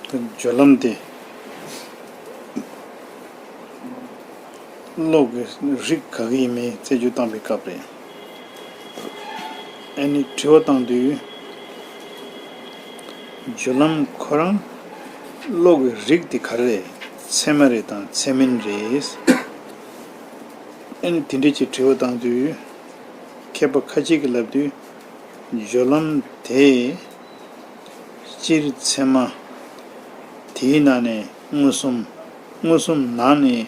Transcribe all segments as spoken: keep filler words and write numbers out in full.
སྦྱོར་ལམ་དེ་གློག་གི་རིགས་ག་གི་ཡིན་མིན་རྩད་གཅོད་བཏང་པའི་སྐབས་རེད། ཨ་ནི་དྲི་བ་བཏང་དུས། སྦྱོར་ལམ་ཁོ་རང་གློག་གི་རིགས་དེ་ག་རེ་རེད། ཚད་མ་རེད་དང་ཚད་མིན་རེད། ཨ་ནི་དེ་འདྲ་ཅིག་དྲི་བ་བཏང་དུས། མཁས་པ་ཁ་ཅིག་གིས་ལབ་དུས། སྦྱོར་ལམ་དེ་སྤྱིར་ཚད་མ། དེའི་ནང་ནས་མངོན་སུམ། མངོན་སུམ་ནང་ནས་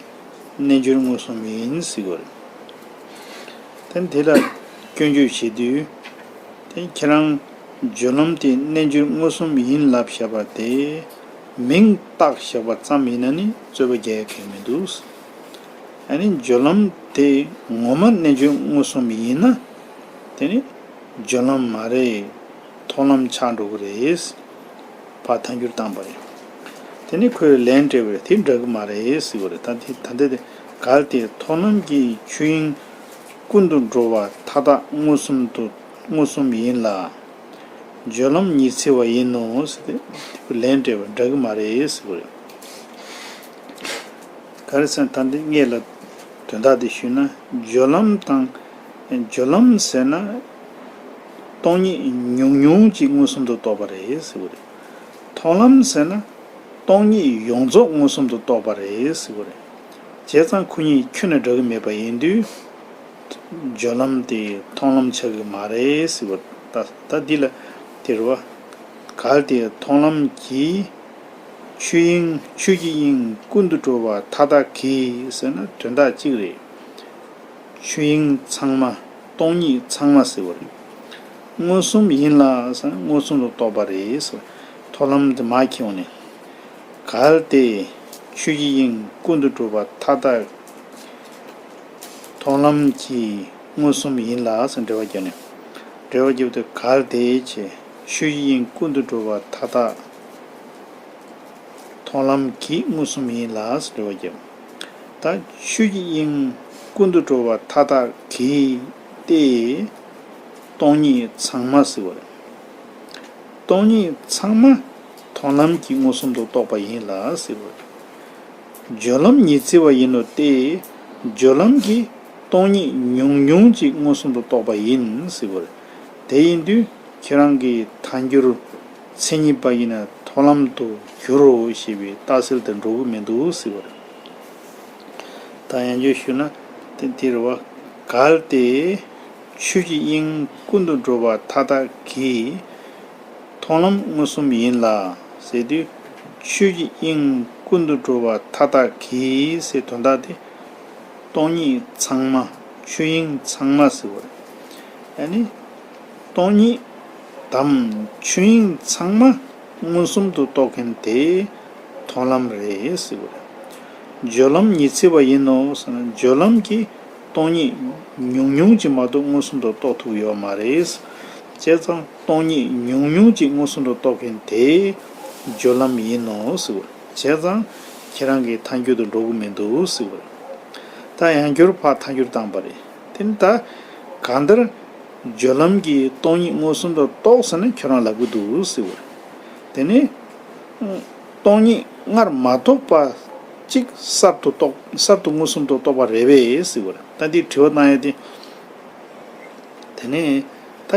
རྣལ་འབྱོར་མངོན་སུམ་ཡིན་ཟེར་གྱི་ཡོད་རེད། དེ་དེ་ལ་སྐྱོན་བརྗོད་བྱེད་དུས། དེ་ཁྱེད་རང་སྦྱོར་ལམ་དེ་རྣལ་འབྱོར་མངོན་སུམ་ཡིན་ལབ་བཞག་པ་དེ། མིང་བཏགས་བཞག་པ་ཙམ་ཡིན་ན་ནི་རྩོད་པ་རྒྱག་ཡ་གང་ཡང་མི་འདུག། ཨ་ནི་སྦྱོར་ལམ་དེ་ངོ་མ་རྣལ་འབྱོར་མངོན་སུམ་ཡིན་ན། དེ་ནི་སྦྱོར་ལམ་མ་རེད། མཐོང་ལམ་ཆགས་འགྲོ་གི་རེད། ཕར་ཐལ་འགྱུར་བཏང་པ་རེད། དེ་ནི་ཁོས་ལན་སྤྲད་པ་རེད། དེ་འདྲ་གི་མ་རེད་ཟེར་གྱི་ཡོད་རེད། ད་དེ་ད་ལྟ་དེ་གལ་ཏེ་མཐོང་ལམ་གྱི་ཆོས་དབྱིངས་ཀུན་ཏུ་འགྲོ་བ་མཐའ་དག་མངོན་སུམ་དུ་མངོན་སུམ་ཡིན་ལ། སྦྱོར་ལམ་ཉི་ཚེ་བ་ཡིན་ནོ་ཟེར་ཏེ་ལན་སྤྲད་པ་འདྲ་གི་མ་རེད་ཟེར་གྱི་ཡོད་རེད། ག་རེ་ཟེར་ན་ད་འདི་སྔོན་ལ་དོན་དག་འདི་ཞུས་ན། སྦྱོར་ལམ་དང་། སྦྱོར་ལམ་ཟེར་ན་སྟོང་ཉིད་ཉུང་ཉུང་ཅིག་མངོན་སུམ་དུ་རྟོགས་པ་རེད་ཟེར་གྱི་ཡོད་རེད། མཐོང་ལམ་ཟེར་ན་སྟོང་ཉིད་ཡོངས་རྫོགས་མངོན་སུམ་དུ་རྟོགས་པ་རེད་ཟེར་གྱི་ཡོད་རེད། བྱས་ཙང་ཁོ་གཉིས་ཁྱོན་ནས་འདྲ་གི་མེད་པ་ཡིན་དུས། སྦྱོར་ལམ་དེ་མཐོང་ལམ་ཆགས་ཀྱི་མ་རེད་ཟེར་བ། ད་ད་འདི་ལ་དེ་རེད་བ། གལ་ཏེ་མཐོང་ལམ་གྱི་ཆོས་དབྱིངས། ཆོས་ཀྱི་དབྱིངས་ཀུན་ཏུ་གྲོལ་བ་མཐའ་དག་གིས་ཟེར་ན་དོན་དག་གཅིག་རེད། ཆོས་དབྱིངས་ཚང་མ། སྟོང་ཉིད་ཚང་མ་ཟེར་བ་རེད། མངོན་སུམ་ཡིན་ལ་ཟེར་ན་མངོན་སུམ་དུ་རྟོགས་པ་རེད་ཟེར། མཐོང་ལམ་དེ་མར་འཁྱེར་འོང་ནས། གལ་ཏེ་ཆོས་ཀྱི་དབྱིངས་ཀུན་ཏུ་གྲོལ་བ་མཐའ་དག་མཐོང་ལམ་གྱིས་མངོན་སུམ་ཡིན་ལ་ཟེར་འགྲེལ་བ་བརྒྱབ་ནས། འགྲེལ་བ་བརྒྱབ་སྟེ་གལ་ཏེ་ཆེ། ཆོས་ཀྱི་དབྱིངས་ཀུན་ཏུ་གྲོལ་བ་མཐའ་དག་མཐོང་ལམ་གྱིས་མངོན་སུམ་ཡིན་ལ་ཟེར་འགྲེལ་བ་བརྒྱབ། ད་ཆོས་ཀྱི་དབྱིངས་ཀུན་ཏུ་གྲོལ་བ་མཐའ་དག་གིས་ཏེ། སྟོང་ཉིད་ཚང་མ་ཟེར་བ་རེད། སྟོང་ཉིད་ཚང་མ་མཐོང་ལམ་གྱིས་མངོན་སུམ་དུ་རྟོགས་པ་ཡིན་ལ་ཟེར་བ་རེད། སྦྱོར་ལམ་ཉི་ཚེ་བ་ཡིན་ནོ་སྟེ། སྦྱོར་ལམ་གྱིས་སྟོང་ཉིད་ཉུང་ཉུང་ཅིག་མངོན་སུམ་དུ་རྟོགས་པ་ཡིན་ཟེར་བ་རེད། དེ་ཡིན་དུས་ཁྱེད་རང་གི་ཐལ་འགྱུར་མཚན་ཉིད་པ་ཡིན་ན་མཐོང་ལམ་དུ་འགྱུར་རོ་ཞེས་པའི་རྟགས་གསལ་དུ་འགྲོ་གི་མི་འདུག་ཟེར་བ་རེད། ད་ཡང་བསྐྱར་ཞུ་ན་དེ་འདི་རེད་བ། གལ་ཏེ་ཆོས་ཀྱི་དབྱིངས་ཀུན་ཏུ་གྲོལ་བ་མཐའ་དག་གིས། མཐོང་ལམ་མངོན་སུམ་ཡིན་ལ་ཟེར་དུས། ཆོས་ཀྱི་དབྱིངས་ཀུན་ཏུ་གྲོལ་བ་མཐའ་དག་གིས་ཟེར་དོན་དག་དེ། སྟོང་ཉིད་ཚང་མ། ཆོས་དབྱིངས་ཚང་མ་ཟེར་བ་རེད། ཡང་ནི། སྟོང་ཉིད་དམ་ཆོས་དབྱིངས་ཚང་མ་མངོན་སུམ་དུ་རྟོགས་མཁན་དེ་མཐོང་ལམ་རེད་ཟེར་བ་རེད། སྦྱོར་ལམ་ཉི་ཚེ་བ་ཡིན་ནོ་ཟེར་ན་སྦྱོར་ལམ་གྱིས། སྟོང་ཉིད་ཉུང་ཉུང་ཅིག་མ་གཏོགས་མངོན་སུམ་དུ་རྟོགས་ཐུབ་ཡོད་མ་རེད། བྱས་ཙང་སྟོང་ཉིད་ཉུང་ཉུང་ཅིག་མངོན་སུམ་དུ་རྟོགས་མཁན་དེ་སྦྱོར་ལམ་ཡིན་ནོ་ཟེར་བ། བྱས་ཙང་ཁྱེད་རང་གིས་ཐལ་འགྱུར་དུ་འགྲོ་གི་མི་འདུག་ཟེར་བ། ད་ཡང་བསྐྱར་ཕར་ཐལ་འགྱུར་བཏང་པ་རེད། དེ་ནི་ད་གང་ལྟར་སྦྱོར་ལམ་གྱིས་སྟོང་ཉིད་མངོན་སུམ་དུ་རྟོགས་ཟེར་ན་ཁྱོད་རང་ལབ་གི་འདུག་ཟེར་བ། དེ་ནི། སྟོང་ཉིད་སྔར་མ་རྟོགས་པ་གཅིག་གསར་དུ་རྟོགས། གསར་དུ་མངོན་སུམ་དུ་རྟོགས་པ་རེད་པས་ཟེར་བ་རེད། ད་འདི་དྲི་བ་གནང་ཡ་དེ། དེ་ནས་ད་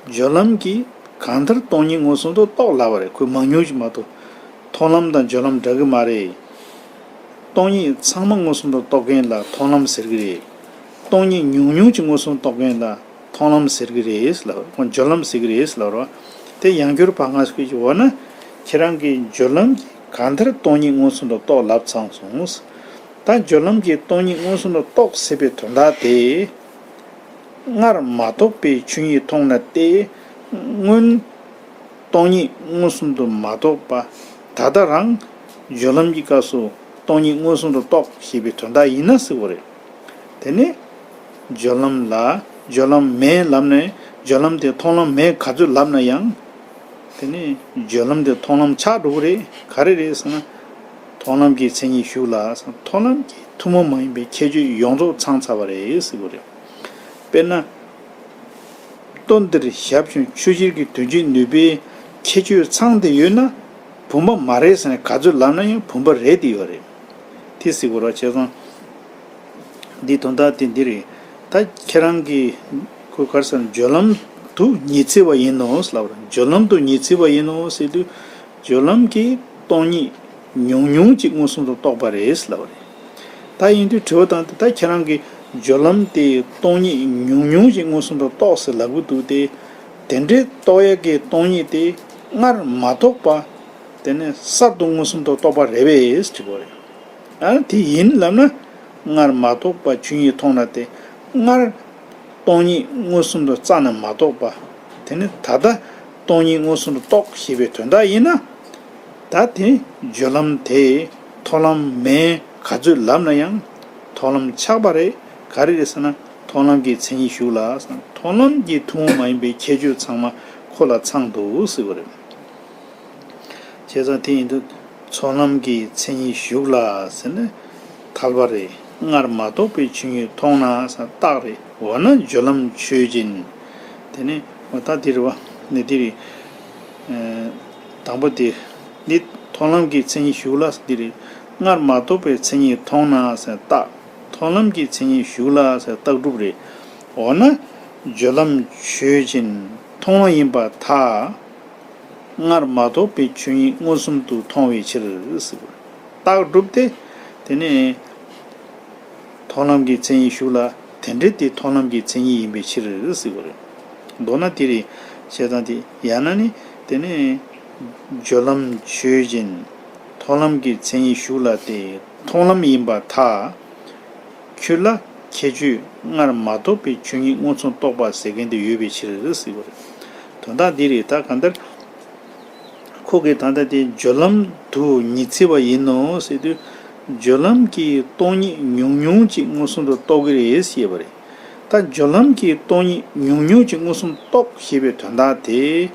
སྦྱོར་ལམ་གྱིས་གང་ལྟར་སྟོང་ཉིད་མངོན་སུམ་དུ་རྟོགས་ལབ་པ་རེད། ཁོས་མང་ཉུང་ཞིག་མ་གཏོགས། མཐོང་ལམ་དང་སྦྱོར་ལམ་འདྲ་གི་མ་རེད། སྟོང་ཉིད་ཚང་མ་མངོན་སུམ་དུ་རྟོགས་མཁན་ལ་མཐོང་ལམ་ཟེར་གི་རེད། སྟོང་ཉིད་ཉུང་ཉུང་ཅིག་མངོན་སུམ་རྟོགས་མཁན་ལ་མཐོང་ལམ་ཟེར་གི་རེད་ལབ་རོགས། སྦྱོར་ལམ་ཟེར་གི་རེད་ལབ་རོགས། དེ་ཡང་བསྐྱར་བར་ང་སྐུལ་གྱི་འོ་ན། ཁྱེད་རང་གིས་སྦྱོར་ལམ་གྱིས་གང་ལྟར་སྟོང་ཉིད་མངོན་སུམ་དུ་རྟོགས་ལབ་ཚར་སོང་། ད་སྦྱོར་ལམ་གྱིས་སྟོང་ཉིད་མངོན་སུམ་དུ་རྟོགས་ཟེར་བའི་དོན་དག་དེ། སྔར་མ་རྟོགས་པའི་ཆོས་ཉིད་མཐོང་ན་སྟེ། སྔོན། སྟོང་ཉིད་མངོན་སུམ་དུ་མ་རྟོགས་པ། ད་ལྟ་རང་། སྦྱོར་ལམ་གྱི་སྐབས་སུ་སྟོང་ཉིད་མངོན་སུམ་དུ་རྟོགས་ཞེས་པའི་དོན་དག་ཡིན་ན་ཟེར་བ་རེད། དེ་ནི། སྦྱོར་ལམ་ལ། སྦྱོར་ལམ་མེད་ལབ་ནས་སྦྱོར་ལམ་དེ་མཐོང་ལམ་མེད་ག་ཚོད་ལབ་ན་ཡང་། དེ་ནི་སྦྱོར་ལམ་དེ་མཐོང་ལམ་ཆགས་འགྲོ་གི་རེད། ག་རེ་རེད་ཟེར་ན། མཐོང་ལམ་གྱི་མཚན་ཉིད་ཞུགས་ལ། མཐོང་ལམ་གྱི་ཐུན་མོང་མ་ཡིན་པའི་ཁྱད་ཆོས་ཡོངས་རྫོགས་ཚང་ཚར་བ་རེད་ཟེར་བ་རེད། དཔེར་ན། ལྟོ་འདིར་ཞབས་ཀྱང་ཆུ་གཤེར་གྱི་དོན་བྱེད་ནུས་པའི་ཁྱད་ཆོས་ཚང་སྟེ་ཡོད་ན། བུམ་པ་མ་རེད་ཟེར་ནས་ག་ཚོད་ལབ་ན་ཡང་བུམ་པ་རེད་དེ་ཡོད་རེད། དེ་ཟེར་དགོས་ར་བྱས་ཙང་། འདི་དོན་དག་དེ་འདི་རེད། ད་ཁྱེད་རང་གིས་ཁོ་ག་རེ་ཟེར་ན་སྦྱོར་ལམ་དུ་ཉི་ཚེ་བ་ཡིན་ནོ་ལབ་པ་རེད། སྦྱོར་ལམ་དུ་ཉི་ཚེ་བ་ཡིན་ནོ་ཟེར་དུས་སྦྱོར་ལམ་གྱི་སྟོང་ཉིད་ཉུང་ཉུང་ཅིག་མངོན་སུམ་དུ་རྟོགས་པ་རེད་ལབ་པ་རེད། ད་ཡིན་དུས་དྲི་བ་བཏང་དུས་ད་ཁྱེད་རང་གིས་སྦྱོར་ལམ་དེ་སྟོང་ཉིད་ཉུང་ཉུང་ཅིག་མངོན་སུམ་དུ་རྟོགས་ཟེར་ལབ་གི་འདུག་སྟེ། དེ་འདྲའི་རྟོགས་ཡས་ཀྱི་སྟོང་ཉིད་དེ་སྔར་མ་རྟོགས་པ། དེ་ནས་གསར་དུ་མངོན་སུམ་དུ་རྟོགས་པ་རེད་པས་དྲི་བ་རེད། ཨ་དེ་ཡིན་ལབ་ན། སྔར་མ་རྟོགས་པ་ཆོས་ཉིད་མཐོང་ན་སྟེ། སྔར་སྟོང་ཉིད་མངོན་སུམ་དུ་རྩ་ནས་མ་རྟོགས་པ། དེ་ནི་ད་ལྟ་སྟོང་ཉིད་མངོན་སུམ་དུ་རྟོགས་ཞེས་པའི་དོན་དག་ཡིན་ན། ད་དེ་སྦྱོར་ལམ་དེ་མཐོང་ལམ་མིན་ག་ཚོད་ལབ་ན་ཡང་མཐོང་ལམ་ཆགས་པ་རེད། ག་རེ་རེད་ཟེར་ན་མཐོང་ལམ་གྱི་མཚན་ཉིད་ཞུགས་ལ། མཐོང་ལམ་གྱི་ཐུན་མོང་མ་ཡིན་པའི་ཁྱད་ཆོས་ཚང་མ་ཁོ་ལ་ཚང་འདུག་ཟེར་བ་རེད། བྱས་ཙང་དེ་ཡིན་དུས་ཚོགས་ལམ་གྱི་མཚན་ཉིད་ཞུགས་ལ་ཟེར་ན་ཐལ་བ་རེད། སྔར་མ་རྟོགས་པའི་ཆོས་ཉིད་མཐོང་ན་ཟེར་རྟགས་རེད། འོ་ན་སྦྱོར་ལམ་ཆོས་ཅན། དེ་ནས་འོ་ད་འདི་རེད་བ། ནི་འདི་རེད། ཨ་དང་པོ་དེ། འདི་མཐོང་ལམ་གྱི་མཚན་ཉིད་ཞུགས་ལ་ཟེར་འདི་རེད། སྔར་མ་རྟོགས་པའི་མཚན་ཉིད་མཐོང་ན་ཟེར་རྟགས། མཐོང་ལམ་གྱི་མཚན་ཉིད་ཞུགས་ལ་ཟེར་རྟགས་གྲུབ་རེད། འོ་ན་སྦྱོར་ལམ་ཆོས་ཅན། མཐོང་ལམ་ཡིན་པར་ཐལ། སྔར་མ་རྟོགས་པའི་ཆོས་ཉིད་མངོན་སུམ་དུ་མཐོང་བའི་ཕྱིར་ཟེར། རྟགས་གྲུབ་སྟེ། དེ་ནས་མཐོང་ལམ་གྱི་མཚན་ཉིད་ཞུགས་ལ། དེ་འདྲའི་དེ་མཐོང་ལམ་གྱི་མཚན་ཉིད་ཡིན་པའི་ཕྱིར་ཟེར་བ་རེད། མདོར་ན་དེ་རེད། བྱས་ཙང་དེ་ཡང་ན་ནི་དེ་ནས་སྦྱོར་ལམ་ཆོས་ཅན། མཐོང་ལམ་གྱི་མཚན་ཉིད་ཞུགས་ལ་སྟེ། མཐོང་ལམ་ཡིན་པར་ཐལ། ཁྱོད་ལ་ཁྱད་ཆོས་སྔར་མ་རྟོགས་པའི་ཆོས་ཉིད་མངོན་སུམ་རྟོགས་པ་ཟེར་མཁན་དེ་ཡོད་པའི་ཕྱིར་ཟེར་བ་རེད། དོན་དག་འདི་རེད། ད་གང་ལྟར་ཁོ་གིས་ད་ལྟ་དེ་སྦྱོར་ལམ་དུ་ཉི་ཚེ་བ་ཡིན་ནོ་ཟེར་དུས། སྦྱོར་ལམ་གྱི་སྟོང་ཉིད་ཉུང་ཉུང་ཅིག་མངོན་སུམ་དུ་རྟོགས་ཀྱི་རེད་ཞེས་པ་རེད། ད་སྦྱོར་ལམ་གྱི་སྟོང་ཉིད་ཉུང་ཉུང་ཅིག་མངོན་སུམ་རྟོགས་ཞེས་པའི་དོན་དག་དེ།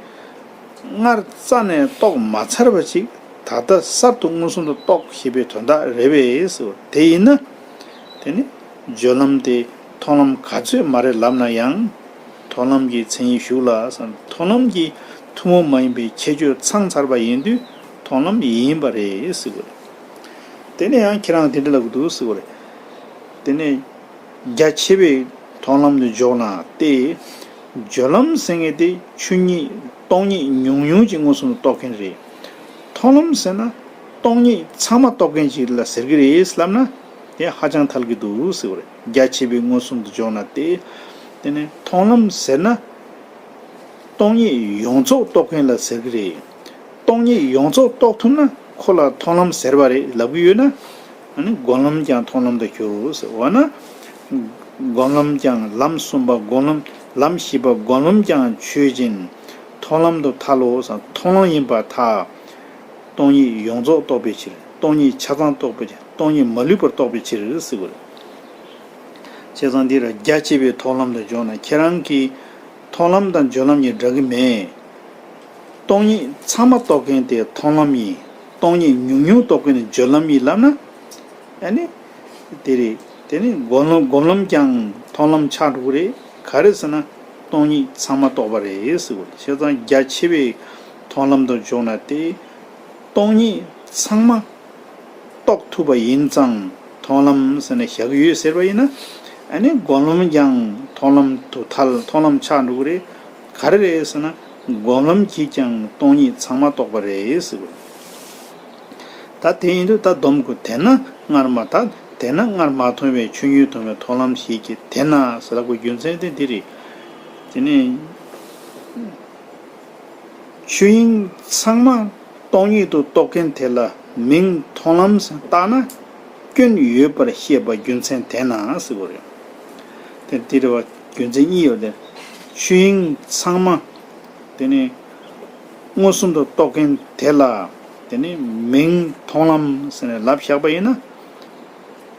སྔར་རྩ་ནས་རྟོགས་མ་ཚར་བ་ཅིག་ད་ལྟ་གསར་དུ་མངོན་སུམ་དུ་རྟོགས་ཞེས་པའི་དོན་དག་རེད་པས་ཟེར། དེ་ཡིན་ན། དེ་ནི་སྦྱོར་ལམ་དེ་མཐོང་ལམ་ག་ཚོད་མ་རེད་ལབ་ན་ཡང་། མཐོང་ལམ་གྱི་མཚན་ཉིད་ཞུགས་ལ་ཟེར། མཐོང་ལམ་གྱི་ཐུན་མོང་མ་ཡིན་པའི་ཁྱད་ཆོས་ཚང་ཚར་བ་ཡིན་དུས་མཐོང་ལམ་ཡིན་པ་རེད་ཟེར་བ་རེད། དེ་ནས་ཡང་ཁྱེད་རང་དེ་འདྲ་ལབ་ཀྱི་འདུག་ཟེར་བ་རེད། དེ་ནས་རྒྱ་ཆེ་བའི་མཐོང་ལམ་དུ་འཇོག་ན་སྟེ། སྦྱོར་ལམ་ཟེར་མཁན་དེ་ཆོས་ཉིད་སྟོང་ཉིད་ཉུང་ཉུང་ཅིག་མངོན་སུམ་དུ་རྟོགས་མཁན་རེད། མཐོང་ལམ་ཟེར་ན་སྟོང་ཉིད་ཚང་མ་རྟོགས་མཁན་ཅིག་ལ་ཟེར་གྱི་རེད་ལབ་ན། དེ་ཧ་ཅང་ཐལ་གྱི་འདུག་ཟེར་བ་རེད། རྒྱ་ཆེ་བའི་མངོན་སུམ་དུ་འཇོག་ན་སྟེ། དེ་ནས་མཐོང་ལམ་ཟེར་ན། སྟོང་ཉིད་ཡོངས་རྫོགས་རྟོགས་མཁན་ལ་ཟེར་གྱི་རེད། སྟོང་ཉིད་ཡོངས་རྫོགས་རྟོགས་ཐུབ་ན་ཁོ་ལ་མཐོང་ལམ་ཟེར་བ་རེད་ལབ་ཀྱི་ཡོད་ན། ཨ་ནི་སྒོམ་ལམ་ཀྱང་མཐོང་ལམ་དུ་འགྱུར་ཟེར་བ་ན། སྒོམ་ལམ་ཀྱང་ལམ་གསུམ་པ་སྒོམ་ལམ་ལམ་བཞི་པ་སྒོམ་ལམ་ཀྱང་ཆོས་ཅན། མཐོང་ལམ་དུ་ཐལ་ལོ་ཟེར། མཐོང་ལམ་ཡིན་པར་ཐལ། སྟོང་ཉིད་ཡོངས་རྫོགས་རྟོགས་པའི་ཕྱིར། སྟོང་ཉིད་ཆ་ཚང་རྟོགས་པའི་ཕྱིར། སྟོང་ཉིད་མ་ལུས་པར་རྟོགས་པའི་ཕྱིར་ཟེར་བ་རེད། བྱས་ཙང་འདི་ར་རྒྱ་ཆེ་བའི་མཐོང་ལམ་དུ་འཇོག་ན་ཁྱེད་རང་གིས་མཐོང་ལམ་དང་སྦྱོར་ལམ་གཉིས་འདྲ་གི་མེད། སྟོང་ཉིད་ཚང་མ་རྟོགས་མཁན་དེ་མཐོང་ལམ་ཡིན། སྟོང་ཉིད་ཉུང་ཉུང་རྟོགས་མཁན་དེ་སྦྱོར་ལམ་ཡིན་ལབ་ན། ཨ་ནི། དེ་རེད། དེ་ནི་སྒོམ་ལམ་སྒོམ་ལམ་ཀྱང་མཐོང་ལམ་ཆགས་འགྲོ་གི་རེད། ག་རེ་ཟེར་ན། སྟོང་ཉིད་ཚང་མ་རྟོགས་པ་རེད་ཟེར་བ་རེད། བྱས་ཙང་རྒྱ་ཆེ་བའི་མཐོང་ལམ་དུ་འཇོག་ན་སྟེ། སྟོང་ཉིད་ཚང་མ་རྟོགས་ཐུབ་པ་ཡིན་ཙང་མཐོང་ལམ་ཟེར་ནས་བཞག་གི་ཡོད་ཟེར་བ་ཡིན་ན། ཨ་ནི་སྒོམ་ལམ་ཀྱང་མཐོང་ལམ་དུ་ཐལ། མཐོང་ལམ་ཆགས་འགྲོ་གི་རེད། ག་རེ་རེད་ཟེར་ན། སྒོམ་ལམ་གྱིས་ཀྱང་སྟོང་ཉིད་ཚང་མ་རྟོགས་པ་རེད་ཟེར་བ་རེད། ད་དེ་ཡིན་དུས་ད་སྡོམ་དགོས། དེས་ན་སྔར་མ་ད་དེས་ན་སྔར་མ་མཐོང་བའི་ཆོས་ཉིད་མཐོང་བའི་མཐོང་ལམ་ཞིག་གིས་དེས་ན་ཟེར་ལབ་དགོས་རྒྱུ་མཚན་དེ་འདི་རེད། དེ་ནས། ཆོས་དབྱིངས་ཚང་མ་སྟོང་ཉིད་དུ་རྟོགས་མཁན་དེ་ལ་མིང་མཐོང་ལམ་ཟེར་བཏགས་ན་སྐྱོན་ཡོད་པར་བཤད་པ་རྒྱུ་མཚན་དེས་ན་ཟེར་བ་རེད། དེ་འདི་རེད་བ། རྒྱུ་མཚན་གཉིས་ཡོད་དེ། ཆོས་དབྱིངས་ཚང་མ་དེ་ནི་མངོན་སུམ་དུ་རྟོགས་མཁན་དེ་ལ་དེ་ནི་མིང་མཐོང་ལམ་ཟེར་ནས་ལབ་བཞག་པ་ཡིན་ན།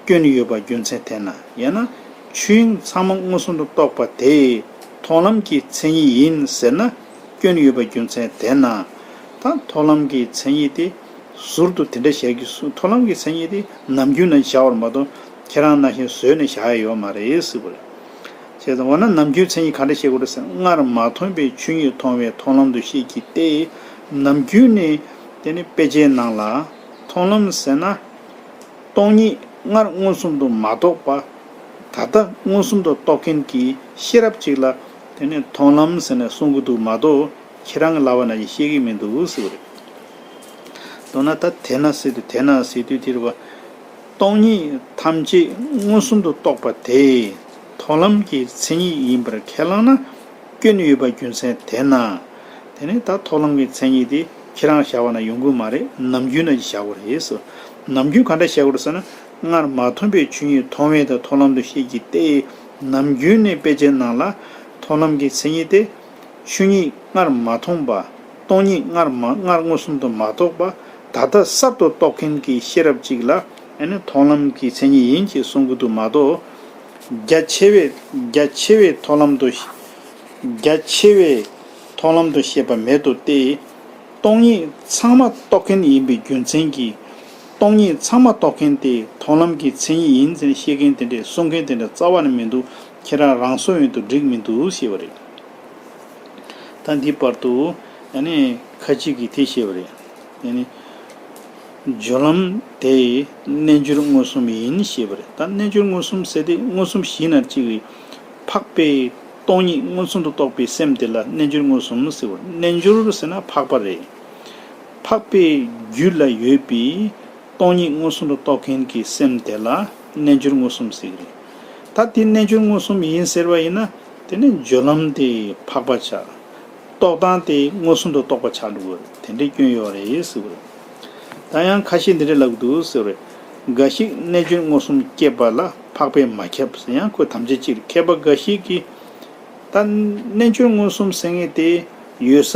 སྐྱོན་ཡོད་པ་རྒྱུ་མཚན་དེས་ན། ཡང་ན་ཆོས་དབྱིངས་ཚང་མ་མངོན་སུམ་དུ་རྟོགས་པ་དེས་མཐོང་ལམ་གྱི་མཚན་ཉིད་ཡིན་ཟེར་ན་སྐྱོན་ཡོད་པ་རྒྱུ་མཚན་དེས་ན། ད་མཐོང་ལམ་གྱི་མཚན་ཉིད་དེ་ཟུར་དུ་དེ་འདྲ་བཞག་རྒྱུ། མཐོང་ལམ་གྱི་མཚན་ཉིད་དེ་ནམ་རྒྱུན་ན་བཞག་པར་མ་གཏོགས་ཁྱེད་རང་ནང་བཞིན་བཟོས་ནས་བཞག་ཡ་ཡོད་མ་རེད་ཟེར་བ་རེད། བྱས་ཙང་འོ་ན་ནམ་རྒྱུན་མཚན་ཉིད་ག་འདྲ་བཤད་དགོས་རེད་ཟེར་ན། སྔར་མ་མཐོང་བའི་ཆོས་ཉིད་མཐོང་བའི་མཐོང་ལམ་དུ་བཤད་ཀྱི་སྟེ། ནམ་རྒྱུན་ནི་ དེ་ནི་དཔེ་ཆའི་ནང་ལ་མཐོང་ལམ་ཟེར་ན། སྟོང་ཉིད་སྔར་མངོན་སུམ་དུ་མ་རྟོགས་པ། ད་ལྟ་མངོན་སུམ་དུ་རྟོགས་མཁན་གྱི་ཤེས་རབ་ཅིག་ལ་དེ་ནི་མཐོང་ལམ་ཟེར་ནས་གསུང་གི་འདུག་མ་གཏོགས། ཁྱེད་རང་གི་ལབ་པ་ནང་བཞིན་ཤེས་ཀྱི་མི་འདུག་ཟེར་བ་རེད། མདོར་ན་ད་དེས་ན་ཟེར་དུས་དེས་ན་ཟེར་དུས་དེ་རེད་བ། སྟོང་ཉིད་ཐམས་ཅད་མངོན་སུམ་དུ་རྟོགས་པ་དེ་མཐོང་ལམ་གྱི་མཚན་ཉིད་ཡིན་པར་ཁས་བླངས་ན། སྐྱོན་ཡོད་པ་རྒྱུ་མཚན་དེས་ན། དེ་ནི་ད་མཐོང་ལམ་གྱི་མཚན་ཉིད་དེ་ཁྱེད་རང་བཞག་པ་ན་ཡོང་གི་མ་རེད། ནམ་རྒྱུན་ན་ཅིག་བཞག་དགོས་རེད་ཟེར། ནམ་རྒྱུན་ག་འདྲ་བཞག་དགོས་རེད་ཟེར་ན། སྔར་མ་མཐོང་བའི་ཆོས་ཉིད་མཐོང་བས་ད་མཐོང་ལམ་དུ་ཤེས་ཀྱི་སྟེ། ནམ་རྒྱུན་ནས་དཔེ་ཆའི་ནང་ལ་མཐོང་ལམ་གྱི་མཚན་ཉིད་དེ། ཆོས་ཉིད་སྔར་མ་མཐོང་བ། སྟོང་ཉིད་སྔར་མ་སྔར་མངོན་སུམ་དུ་མ་རྟོགས་པ། ད་ལྟ་གསར་དུ་རྟོགས་མཁན་གྱི་ཤེས་རབ་ཅིག་ལ་ཨ་ནི་མཐོང་ལམ་གྱི་མཚན་ཉིད་ཡིན་ཅེས་གསུང་གི་འདུག་མ་གཏོགས། རྒྱ་ཆེ་བའི་རྒྱ་ཆེ་བའི་མཐོང་ལམ་དུ། རྒྱ་ཆེ་བའི་མཐོང་ལམ་དུ་ཤེས་པ་མེད་དོ་སྟེ། སྟོང་ཉིད་ཚང་མ་རྟོགས་མཁན་ཡིན་པའི་རྒྱུ་མཚན་གྱིས། སྟོང་ཉིད་ཚང་མ་རྟོགས་མཁན་དེ་མཐོང་ལམ་གྱི་མཚན་ཉིད་ཡིན་ཟེར་བཤད་མཁན་དེ་འདྲས་གསུང་མཁན་དེ་འདྲ་རྩ་བ་ནས་མི་འདུག་ཁྱེད་རང་རང་གསུང་ཡོད་དུ་འགྲིག་མི་འདུག་ཞེས་པ་རེད། ད་འདི་བར་དུ་ཨ་ནི་ཁ་ཅིག་གིས་དེ་བཤད་པ་རེད། ཨ་ནི་སྦྱོར་ལམ་དེ་རྣལ་འབྱོར་མངོན་སུམ་ཡིན་ཞེས་པ་རེད། ད་རྣལ་འབྱོར་མངོན་སུམ་ཟེར་དེ་མངོན་སུམ་གཞི་ནས་གཅིག་རེད། འཕགས་པའི་སྟོང་ཉིད་མངོན་སུམ་དུ་རྟོགས་པའི་སེམས་དེ་ལ་རྣལ་འབྱོར་མངོན་སུམ་ཟེར་བ། རྣལ་འབྱོར་ཟེར་ན་འཕགས་པ་རེད། འཕགས་པའི་རྒྱུད་ལ་ཡོད་པའི་སྟོང་ཉིད་མངོན་སུམ་དུ་རྟོགས་མཁན་གྱི་སེམས་དེ་ལ་རྣལ་འབྱོར་མངོན་སུམ་ཟེར་གྱི་རེད། ད་དེ་རྣལ་འབྱོར་མངོན་སུམ་ཡིན་ཟེར་བ་ཡིན་ན། དེ་ནི་སྦྱོར་ལམ་དེ་འཕགས་པ་ཆགས། རྟོགས་སྟངས་དེ་མངོན་སུམ་དུ་རྟོགས་པ་ཆགས་འགྲོ་གི་རེད། དེ་འདྲའི་སྐྱོན་ཡོད་རེད་ཟེར་གྱི་རེད། ད་ཡང་ཁ་ཤས་འདི་འདྲ་ལབ་ཀྱི་འདུག་ཟེར་བ་རེད། འགའ་ཞིག་རྣལ་འབྱོར་མངོན་སུམ་སྐྱེས་པ་ལ་འཕགས་པས་མ་ཁྱབ་ཟེར། ཡང་ཁོ་དམ་བཅའ་གཅིག་རེད། མཁས་པ་འགའ་ཞིག་གིས། ད་རྣལ་འབྱོར་མངོན་སུམ་ཟེར་མཁན་དེ་ཡོད་ས་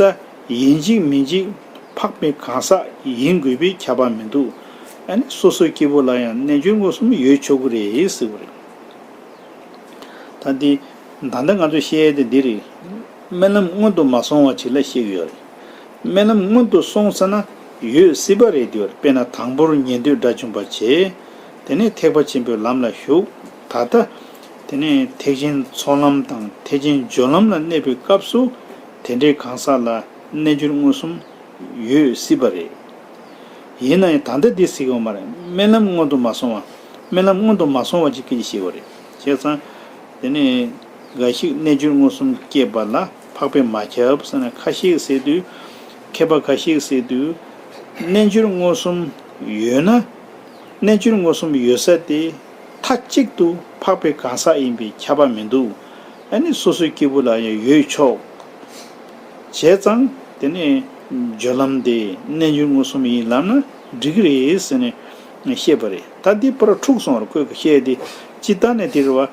ཡིན་གཅིག་མིན་གཅིག་འཕགས་པའི་གང་ཟག་ཡིན་དགོས་པའི་ཁྱབ་པ་མི་འདུག་ཨ་ནི་སོ་སོའི་སྐྱེ་བོ་ལ་ཡང་རྣལ་འབྱོར་མངོན་སུམ་ཡོད་ཆོག་གི་རེད་ཟེར་བ་རེད། ད་འདི་ད་ལྟ་ང་ཚོས་བཤད་ཡས་དེ་འདི་རེད། རྨི་ལམ་སྔོན་དུ་མ་སོང་བ་ཅིག་ལ་བཤད་ཀྱི་ཡོད་རེད། རྨི་ལམ་སྔོན་དུ་སོང་ཚར་ན་ཡོད་སྲིད་པ་རེད་དེ། དཔེར་ན་དང་པོར་ཉན་ཐོས་དགྲ་བཅོམ་པ་བྱས། དེ་ནས་ཐེག་པ་ཆེན་པོའི་ལམ་ལ་ཞུགས། ད་ལྟ་དེ་ནས་ཐེག་ཆེན་ཚོགས་ལམ་དང་ཐེག་ཆེན་སྦྱོར་ལམ་ལ་གནས་པའི་སྐབས་སུ་དེ་འདྲའི་གང་ཟག་ལ་རྣལ་འབྱོར་མངོན་སུམ་ཡོད་སྲིད་པ་རེད། ཡིན་ན་ཡང་ད་ལྟ་འདི་སྲིད་ཀྱི་ཡོད་མ་རེད། རྨི་ལམ་སྔོན་དུ་མ་སོང་བ། རྨི་ལམ་སྔོན་དུ་མ་སོང་བ་ཅིག་སྐད་ཆ་བཤད་པ་རེད། བྱས་ཙང་། དེ་ནས་འགའ་ཞིག་རྣལ་འབྱོར་མངོན་སུམ་སྐྱེས་པ་ལ་འཕགས་པས་མ་ཁྱབ་ཟེར་ན། ཁ་ཤས་ཟེར་དུས། མཁས་པ་ཁ་ཤས་ཟེར་དུས། རྣལ་འབྱོར་མངོན་སུམ་ཡོད་ན། རྣལ་འབྱོར་མངོན་སུམ་ཡོད་ས་དེ་མཐའ་གཅིག་ཏུ་འཕགས་པའི་གང་ཟག་ཡིན་པས་ཁྱབ་པ་མི་འདུག་ཨ་ནི་སོ་སོའི་སྐྱེ་བོ་ལ་ཡང་ཡོད་ཆོག་བྱས་ཙང་དེ་ནས་སྦྱོར་ལམ་དེ་རྣལ་འབྱོར་མངོན་སུམ་ཡིན་ལབ་ན་འགྲིག་གི་རེད་ཟེར་ནས་བཤད་པ་རེད། ད་འདི་པར་འཁྲུག་སོང་བར་ཁོས་བཤད་དེ། སྤྱིར་བཏང་ནས་དེ་རེད་བ།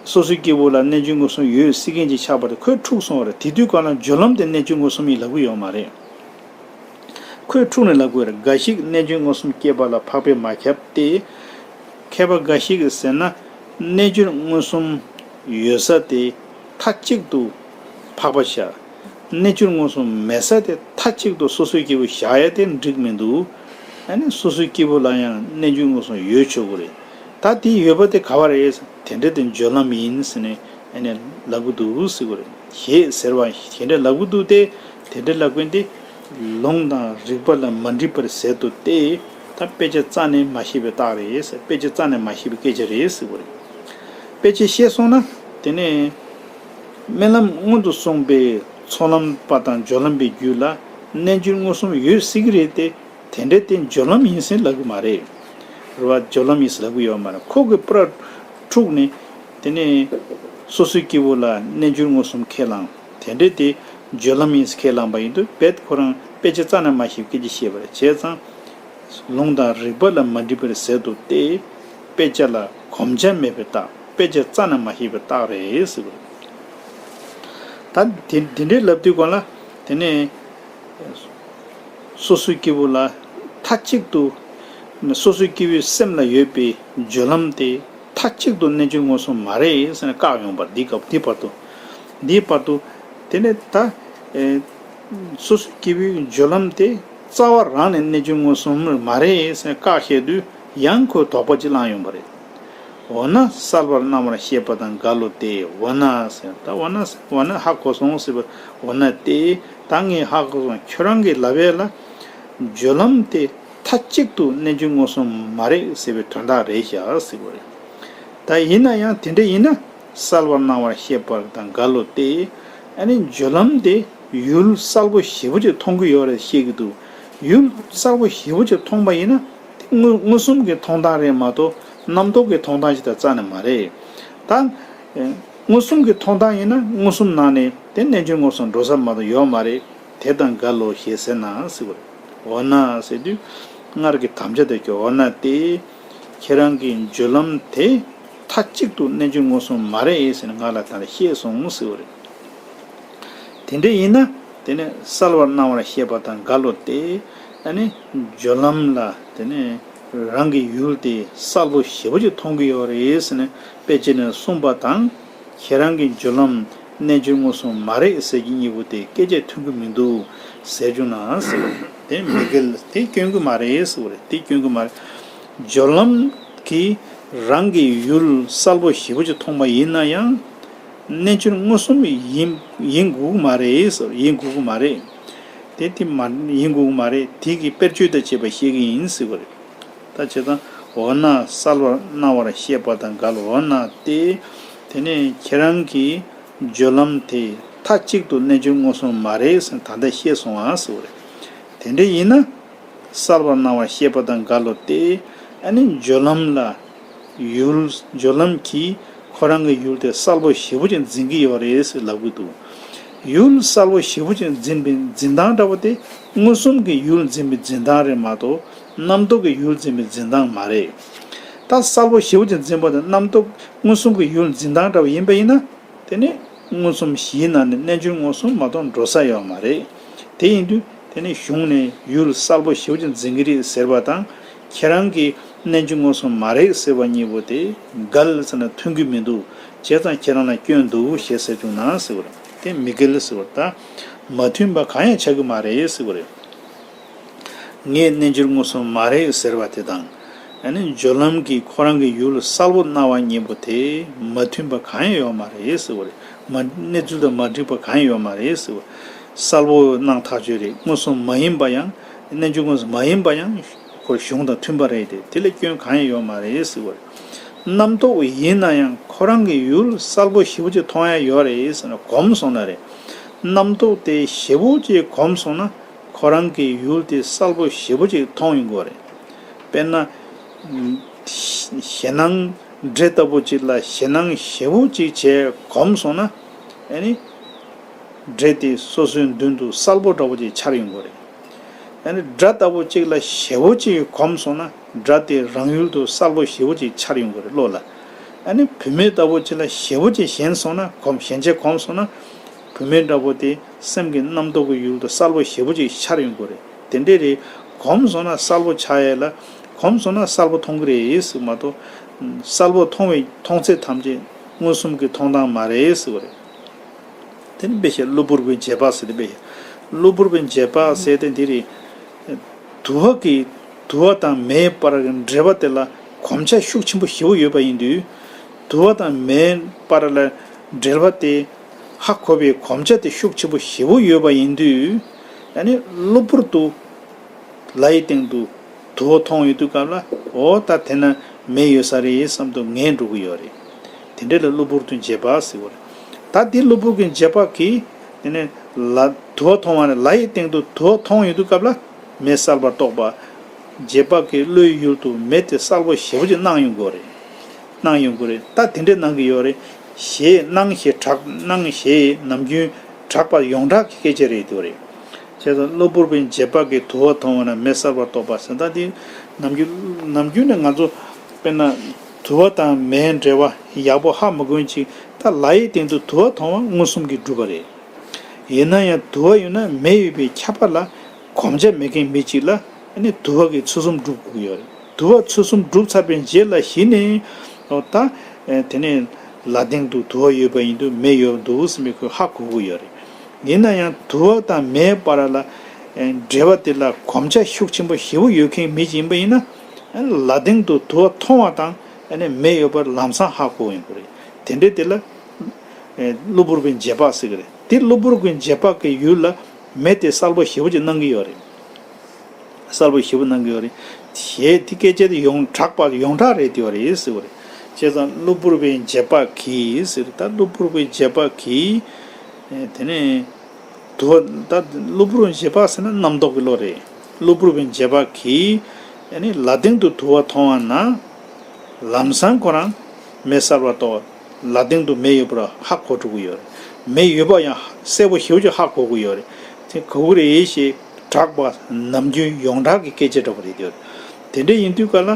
སོ་སོའི་སྐྱེ་བོ་ལ་རྣལ་འབྱོར་མངོན་སུམ་ཡོད་སྲིད་མཁན་ཅིག་ཆགས་པ་རེད། ཁོས་འཁྲུག་སོང་བ་རེད། དེ་དུས་གང་ལ་སྦྱོར་ལམ་དེ་རྣལ་འབྱོར་མངོན་སུམ་ཡིན་ལབ་ཀྱི་ཡོད་མ་རེད། ཁོས་འཁྲུག་ནས་ལབ་དགོས་རེད། འགའ་ཞིག་རྣལ་འབྱོར་མངོན་སུམ་སྐྱེས་པ་ལ་འཕགས་པས་མ་ཁྱབ་སྟེ། མཁས་པ་འགའ་ཞིག་གིས་ཟེར་ན། རྣལ་འབྱོར་མངོན་སུམ་ཡོད་ས་དེ་མཐའ་གཅིག་ཏུ་འཕགས་པ་བཞག་རྣལ་འབྱོར་མངོན་སུམ་མེད་ས་དེ་མཐའ་གཅིག་ཏུ་སོ་སོའི་སྐྱེ་བོ་བཞག་ཡ་དེ་འགྲིག་མི་འདུག་ཨ་ནི་སོ་སོའི་སྐྱེ་བོ་ལ་ཡང་རྣལ་འབྱོར་མངོན་སུམ་ཡོད་ཆོག་གི་རེད། ད་དེ་ཡོད་པ་དེ་ག་བ་རེད། དེ་འདྲ་དེ་སྦྱོར་ལམ་ཡིན་ཟེར་ནས་ཨ་ནི་ལབ་གི་འདུག་ཟེར་གི་རེད། ཞེས་ཟེར་བ་དེ་འདྲ་ལབ་གི་འདུག་སྟེ། དེ་འདྲ་ལབ་མཁན་དེ་ལུང་དང་རིགས་པ་ལ་མ་འགྲིག་པར་ཟད་དོ་སྟེ། ད་དཔེ་ཆ་རྩ་ནས་མ་ཤེས་པའི་རྟགས་རེད་ཟེར། དཔེ་ཆ་རྩ་ནས་མ་ཤེས་པའི་སྐད་ཆ་རེད་ཟེར་གི་རེད། དཔེ་ཆ་ཤེས་སོང་ན་དེ་ནས་རྨི་ལམ་སྔོན་དུ་སོང་པའི་ཚོགས་ལམ་པ་དང་སྦྱོར་ལམ་པའི་རྒྱུད་ལ་རྣལ་འབྱོར་མངོན་སུམ་ཡོད་སྲིད་ཀྱི་རེད་དེ། དེ་འདྲ་དེ་སྦྱོར་ལམ་ཡིན་ཟེར་ལབ་གི་མ་རེད། རེད་བ། སྦྱོར་ལམ་ཡིན་ཟེར་ལབ་གི་ཡོད་མ་རེད། ཁོ་གི་པར་འཁྲུག་ནས། དེ་ནས་སོ་སོའི་སྐྱེ་བོ་ལ་རྣལ་འབྱོར་མངོན་སུམ་ཁས་བླངས། དེ་འདྲ་དེ་སྦྱོར་ལམ་ཡིན་ཟེར་ཁས་བླངས་པ་ཡིན་དུས་རྦད་ཁོ་རང་དཔེ་ཆ་རྩ་ནས་མ་ཤེས་པའི་སྐད་ཆ་བཤད་པ་རེད། བྱས་ཙང་། ལུང་དང་རིགས་པ་ལ་མ་འགྲིག་པར་ཟད་དོ་སྟེ། དཔེ་ཆ་ལ་གོམས་ཆ་མེད་པའི་རྟགས། དཔེ་ཆ་རྩ་ནས་མ་ཤེས་པའི་རྟགས་རེད་ཟེར་གི་རེད། ད་དེ་དེ་འདྲའི་ལབ་དུས་གོང་ལ་དེ་ནས། སོ་སོའི་སྐྱེ་བོ་ལ་མཐའ་གཅིག་ཏུ། སོ་སོའི་སྐྱེ་བོའི་སེམས་ལ་ཡོད་པའི་སྦྱོར་ལམ་དེ་མཐའ་གཅིག་ཏུ་རྣལ་འབྱོར་མངོན་སུམ་མ་རེད་ཟེར་ནས་བཀག་ཡོང་བར། འདི་སྐབས་འདི་བར་དུ། འདིའི་བར་དུ། དེ་ནས་ད། ཨེ། སོ་སོའི་སྐྱེ་བོའི་སྦྱོར་ལམ་དེ་རྩ་བ་རང་ནས་རྣལ་འབྱོར་མངོན་སུམ་མ་རེད་ཟེར་ནས་བཀག་བཤད་དུས་ཡང་ཁོས་དོགས་པ་ཅིག་བསླངས་ཡོང་བ་རེད། འོ་ན་གསལ་བར་སྣང་བར་བཤད་པ་དང་འགལ་ལོ་སྟེ། འོ་ན་ཟེར། ད་འོ་ན་འོ་ན་ཧ་གོ་སོང་ཟེར་བ། འོ་ན་སྟེ། ད་ངས་ཧ་གོ་སོང་། ཁྱོད་རང་གིས་ལབ་ཡས་ལ། སྦྱོར་ལམ་དེ་མཐའ་གཅིག་ཏུ་རྣལ་འབྱོར་མངོན་སུམ་མ་རེད་ཟེར་བའི་དོན་དག་རེད་བཞག་ཟེར་བ་རེད། ད་ཡིན་ན་ཡང་དེ་འདྲ་ཡིན་ན་གསལ་བར་སྣང་བར་ཤེས་པ་དང་འགལ་ལོ་སྟེ། ཨ་ནི་སྦྱོར་ལམ་དེ་ཡུལ་གསལ་པོ་ཞེ་པོ་ཅིག་མཐོང་གི་ཡོད་རེད་བཤད་ཀྱི་འདུག་ཡུལ་གསལ་པོ་ཞེ་པོ་ཅིག་མཐོང་པ་ཡིན་ན་དེ་མངོན་མངོན་སུམ་གྱི་མཐོང་སྟངས་རེད་མ་གཏོགས་རྣམ་རྟོག་གི་མཐོང་སྟངས་ཤིག་དང་རྩ་ནས་མ་རེད། ད། མངོན་སུམ་གྱི་མཐོང་སྟངས་ཡིན་ན་མངོན་སུམ་ནང་ནས་དེ་རྣལ་འབྱོར་མངོན་སུམ་འགྲོ་ས་མ་གཏོགས་ཡོད་མ་རེད། དེ་དང་འགལ་ལོ་ཞེས་ཟེར་ན་ཟེར་བ་རེད། འོ་ན་ཟེར་དུས་སྔར་གྱི་དམ་བཅའ་དེ་ཀྱང་འོ་ན་སྟེ། ཁྱེད་རང་གི་སྦྱོར་ལམ་དེ་མཐའ་གཅིག་ཏུ་རྣལ་འབྱོར་མངོན་སུམ་མ་རེད་ཟེར་ནས་ང་ལ་ད་ལྟ་བཤད་སོང་ཟེར་བ་རེད། དེ་འདྲ་ཡིན་ན་དེ་ནི་གསལ་བར་སྣང་བར་ཤེས་པ་དང་འགལ་ལོ་སྟེ། ཨ་ནི་སྦྱོར་ལམ་ལ་དེ་ནི་རང་གི་ཡུལ་དེ་གསལ་པོ་ཞེ་པོ་ཅིག་མཐོང་གི་ཡོད་རེད་ཟེར་ནས་དཔེ་ཅིག་ནས་གསུངས་པ་དང་། ཁྱེད་རང་གི་སྦྱོར་ལམ་རྣལ་འབྱོར་མངོན་སུམ་མ་རེད་ཟེར་གྱི་གཉིས་པོ་དེ་སྐད་ཆ་མཐུན་གྱི་མི་འདུག་ཟེར་བྱུང་ན་ཟེར་བ་དེ་མི་འགལ་དེ་སྐྱོན་གྱི་མ་རེད་ཟེར་བ་རེད། དེ་སྐྱོན་གྱི་མ་རེད། སྦྱོར་ལམ་གྱིས་རང་གི་ཡུལ་གསལ་པོ་ཞེ་པོ་ཅིག་མཐོང་པ་ཡིན་ན་ཡང་། རྣལ་འབྱོར་མངོན་སུམ་ཡིན་ཡིན་དགོས་ཀྱི་མ་རེད་ཟེར། ཡིན་དགོས་ཀྱི་མ་རེད། དེ་དེ་མ་ཡིན་དགོས་ཀྱི་མ་རེད། དེ་གི་དཔེར་བརྗོད་དང་བཅས་པ་བཤད་ཀྱི་ཡིན་ཟེར་བ་རེད། ད་བྱས་ཙང་འོ་ན་གསལ་བར་སྣང་བར་ཤེས་པ་དང་འགལ་འོ་ན་སྟེ། དེ་ནས་ཁྱེད་རང་གི་སྦྱོར་ལམ་དེ་མཐའ་གཅིག་ཏུ་རྣལ་འབྱོར་མངོན་སུམ་མ་རེད་ཟེར་ད་ལྟ་བཤད་སོང་ཨ་ཟེར་བ་རེད། དེ་འདྲ་ཡིན་ན། གསལ་བར་སྣང་བར་ཤེས་པ་དང་འགལ་ལོ་སྟེ། ཨ་ནི་སྦྱོར་ལམ་ལ། ཡུལ་སྦྱོར་ལམ་གྱིས་ཁོ་རང་གི་ཡུལ་དེ་གསལ་པོ་ཞེ་པོ་ཅིག་འཛིན་གྱི་ཡོད་རེད་ཟེར་ལབ་ཀྱི་འདུག་ཡུལ་གསལ་པོ་ཞེ་པོ་ཅིག་འཛིན་པའི་འཛིན་སྟངས་འདྲ་བོ་དེ་མངོན་སུམ་གྱི་ཡུལ་འཛིན་པའི་འཛིན་སྟངས་རེད་མ་གཏོགས་རྣམ་རྟོག་གི་ཡུལ་འཛིན་པའི་འཛིན་སྟངས་མ་རེད། ད་གསལ་པོ་ཞེ་པོ་ཅིག་འཛིན་པ་དེ་རྣམ་རྟོག་མངོན་སུམ་གྱི་ཡུལ་འཛིན་སྟངས་འདྲ་བོ་ཡིན་པ་ཡིན་ན། དེ་ནི་མངོན་སུམ་བཞིའི་ནང་ནས་རྣལ་འབྱོར་མངོན་སུམ་མ་གཏོགས་འགྲོ་ས་ཡོད་མ་རེད། དེ་ཡིན་དུས་དེ་ནི་གཞུང་ནས་ཡུལ་གསལ་པོ་ཞེ་པོ་ཅིག་འཛིན་གྱི་རེད་ཟེར་བ་དང་། ཁྱེད་རང་གིས་རྣལ་འབྱོར་མངོན་སུམ་མ་རེད་ཟེར་བ་གཉིས་པོ་དེ་འགལ་ཟེར་ན་མཐུན་གྱི་མི་འདུག་བྱས་ཙང་ཁྱེད་རང་ལ་སྐྱོན་འདུག་ཞེས་ཟེར་བྱུང་ན་ཟེར་བ་རེད། དེ་མི་འགལ་ཟེར་བ་ད་མ་མཐུན་པ་གང་ཡང་ཆགས་ཀྱི་མ་རེད་ཟེར་བ་རེད། ངས་རྣལ་འབྱོར་མངོན་སུམ་མ་རེད་ཟེར་བ་དེ་དང་། ཨ་ནི་སྦྱོར་ལམ་གྱིས་ཁོ་རང་གི་ཡུལ་གསལ་པོ་སྣང་བ་གཉིས་པོ་དེ་མ་མཐུན་པ་གང་ཡང་ཡོད་མ་རེད་ཟེར་བ་རེད། མ་གནས་ཚུལ་དང་མ་འགྲིག་པ་གང་ཡང་ཡོད་མ་རེད་ཟེར་བ། གསལ་པོ་སྣང་ཐག་ཆོད་རེད། མངོན་སུམ་མ་ཡིན་པ་ཡང་རྣལ་འབྱོར་མངོན་སུམ་མ་ཡིན་པ་ཡང་ཁོ་གཞུང་དང་མཐུན་པ་རེད་དེ་དེ་ལ་སྐྱོན་གང་ཡང་ཡོད་མ་རེད་ཟེར་བ་རེད། རྣམ་རྟོག་ཡིན་ན་ཡང་ཁོ་རང་གི་ཡུལ་གསལ་པོ་ཞེ་པོ་ཅིག་མཐོང་ཡ་ཡོད་རེད་ཟེར་ན་གོམས་སོང་ན་རེད། རྣམ་རྟོག་དེ་ཞེ་པོ་ཅིག་གོམས་སོང་ན། ཁོ་རང་གི་ཡུལ་དེ་གསལ་པོ་ཞེ་པོ་ཅིག་མཐོང་ཡོང་གི་རེད། དཔེར་ན། ཞེད་སྣང་འདྲེ་ལྟ་བུ་ཅིག་ལ་ཞེད་སྣང་ཞེ་པོ་ཅིག་བྱས་གོམས་སོང་ན། ཨ་ནི། འདྲེ་དེ་སོ་སོའི་མདུན་དུ་གསལ་པོ་འདྲ་བོ་ཅིག་འཆར་ཡོང་གི་རེད། ཨ་ནི་དགྲ་ལྟ་བུ་ཅིག་ལ་ཞེ་པོ་ཅིག་གོམས་སོང་ན་དགྲ་དེ་རང་ཡུལ་དུ་གསལ་པོ་ཞེ་པོ་ཅིག་འཆར་ཡོང་གི་རེད་བློ་ལ། ཨ་ནི་བུད་མེད་ལྟ་བུ་ཅིག་ལ་ཞེ་པོ་ཅིག་ཞེན་སོང་ན་གོམས་ཞེན་ཆགས་གོམས་སོང་ན། བུད་མེད་འདྲ་པོ་དེ་སེམས་ཀྱི་རྣམ་རྟོག་གི་ཡུལ་དུ་གསལ་པོ་ཞེ་པོ་ཅིག་འཆར་ཡོང་གི་རེད། དེ་འདྲས་རེད། གོམས་སོང་ན་གསལ་པོ་ཆགས་ཡས་ལ། གོམས་སོང་ན་གསལ་པོ་མཐོང་གི་རེད་ཟེར་མ་གཏོགས། གསལ་པོ་མཐོང་བའི་མཐོང་ཚད་ཐམས་ཅད་མངོན་སུམ་གྱི་མཐོང་སྟངས་མ་རེད་ཟེར་བ་རེད། དེ་ནི་དཔེ་བཤད་གློ་བུར་བའི་རྗེས་དཔག་ཟེར་ཏེ་དཔེ་བཤད། གློ་བུར་བའི་རྗེས་དཔག་ཟེར་ཏེ་འདི་རེད། དུ་བ་གི་དུ་བ་དང་མེའི་བར་གྱི་འབྲེལ་བ་དེ་ལ་གོམས་ཆ་ཤུགས་ཆེན་པོ་ཞེ་པོ་ཡོད་པ་ཡིན་དུས། དུ་བ་དང་མེའི་བར་ལ་འབྲེལ་བ་དེ་ཧ་གོ་བའི་གོམས་ཆ་དེ་ཤུགས་ཆེན་པོ་ཞེ་པོ་ཡོད་པ་ཡིན་དུས། ཨ་ནི་གློ་བུར་དུ་ལ་ཡི་སྟེང་དུ་དུ་བ་མཐོང་ཡོང་དུས་སྐབས་ལ་འོ་ད་དེ་ན་མེ་ཡོད་ས་རེད་བསམ་དུ་ངེས་འགྲོ་གི་ཡོད་རེད། དེ་འདྲ་ལ་གློ་བུར་དུ་རྗེས་དཔག་ཟེར་བ་རེད། ད་དེ་གློ་བུར་གྱི་རྗེས་དཔག་གིས་དེ་ནས་ལ་དུ་བ་མཐོང་བ་ནས་ལ་ཡི་སྟེང་དུ་དུ་བ་མཐོང་ཡོང་དུས་སྐབས་ལ། མེ་གསལ་བར་རྟོགས་པ། རྗེས་དཔག་གི་བློའི་ཡུལ་དུ་མེ་དེ་གསལ་པོ་ཞེ་པོ་ཅིག་སྣང་ཡོང་གི་རེད། སྣང་ཡོང་གི་རེད། ད་དེ་འདྲའི་སྣང་གི་ཡོད་རེད། ཞེས་སྣང་ཞེས་གྲགས་སྣང་ཞེས་ནམ་རྒྱུན་གྲགས་པ་ཡོངས་གྲགས་ཀྱི་སྐད་ཆ་རེད་འདུག་རེད། བྱས་ཙང་གློ་བུར་བའི་རྗེས་དཔག་གིས་དུ་བ་མཐོང་བ་ན་མེ་གསལ་བར་རྟོགས་པ་ཟེར་ད་དེ་ནམ་རྒྱུན་ནམ་རྒྱུན་ནས་ང་ཚོ་དཔེར་ན་དུ་བ་དང་མེའི་འབྲེལ་བ་ཡག་པོ་ཧ་མ་གོ་མཁན་ཅིག་ད་ལ་ཡི་སྟེང་དུ་དུ་བ་མཐོང་བ་མངོན་སུམ་གྱིས་གྲུབ་པ་རེད། ཡིན་ན་ཡང་དུ་བ་ཡོད་ན་མེ་ཡོད་པའི་ཁྱབ་པ་ལ་གོམས་ཆ་མེད་མཁན་མི་གཅིག་ལ་ཨ་ནི་དུ་བ་གིས་ཚུལ་གསུམ་སྒྲུབ་དགོས་ཀྱི་ཡོད་རེད། དུ་བ་ཚུལ་གསུམ་སྒྲུབ་ཚར་བའི་རྗེས་ལ་གཞི་ནས་ཨོ་ད་ཨེ་དེ་ནས་ལ་སྟེང་དུ་དུ་བ་ཡོད་པ་ཡིན་དུས་མེ་ཡོད་འདུག་ཟེར་མི་ཁོས་ཧ་གོ་གི་ཡོད་རེད། ཡིན་ན་ཡང་དུ་བ་དང་མེའི་བར་ལ་ཨེ་འབྲེལ་བ་དེ་ལ་གོམས་ཆ་ཤུགས་ཆེན་པོ་ཞེ་པོ་ཡོད་མཁན་མི་གཅིག་ཡིན་པ་ཡིན་ན་ཨ་ནི་ལ་སྟེང་དུ་དུ་བ་མཐོང་བ་དང་ཨ་ནི་མེ་ཡོད་པར་ལམ་སང་ཧ་གོ་ཡོང་གི་རེད། དེ་འདྲའི་དེ་ལ། ཨེ་གློ་བུར་བའི་རྗེས་དཔག་ཟེར་གི་རེད། དེ་གློ་བུར་གྱི་རྗེས་དཔག་གི་ཡུལ་ལ་མེ་དེ་གསལ་པོ་ཞེ་པོ་ཅིག་སྣང་གི་ཡོད་རེད། གསལ་པོ་ཞེ་པོ་གནང་གི་ཡོད་རེད། ཞེས་དེ་སྐད་ཅེས་དེ་ཡོངས་གྲགས་པ་ཡོངས་གྲགས་རེད་དེ་ཡོད་རེད་ཟེར་བ་རེད། བྱས་ཙང་གློ་བུར་བའི་རྗེས་དཔག་གིས་ཟེར། ད་གློ་བུར་བའི་རྗེས་དཔག་གིས་དེ་ནས་དུ་བ། ད་གློ་བུར་བའི་རྗེས་དཔག་ཟེར་ན་རྣམ་རྟོག་གི་བློ་རེད། གློ་བུར་བའི་རྗེས་དཔག་གིས་ལ་སྟེང་དུ་དུ་བ་མཐོང་བ་ན། ལམ་སང་ཁོ་རང་མེ་གསལ་བར་རྟོགས། ལ་སྟེང་དུ་མེ་ཡོད་པར་ཧ་གོ་འགྲོ་གི་ཡོད་རེད། མེ་ཡོད་པ་ཡང་གསལ་པོ་ཞེ་པོ་ཅིག་ཧ་གོ་གི་ཡོད་རེད། དེ་གོ་གི་རེད་ཞེས་གྲགས་པ་ནམ་རྒྱུན་ཡོངས་གྲགས་ཀྱི་སྐད་ཆ་འདྲ་པོ་རེད་དེ། དེ་འདྲ་ཡིན་དུས་ག་ལ་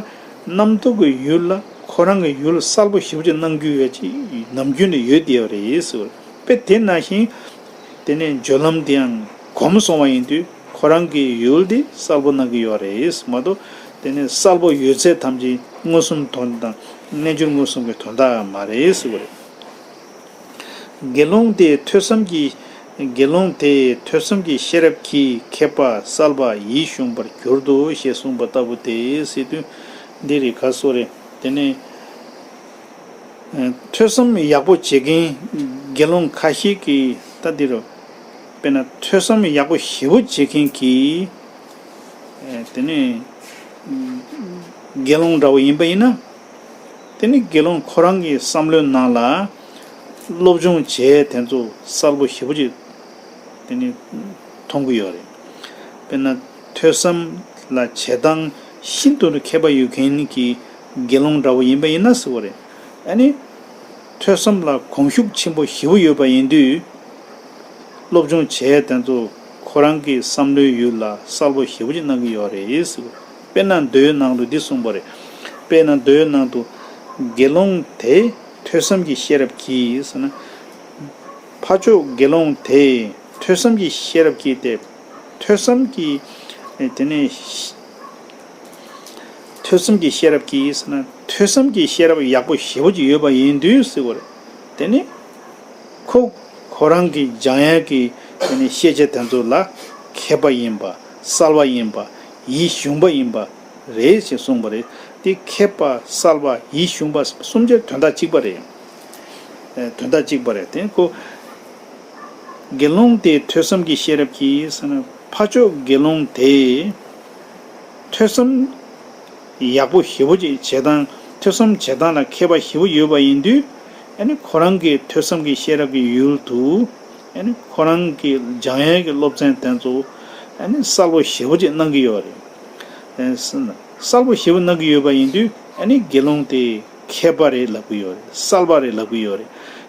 རྣམ་རྟོག་གི་ཡུལ་ལ་ཁོ་རང་གི་ཡུལ་གསལ་པོ་ཞེ་པོ་ཅིག་སྣང་རྒྱུ་ཡོད་ཅིག་ནམ་རྒྱུན་ནས་ཡོད་དེ་ཡོད་རེད་ཟེར་བ་རེད། དཔེ་དེ་ནང་བཞིན་དེ་ནས་སྦྱོར་ལམ་དེའང་གོམས་སོང་བ་ཡིན་དུས། ཁོ་རང་གི་ཡུལ་དེ་གསལ་པོ་སྣང་གི་ཡོད་རེད་མ་གཏོགས། དེ་ནི་གསལ་པོ་ཡོད་ཚད་ཐམས་ཅད་མངོན་སུམ་དོན་དང་རྣལ་འབྱོར་མངོན་སུམ་གྱི་དོན་དག་མ་རེད་ཟེར་བ་རེད། དགེ་སློང་དེ་ཐོས་བསམ་གྱི། དགེ་སློང་དེ་ཐོས་བསམ་གྱི་ཤེས་རབ་ཀྱིས་མཁས་པ་གསལ་པ་ཡིད་གཞུངས་པར་གྱུར་ཏོ་ཞེས་གསུངས་པ་ལྟ་བུ་སྟེ་ཟེར་དུས། འདི་རེད་ག་སོ་རེད། དེ་ནས། ཐོས་བསམ་ཡག་པོ་བྱེད་མཁན་དགེ་སློང་ཁ་ཤས་ཀྱིས་ད་འདི་རུ། དཔེར་ན་ཐོས་བསམ་ཡག་པོ་ཞེ་པོ་བྱེད་མཁན་གྱི་དེ་ནས་དགེ་སློང་འདྲ་བོ་ཡིན་པ་ཡིན་ན། དེ་ནི་དགེ་སློང་ཁོ་རང་གི་བསམ་བློའི་ནང་ལ་སློབ་སྦྱོང་བྱས་དེ་ཚོ་གསལ་པོ་ཞེ་པོ་ཅིག་དེ་ནི་མཐོང་གི་ཡོད་རེད། དཔེར་ན་ཐོས་བསམ་ལ་བྱེད་སྟངས་ཤིན་ཏུ་ནས་མཁས་པ་ཡོད་མཁན་གྱི་དགེ་སློང་འདྲ་བོ་ཡིན་པ་ཡིན་ན་ཟེར་བ་རེད། ཨ་ནི་ཐོས་བསམ་ལ་གོམས་ཤུགས་ཆེན་པོ་ཞེ་པོ་ཡོད་པ་ཡིན་དུས། སློབ་སྦྱོང་བྱས་དེ་ཚོ་ཁོ་རང་གི་བསམ་བློའི་ཡུལ་ལ་གསལ་པོ་ཞེ་པོ་ཅིག་སྣང་གི་ཡོད་རེད་ཟེར་བ་རེད། དཔེར་ན་མདོའི་ནང་དུ་འདི་གསུངས་པ་རེད། དཔེར་ན་མདོའི་ནང་དུ་དགེ་སློང་དེ་ཐོས་བསམ་གྱི་ཤེས་རབ་ཀྱིས་ཟེར་ན། ཕ་ཕྱོགས་དགེ་སློང་དེ་ཐོས་བསམ་གྱི་ཤེས་རབ་ཀྱིས་ཏེ། ཐོས་བསམ་གྱི། དེ་ནས། ཐོས་བསམ་གྱི་ཤེས་རབ་ཀྱིས་ཟེར་ན་ཐོས་བསམ་གྱི་ཤེས་རབ་ཡག་པོ་ཞེ་པོ་ཅིག་ཡོད་པ་ཡིན་དུས་ཟེར་བ་རེད། དེ་ནི། ཁོ། ཁོ་རང་གི་སྦྱང་ཡག་གི་དེ་ནི་ཤེས་བྱ་དེ་ཚོ་ལ་མཁས་པ་ཡིན་པ། གསལ་བ་ཡིན་པ། ཡིད་གཞུངས་པ་ཡིན་པ། རེད་ཅེས་གསུངས་པ་རེད། དེ་མཁས་པ་གསལ་བ་ཡིད་གཞུངས་པ་གསུམ་ཆར་དོན་དག་གཅིག་པ་རེད། ཨེ། དོན་དག་གཅིག་པ་རེད། དེ་ཁོ། དགེ་སློང་དེ་ཐོས་བསམ་གྱི་ཤེས་རབ་ཀྱིས་ཟེར་ན་ཕ་ཕྱོགས་དགེ་སློང་དེ་ཐོས་བསམ་ཡག་པོ་ཞེ་པོ་ཅིག་བྱེད་སྟངས། ཐོས་བསམ་བྱེད་སྟངས་ལ་མཁས་པ་ཞེ་པོ་ཡོད་པ་ཡིན་དུས། ཨ་ནི་ཁོ་རང་གི་ཐོས་བསམ་གྱི་ཤེས་རབ་ཀྱི་ཡུལ་དུ། ཨ་ནི་ཁོ་རང་གི་སྦྱང་ཡག་གི་སློབ་ཚན་དེ་ཚོ་ཨ་ནི་གསལ་པོ་ཞེ་པོ་ཅིག་སྣང་གི་ཡོད་རེད། ཨ་གསལ་པོ་ཞེ་པོ་སྣང་གི་ཡོད་པ་ཡིན་དུས་ཨ་ནི་དགེ་སློང་དེ་མཁས་པ་རེད་ལབ་གི་ཡོད་རེད། གསལ་པ་རེད་ལབ་གི་ཡོད་རེད།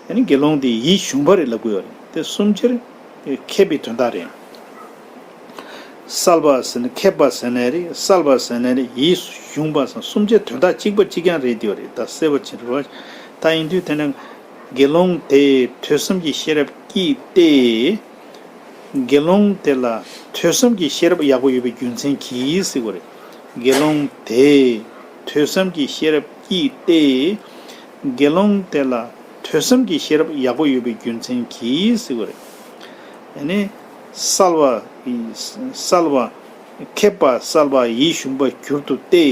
ཨ་ནི་དགེ་སློང་དེ་ཡིད་གཞུངས་པ་རེད་ལབ་གི་ཡོད་རེད། དེ་གསུམ་ཆར་མཁས་པའི་དོན་དག་རེད། གསལ་པ་ཟེར་ན་མཁས་པ་ཟེར་ནའི་རེད། གསལ་པ་ཟེར་ནའི་རེད། ཡིད་གཞུངས་པ་ཟེར་གསུམ་ཆའི་དོན་དག་གཅིག་པ་གཅིག་རྐྱང་རེད་དེ་རེད། ད་གསལ་པོ་ཅིག་རེད་བ། ད་ཡིན་དུས་དེ་ནི་དགེ་སློང་དེ་ཐོས་བསམ་གྱི་ཤེས་རབ་ཀྱིས་ཏེ། དགེ་སློང་དེ་ལ་ཐོས་བསམ་གྱི་ཤེས་རབ་ཡག་པོ་ཡོད་པའི་རྒྱུ་མཚན་གྱིས་ཟེར་བ་རེད། དགེ་སློང་དེ་ཐོས་བསམ་གྱི་ཤེས་རབ་ཀྱིས་ཏེ། དགེ་སློང་དེ་ལ་ཐོས་བསམ་གྱི་ཤེས་རབ་ཡག་པོ་ཡོད་པའི་རྒྱུ་མཚན་གྱིས་ཟེར་བ་རེད། ཨ་ནི། གསལ་བ། གསལ་བ། མཁས་པ་གསལ་བ་ཡིད་གཞུངས་པར་གྱུར་ཏོ་སྟེ།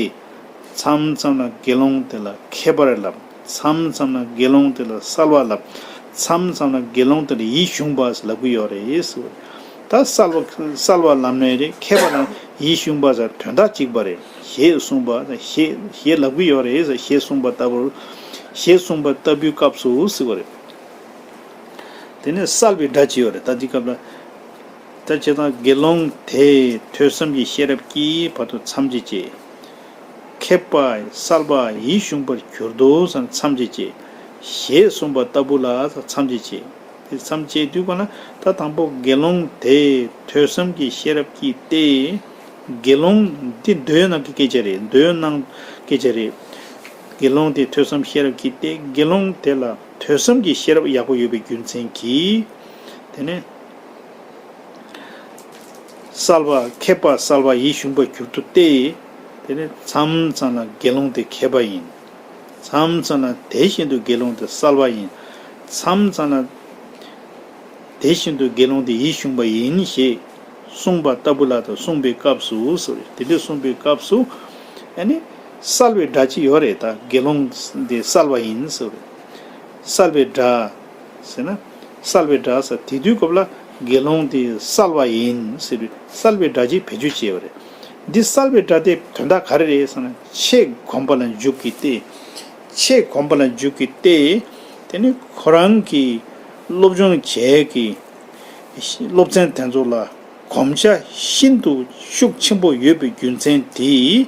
མཚམས་མཚམས་ན་དགེ་སློང་དེ་ལ་མཁས་པར་ལབ། མཚམས་མཚམས་ན་དགེ་སློང་དེ་ལ་གསལ་བར་ལབ། མཚམས་མཚམས་ན་དགེ་སློང་དེ་ལ་ཡིད་གཞུངས་པ་ཟེར་ལབ་ཀྱི་ཡོད་རེད་ཟེར། ད་གསལ་བ། གསལ་བ་ལབ་ནའི་རེད། མཁས་པ་དང་ཡིད་གཞུངས་པ་ཟེར་དོན་དག་གཅིག་པ་རེད། ཞེས་གསུངས་པ་ཞེས་ཞེས་ལབ་ཀྱི་ཡོད་རེད་ཟེར། ཞེས་གསུངས་པ་ལྟ་བུ། ཞེས་གསུངས་པ་ལྟ་བུའི་སྐབས་སུ་ཟེར་བ་རེད། དེ་ནས་གསལ་བའི་སྒྲ་ཅི་ཡོད་རེད། ད་འདི་སྐབས་ལ། ད་བྱས་ཙང་དགེ་སློང་དེ་ཐོས་བསམ་གྱི་ཤེས་རབ་ཀྱིས་བར་དུ་མཚམས་བཅད་ཅེས། མཁས་པ་གསལ་བ་ཡིད་གཞུངས་པར་གྱུར་ཏོ་ཟེར་མཚམས་བཅད་ཅེས། ཞེས་གསུངས་པ་ལྟ་བུ་ལ་མཚམས་བཅད་ཅེས། དེ་མཚམས་བཅད་དུས་གོ་ན་ད་དང་པོ་དགེ་སློང་དེ་ཐོས་བསམ་གྱི་ཤེས་རབ་ཀྱིས་ཏེ། དགེ་སློང་འདི་མདོའི་ནང་གི་སྐད་ཆ་རེད། མདོའི་ནང་སྐད་ཆ་རེད། དགེ་སློང་དེ་ཐོས་བསམ་ཤེས་རབ་ཀྱིས་ཏེ། དགེ་སློང་དེ་ལ་ཐོས་བསམ་གྱི་ཤེས་རབ་ཡག་པོ་ཡོད་པའི་རྒྱུ་མཚན་གྱིས། དེ་ནས། གསལ་བ། མཁས་པ་གསལ་བ་ཡིད་གཞུངས་པར་གྱུར་ཏོ་སྟེ། དེ་ནས་མཚམས་མཚམས་ལ་དགེ་སློང་དེ་མཁས་པ་ཡིན། མཚམས་མཚམས་ལ་དེ་བཞིན་དུ་དགེ་སློང་དེ་གསལ་བ་ཡིན། མཚམས་མཚམས་ལ་དེ་བཞིན་དུ་དགེ་སློང་དེ་ཡིད་གཞུངས་པ་ཡིན་ཞེས་གསུངས་པ་ལྟ་བུ་ལ་དང་གསུངས་པའི་སྐབས་སུ་ཟེར། དེ་འདྲ་གསུངས་པའི་སྐབས་སུ་ཨ་ནི་གསལ་བའི་སྒྲ་ཅིག་ཡོད་རེད། ད་དགེ་སློང་དེ་གསལ་བ་ཡིན་ཟེར། གསལ་བའི་སྒྲ། ཟེར་ན། གསལ་བའི་སྒྲ་ཟེར་དེ་དུས་སྐབས་ལ་དགེ་སློང་དེ་གསལ་བ་ཡིན་ཟེར་བའི་གསལ་བའི་སྒྲ་ཅིག་བེད་སྤྱོད་བྱས་པ་རེད། འདི་གསལ་བའི་སྒྲ་དེ་དོན་དག་ག་རེ་རེད་ཟེར་ན། ཆེས་གོམས་པ་ལ་འཇུག་གི་སྟེ། ཆེས་གོམས་པ་ལ་འཇུག་གི་སྟེ། དེ་ནི་ཁོ་རང་གི་སློབ་སྦྱོང་བྱེད་ཀྱི་སློབ་ཚན་དེ་ཚོ་ལ་གོམས་ཆ་ཤིན་ཏུ་ཤུགས་ཆེན་པོ་ཡོད་པའི་རྒྱུ་མཚན་དེས།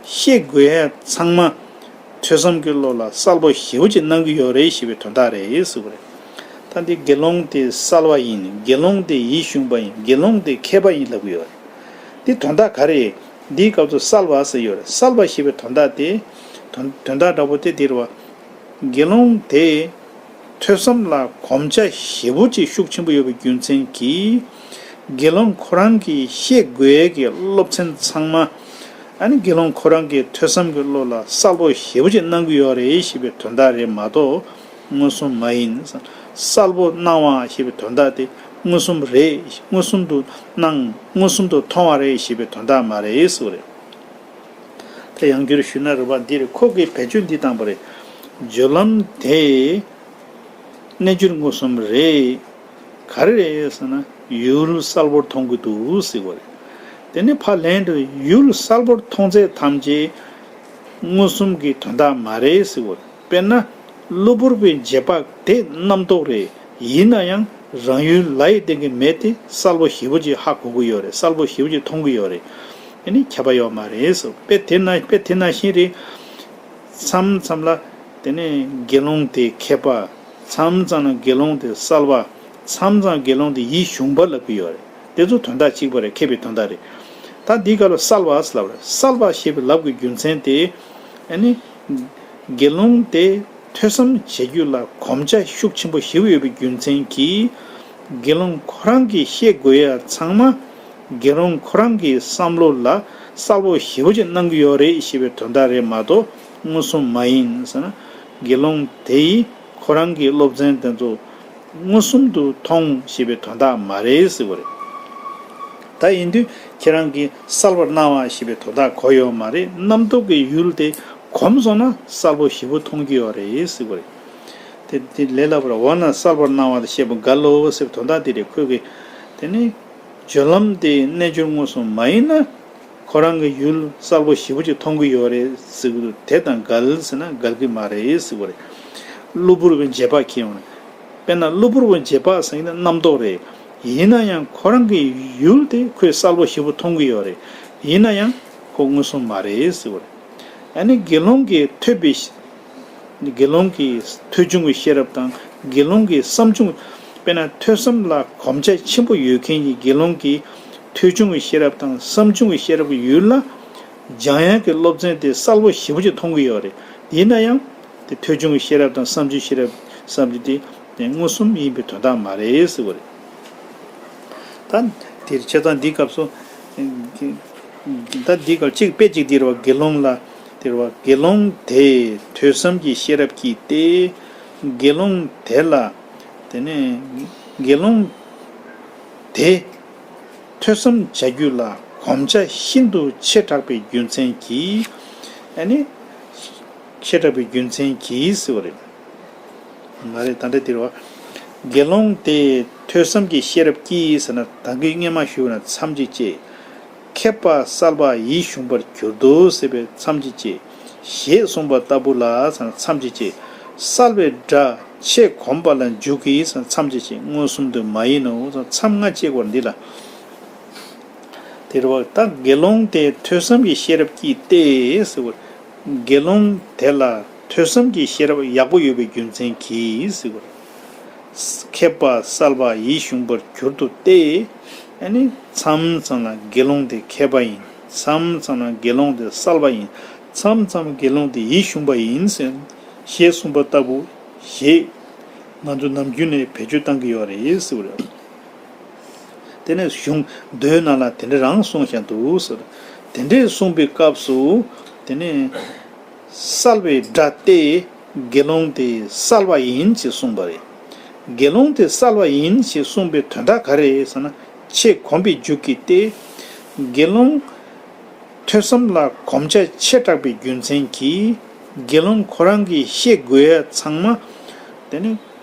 ཤེས་དགོས་ཡ་ཚང་མ་ཐོས་བསམ་གྱི་བློ་ལ་གསལ་པོ་ཞེ་པོ་ཅིག་སྣང་གི་ཡོད་རེད་ཞེས་པའི་དོན་དག་རེད་ཟེར་བ་རེད། ད་འདི་དགེ་སློང་དེ་གསལ་བ་ཡིན། དགེ་སློང་དེ་ཡིད་གཞུངས་པ་ཡིན། དགེ་སློང་དེ་མཁས་པ་ཡིན་ལབ་ཀྱི་ཡོད་རེད། འདི་དོན་དག་ག་རེ་རེད། འདིའི་སྐབས་སུ་གསལ་བ་ཟེར་ཡོད་རེད། གསལ་བ་ཞེས་པའི་དོན་དག་དེ། དོན་དོན་དག་འདྲ་པོ་དེ་འདི་རེད་བ། དགེ་སློང་དེ་ཐོས་བསམ་ལ་གོམས་ཆ་ཞེ་པོ་ཅིག་ཤུགས་ཆེན་པོ་ཡོད་པའི་རྒྱུ་མཚན་གྱིས། དགེ་སློང་ཁོ་རང་གིས་ཤེས་དགོས་ཀྱི་སློབ་ཚན་ཚང་མ། ཨ་ནི་དགེ་སློང་ཁོ་རང་གི་ཐོས་བསམ་གྱི་བློ་ལ་གསལ་པོ་ཞེ་པོ་ཅིག་སྣང་གི་ཡོད་རེད་ཞེས་པའི་དོན་དག་རེད་མ་གཏོགས། མངོན་སུམ་མ་ཡིན། གསལ་པོ་སྣང་བ་ཞེས་པའི་དོན་དག་དེ་མངོན་སུམ་རེད། མངོན་སུམ་དུ་སྣང་། མངོན་སུམ་དུ་མཐོང་བ་རེད་ཞེས་པའི་དོན་དག་མ་རེད་ཟེར་བ་རེད། ད་ཡང་བསྐྱར་ཞུས་ན་རེད་པ། འདིར་ཁོ་གིས་བེད་སྤྱོད་འདི་བཏང་པ་རེད། སྦྱོར་ལམ་དེ་རྣལ་འབྱོར་མངོན་སུམ་རེད། ག་རེ་རེད་ཟེར་ན། ཡུལ་གསལ་པོར་མཐོང་གི་འདུག་ཟེར་བ་རེད། དེ་ནི་ཕར་ལན་དུ་ཡུལ་གསལ་པོར་མཐོང་ཚད་ཐམས་ཅད་མངོན་སུམ་གྱི་དོན་དག་མ་རེད་ཟེར་བ་རེད། དཔེར་ན། གློ་བུར་བའི་རྗེས་དཔག་དེ་རྣམ་རྟོག་རེད། ཡིན་ན་ཡང་རང་ཡུལ་ལ་ཡི་བརྟེན་གྱི་མེད་དེ་གསལ་པོ་ཞེ་པོ་ཅིག་ཧ་གོ་གི་ཡོད་རེད། གསལ་པོ་ཞེ་པོ་ཅིག་མཐོང་གི་ཡོད་རེད། དེ་ནི་ཁྱབ་པ་ཡོད་མ་རེད་ཟེར། དཔེ་དེ་ན་དཔེ་དེ་ནང་བཞིན་རེད། མཚམས་མཚམས་ལ་དེ་ནས་དགེ་སློང་དེ་མཁས་པ། མཚམས་མཚམས་ལ་དགེ་སློང་དེ་གསལ་བ། མཚམས་མཚམས་དགེ་སློང་དེ་ཡིད་གཞུངས་པ་ལབ་ཀྱི་ཡོད་རེད། དེ་ཚོ་དོན་དག་གཅིག་པ་རེད། མཁས་པའི་དོན་དག་རེད། ད་འདི་ག་ལ་གསལ་བ་ཟེར་ལབ་རེད། གསལ་བ་ཞེས་པའི་ལབ་ཀྱི་རྒྱུ་མཚན་དེ། ཨ་ནི། དགེ་སློང་དེ་ཐོས་བསམ་བྱེད་རྒྱུ་ལ་གོམས་ཆ་ཤུགས་ཆེན་པོ་ཞིག་ཡོད་པའི་རྒྱུ་མཚན་གྱིས། དགེ་སློང་ཁོ་རང་གིས་ཤེས་དགོས་ཡ་ཚང་མ། དགེ་སློང་ཁོ་རང་གི་བསམ་བློ་ལ་གསལ་པོ་ཞེ་པོ་ཅིག་སྣང་གི་ཡོད་རེད་ཞེས་པའི་དོན་དག་རེད་མ་གཏོགས་མངོན་སུམ་མ་ཡིན་ཟེར་ན། དགེ་སློང་དེ་ཡིས་ཁོ་རང་གི་སློབ་ཚན་དེ་ཚོ་མངོན་སུམ་དུ་མཐོང་ཞེས་པའི་དོན་དག་མ་རེད་ཟེར་བ་རེད། ད་ཡིན་དུས་ཁྱེད་རང་གིས་གསལ་བར་སྣང་བ་ཞེས་པའི་དོན་དག་གོ་ཡོད་མ་རེད། རྣམ་རྟོག་གི་ཡུལ་དེ་གོམས་སོང་ན་གསལ་པོ་ཞེ་པོ་མཐོང་གི་ཡོད་རེད་ཟེར་བ་རེད། དེ་དེ་ལས་སླ་པོ་རེད། འོ་ན་གསལ་བར་སྣང་བ་དང་བཤད་པ་འགལ་ལོ་ཟེར་བའི་དོན་དག་དེ་རེད། ཁོས་གི་དེ་ནི། སྦྱོར་ལམ་དེ་རྣལ་འབྱོར་མངོན་སུམ་མ་ཡིན་ན། ཁོ་རང་གི་ཡུལ་གསལ་པོ་ཞེ་པོ་ཅིག་མཐོང་གི་ཡོད་རེད་ཟེར་གི་འདུག་དེ་དང་འགལ་ཟེར་ན་འགལ་གི་མ་རེད་ཟེར་བ་རེད། གློ་བུར་བའི་རྗེས་དཔག་གིས་ཡོང་ན། དཔེར་ན་གློ་བུར་བའི་རྗེས་དཔག་ཟེར་ན་རྣམ་རྟོག་རེད། ཡིན་ན་ཡང་ཁོ་རང་གི་ཡུལ་དེ་ཁོས་གསལ་པོ་ཞེ་པོ་མཐོང་གི་ཡོད་རེད། ཡིན་ན་ཡང་ཁོ་མངོན་སུམ་མ་རེད་ཟེར་བ་རེད། ཨ་ནི་དགེ་སློང་གིས་ཐོས་པའི། དགེ་སློང་གི་ཐོས་བྱུང་གི་ཤེས་རབ་དང་དགེ་སློང་གི་བསམ་བྱུང་། དཔེར་ན་ཐོས་བསམ་ལ་གོམས་ཆ་ཆེན་པོ་ཡོད་མཁན་གྱི་དགེ་སློང་གི་ཐོས་བྱུང་གི་ཤེས་རབ་དང་བསམ་བྱུང་གི་ཤེས་རབ་ཀྱི་ཡུལ་ལ། སྦྱང་ཡག་གི་སློབ་ཚན་དེ་གསལ་པོ་ཞེ་པོ་ཅིག་མཐོང་གི་ཡོད་རེད། ཡིན་ན་ཡང་། དེ་ཐོས་བྱུང་གི་ཤེས་རབ་དང་བསམ་བྱུང་ཤེས་རབ་བསམ་བྱུང་དེ། དེ་མངོན་སུམ་ཡིན་པའི་དོན་དག་མ་རེད་ཟེར་བ་རེད། ད་དེར་བྱས་ཙང་འདིའི་སྐབས་སུ། ད་འདིའི་སྐབས་གཅིག་དཔེ་གཅིག་འདི་རེད་བ། དགེ་སློང་ལ་དེ་རེད་བ། དགེ་སློང་དེས་ཐོས་བསམ་གྱི་ཤེས་རབ་ཀྱིས་ཏེ། དགེ་སློང་དེ་ལ། དེ་ནས་དགེ་སློང་དེ་ཐོས་བསམ་བྱ་རྒྱུ་ལ་གོམས་ཆ་ཤིན་ཏུ་ཆེ་དྲགས་པའི་རྒྱུ་མཚན་གྱིས། ཨ་ནི། ཆེ་དྲགས་པའི་རྒྱུ་མཚན་གྱིས་ཟེར་བ་རེད། མ་རེད། ད་ལྟ་འདིར་བ། དགེ་སློང་དེས་ཐོས་བསམ་གྱི་ཤེས་རབ་ཀྱིས་ཟེར་ན་ད་གིན་སྔས་མ་ཞུས་པ་ན་མཚམས་ཀྱིས་བཅད། མཁས་པ་གསལ་བ་ཡིད་གཞུངས་པར་གྱུར་ཏོ་ཟེར་བའི་མཚམས་ཀྱིས་བཅད། ཞེས་གསུངས་པ་ལྟ་བུ་ལ་ཟེར་ན་མཚམས་ཀྱིས་བཅད། གསལ་བའི་སྒྲ་ཆེས་གོམས་པ་ལ་འཇུག་གི་ཟེར་ན་མཚམས་ཀྱིས་བཅད། མངོན་སུམ་དུ་མ་ཡིན་ནོ་ཟེར་ན་མཚམས་སྔ་བཅད་པར་འདི་ལ། དེ་རེད་བ། ད་དགེ་སློང་དེ་ཐོས་བསམ་གྱི་ཤེས་རབ་ཀྱིས་ཏེ་ཟེར་བ། དགེ་སློང་དེ་ལ་ཐོས་བསམ་གྱི་ཤེས་རབ་ཡག་པོ་ཡོད་པའི་རྒྱུ་མཚན་གྱིས་ཟེར་བ། མཁས་པ་གསལ་བ་ཡིད་གཞུངས་པར་གྱུར་ཏོ་སྟེ། ཨ་ནི་མཚམས་མཚམས་ལ་དགེ་སློང་དེ་མཁས་པ་ཡིན། མཚམས་མཚམས་ལ་དགེ་སློང་དེ་གསལ་བ་ཡིན། མཚམས་མཚམས་དགེ་སློང་དེ་ཡིད་གཞུངས་པ་ཡིན་ཟེར། ཞེས་གསུངས་པ་ལྟ་བུ་ཞེས་ང་ཚོ་ནམ་རྒྱུན་ནས་བེད་སྤྱོད་བཏང་གི་ཡོད་རེད་ཟེར་བ་རེད། དེ་ནས་གཞུང་མདོའི་ནང་ལ་དེ་འདྲ་རང་གསུངས་བཞག་འདུག་ཟེར། དེ་འདྲས་གསུངས་པའི་སྐབས་སུ། དེ་ནས་གསལ་བའི་སྒྲ་སྟེ་དགེ་སློང་དེ་གསལ་བ་ཡིན་ཞེས་གསུངས་པ་རེད། དགེ་སློང་དེ་གསལ་བ་ཡིན་ཞེས་གསུངས་པའི་དོན་དག་ག་རེ་རེད་ཟེར་ན། ཆེས་གོམས་པའི་མཇུག་གིས་ཏེ། དགེ་སློང་ཐོས་བསམ་ལ་གོམས་ཆ་ཆེ་དྲགས་པའི་རྒྱུ་མཚན་གྱིས། དགེ་སློང་ཁོ་རང་གིས་ཤེས་དགོས་ཡ་ཚང་མ། དེ་ནི་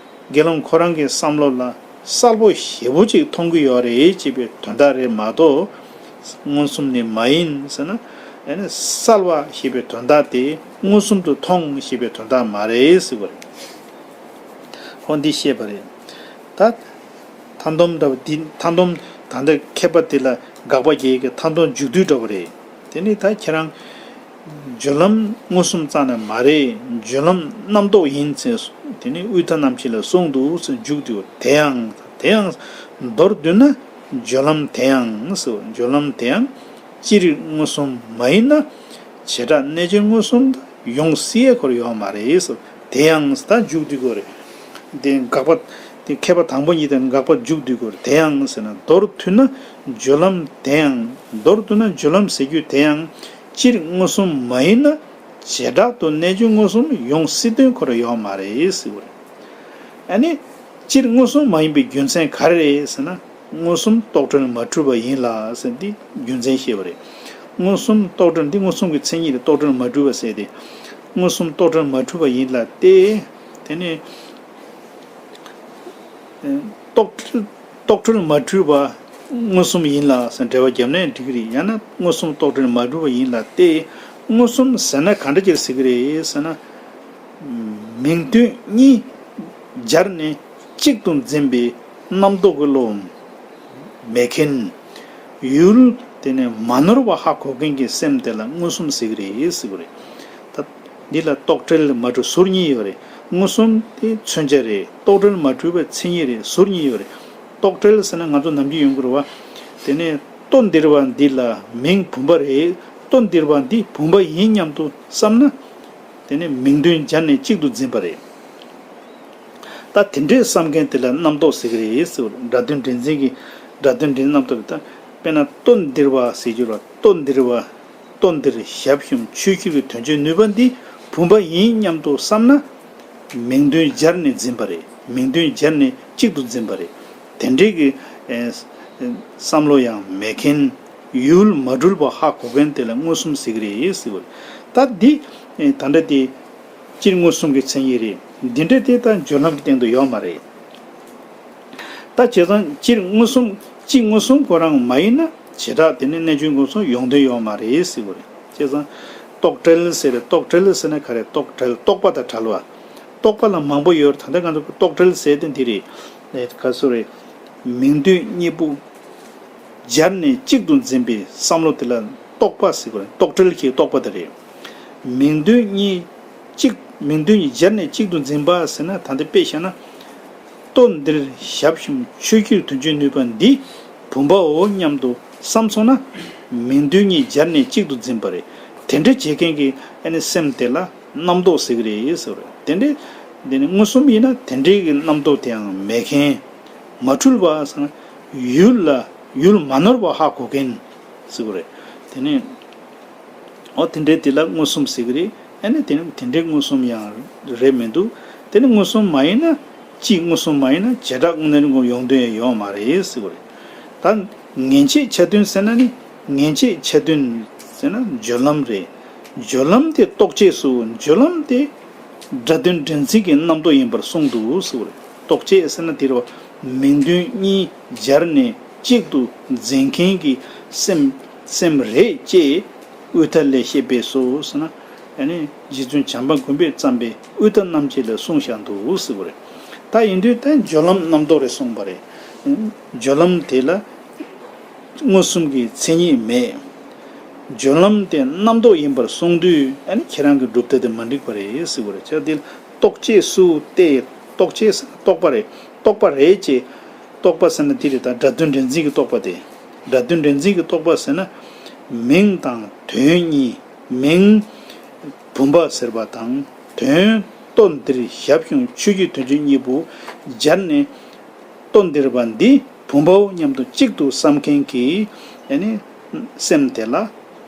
དགེ་སློང་ཁོ་རང་གི་བསམ་བློ་ལ་གསལ་པོ་ཞེ་པོ་ཅིག་མཐོང་གི་ཡོད་རེད་ཅེས་པའི་དོན་དག་རེད་མ་གཏོགས། མངོན་སུམ་ནི་མ་ཡིན་ཟེར་ན། ཨ་ནི་གསལ་བ་ཞེས་པའི་དོན་དག་དེ་མངོན་སུམ་དུ་མཐོང་ཞེས་པའི་དོན་དག་མ་རེད་ཟེར་བ་རེད། ཁོང་འདི་བཤད་པ་རེད། ད་མཐའ་སྡོམ་འདྲ་བ་འདི་མཐའ་སྡོམ་ད་ལྟ་མཁས་པ་དེ་ལ་དགག་པ་རྒྱག་གི་མཐའ་སྡོམ་མཇུག་བསྡུ་འདྲ་བ་རེད། དེ་ནི་ད་ཁྱེད་རང་སྦྱོར་ལམ་མངོན་སུམ་རྩ་ནས་མ་རེད། སྦྱོར་ལམ་རྣམ་རྟོག་ཡིན་ཟེར། དེ་ནི་དབུས་མཐའ་རྣམ་བཞི་ལ་གསུངས་འདུག་ཟེར་མཇུག་བསྡུ་བ། དེ་ཡང་དེ་ཡང་མདོར་བསྡུ་ན་སྦྱོར་ལམ་དེ་ཡང་ཟེར། སྦྱོར་ལམ་དེ་ཡང་སྤྱིར་མངོན་སུམ་མ་ཡིན་ན་བྱེ་བྲག་གནས་ཆེན་མངོན་སུམ་དུ་ཡོང་སྲིད་ཡས་ཁོ་ར་ཡོད་མ་རེད་ཟེར། དེ་ཡང་ད་མཇུག་བསྡུ་དགོས་རེད། དེ་དགག་པ་དེ་མཁས་པ་དང་པོ་གཉིས་དང་དགག་པ་མཇུག་བསྡུ་དགོས་རེད། དེ་ཡང་ཟེར་ན་མདོར་བསྡུ་ན་སྦྱོར་ལམ་དེ་ཡང་མདོར་བསྡུ་ན་སྦྱོར་ལམ་ཟེར་རྒྱུ་དེ་ཡང་སྤྱིར་མངོན་སུམ་མ་ཡིན་ན་བྱེ་བྲག་ཏུ་གནས་ཆེན་མངོན་སུམ་ཡོང་སྲིད་དོན་ཁོ་ར་ཡོད་མ་རེད་ཟེར་བ་རེད། ཨ་ནི་སྤྱིར་མངོན་སུམ་མ་ཡིན་པའི་རྒྱུ་མཚན་ག་རེ་རེད་ཟེར་ན། མངོན་སུམ་རྟོག་བྲལ་མ་འཁྲུལ་བ་ཡིན་ལ་ཟེར་འདི་རྒྱུ་མཚན་བཤད་པ་རེད། མངོན་སུམ་རྟོག་བྲལ་འདི་མངོན་སུམ་གྱི་མཚན་ཉིད་རེད། རྟོག་བྲལ་མ་འཁྲུལ་བ་ཟེར་ཏེ། མངོན་སུམ་རྟོག་བྲལ་མ་འཁྲུལ་བ་ཡིན་ལ་སྟེ། དེ་ནས་རྟོག་བྲལ་རྟོག་བྲལ་མ་འཁྲུལ་བ་མངོན་སུམ་ཡིན་ལ་ཟེར་འགྲེལ་བ་བརྒྱབ་ནའི་འགྲིག་གི་རེད། ཡང་ན་མངོན་སུམ་རྟོག་བྲལ་མ་འཁྲུལ་བ་ཡིན་ལ་སྟེ། མངོན་སུམ་ཟེར་ན་ག་འདྲ་ཅིག་ཟེར་གི་རེད་ཟེར་ན། མིང་དོན་གཉིས་སྦྱར་ནས་གཅིག་ཏུ་འཛིན་པའི་རྣམ་རྟོག་གི་བློ་མེད་མཁན། ཡུལ་དེ་ནས་མ་ནོར་བ་ཧ་གོ་མཁན་གྱི་སེམས་དེ་ལ་མངོན་སུམ་ཟེར་གི་རེད་ཟེར་གི་རེད། ད་འདི་ལ་རྟོག་བྲལ་མ་འཁྲུལ་ཟུར་གཉིས་ཡོད་རེད། མངོན་སུམ་དེ་མཚོན་བྱ་རེད། རྟོག་བྲལ་མ་འཁྲུལ་བའི་མཚན་ཉིད་རེད། ཟུར་གཉིས་ཡོད་རེད། རྟོག་བྲལ་ཟེར་ན་ང་ཚོ་ནམ་རྒྱུན་ཡོང་གི་རེད་བ། དེ་ནས་ལྟོ་ལྡིར་བ་འདི་ལ་མིང་བུམ་པ་རེད། ལྟོ་ལྡིར་བ་འདི་བུམ་པ་ཡིན་སྙམ་དུ་བསམ་ན། དེ་ནས་མིང་དོན་སྦྱར་ནས་གཅིག་ཏུ་འཛིན་པ་རེད། ད་དེ་འདྲའི་བསམ་མཁན་དེ་ལ་རྣམ་རྟོག་ཟེར་གི་རེད་ཟེར་བ་རེད། སྒྲ་དོན་འདྲེས་འཛིན་གྱི་སྒྲ་དོན་འདྲེས་རྣམ་རྟོག་རེད། ད་དཔེར་ན་ལྟོ་ལྡིར་བ་ཟེར་རྒྱུ་ལ་ལྟོ་ལྡིར་བ། ལྟོ་ལྡིར་ཞབས་ཞུམ་ཆོས་སྐྱིད་ཀྱི་དོན་བྱེད་ནུས་པ་འདི་བུམ་པ་ཡིན་སྙམ་དུ་བསམ་ན། མིང་དོན་སྦྱར་ནས་འཛིན་པ་རེད། མིང་དོན་སྦྱར་ནས་གཅིག་ཏུ་འཛིན་པ་རེད། དེ་འདྲའི་གི་ཨེ་བསམ་བློ་ཡང་མེད་མཁན། ཡུལ་མ་འཁྲུལ་བ་ཧ་གོ་མཁན་དེ་ལ་མངོན་སུམ་ཟེར་གི་རེད་ཟེར་བ་རེད། ད་འདི་ཨེ་ད་ལྟ་དེ་སྤྱིར་མངོན་སུམ་གྱི་མཚན་ཉིད་རེད། འདི་འདྲ་དེ་ད་སྦྱོར་ལམ་གྱི་སྟེང་དུ་ཡོད་མ་རེད། ད་བྱས་ཙང་སྤྱིར་མངོན་སུམ་སྤྱིར་མངོན་སུམ་ཁོ་རང་མ་ཡིན་ན་བྱེ་བྲག་དེ་ནི་གནས་ཆེན་མངོན་སུམ་ཡོང་དོན་ཡོད་མ་རེད་ཟེར་བ་རེད། བྱས་ཙང་རྟོག་བྲལ་ཟེར་རེད། རྟོག་བྲལ་ཟེར་ན་ག་རེ། རྟོག་བྲལ་རྟོག་པ་དང་བྲལ་བ། རྟོག་པ་ལ་མང་པོ་ཡོད་རེད། ད་ལྟ་ང་ཚོ་རྟོག་བྲལ་ཟེར་དེ་འདི་རེད། ཨེ་ག་སུ་རེད། མིང་དོན་གཉིས་པོ་སྦྱར་ནས་གཅིག་ཏུ་འཛིན་པའི་བསམ་བློ་དེ་ལ་རྟོག་པ་ཟེར་བ་རེད། རྟོག་བྲལ་གྱི་རྟོག་པ་དེ་རེད། མིང་དོན་གཉིས་གཅིག་མིང་དོན་གཉིས་སྦྱར་ནས་གཅིག་ཏུ་འཛིན་པ་ཟེར་ན། ད་ལྟ་དཔེ་བཞག་ན། ལྟོ་འདིར་ཞབས་ཞུམ་ཆོས་སྐྱིད་དོན་བྱེད་ནུས་པ་འདི་བུམ་པའོ་སྙམ་དུ་བསམ་སོང་ན། མིང་དོན་གཉིས་སྦྱར་ནས་གཅིག་ཏུ་འཛིན་པ་རེད། དེ་འདྲ་བྱེད་མཁན་གྱི་ཨ་ནི་སེམས་དེ་ལ་རྣམ་རྟོག་ཟེར་གི་རེད་ཟེར་བ་རེད། དེ་འདྲའི་འདི་ནི་མངོན་སུམ་ཡིན་ན་དེ་འདྲའི་གི་རྣམ་རྟོག་དེའང་མེད་མཁན། མ་འཁྲུལ་བ་ཟེར་ན་ཡུལ་ལ་ཡུལ་མ་ནོར་བ་ཧ་གོ་མཁན་ཟེར་བ་རེད། དེ་ནི། འོ་དེ་འདྲའི་དེ་ལ་མངོན་སུམ་ཟེར་གི་རེད། ཨ་ནི་དེ་ནི་དེ་འདྲའི་མངོན་སུམ་ཡང་རེད་མི་འདུག་དེ་ནི་མངོན་སུམ་མ་ཡིན་ན་སྤྱིར་མངོན་སུམ་མ་ཡིན་ན་བྱེ་བྲག་དངོས་གནས་ཀུན་ཡོང་དོན་ཡང་ཡོད་མ་རེད་ཟེར་བ་རེད། ད་ངེས་བྱེད་ཆ་མཐུན་ཟེར་ན་ནི། ངེས་བྱེད་ཆ་མཐུན་ཟེར་ན་སྦྱོར་ལམ་རེད། སྦྱོར་ལམ་དེ་རྟོག་བཅས་སུ་སྦྱོར་ལམ་དེ་སྒྲ་དོན་འདྲེས་འཛིན་གྱི་རྣམ་རྟོག་ཡིན་པར་གསུངས་འདུག་ཟེར་བ་རེད། རྟོག་བཅས་ཟེར་ན་དེ་རེད་བ། མིང་དོན་གཉིས་སྦྱར་ནས་གཅིག་ཏུ་འཛིན་མཁན་གྱི་སེམས་སེམས་རེད་ཅེས་དབུས་མཐའ་ལས་བཤད་པས་སོ་ཟེར་ན། ཨ་ནི་རྗེ་བཙུན་བྱམས་པ་མགོན་པོས་བརྩམས་པའི་དབུས་མཐའ་རྣམ་བཅད་ལ་གསུངས་བཞག་འདུག་ཟེར་བ་རེད། ད་ཡིན་དུས་ད་སྦྱོར་ལམ་རྣམ་རྟོག་རེད་གསུངས་པ་རེད། སྦྱོར་ལམ་དེ་ལ་མངོན་སུམ་གྱི་མཚན་ཉིད་མེད། སྦྱོར་ལམ་དེ་རྣམ་རྟོག་ཡིན་པར་གསུངས་དུས་ཨ་ནི་ཁྱེད་རང་གི་གྲུབ་མཐའ་དེ་མ་འགྲིག་པ་རེད་ཟེར་བ་རེད། བྱས་དེ་རྟོག་བཅས་སུ་སྟེ། རྟོག་བཅས་ཟེར་ན་རྟོག་པ་རེད། རྟོག་པ་རེད་ཅེས། རྟོག་པ་ཟེར་ན་དེ་རེད། ད་སྒྲ་དོན་འདྲེས་འཛིན་གྱི་རྟོག་པ་དེ། སྒྲ་དོན་འདྲེས་འཛིན་གྱི་རྟོག་པ་ཟེར་ན། མིང་དང་དོན་གཉིས། མིང་བུམ་པ་ཟེར་བ་དང་། དོན་ལྟོ་འདིར་ཞབས་ཞུམ་ཆོས་སྐྱིད་དོན་བྱེད་གཉིས་པོ་སྦྱར་ནས། ལྟོ་འདིར་བ་འདི་བུམ་པའོ་སྙམ་དུ་གཅིག་ཏུ་བསམ་མཁན་གྱི་ཨ་ནི་སེམས་དེ་ལ།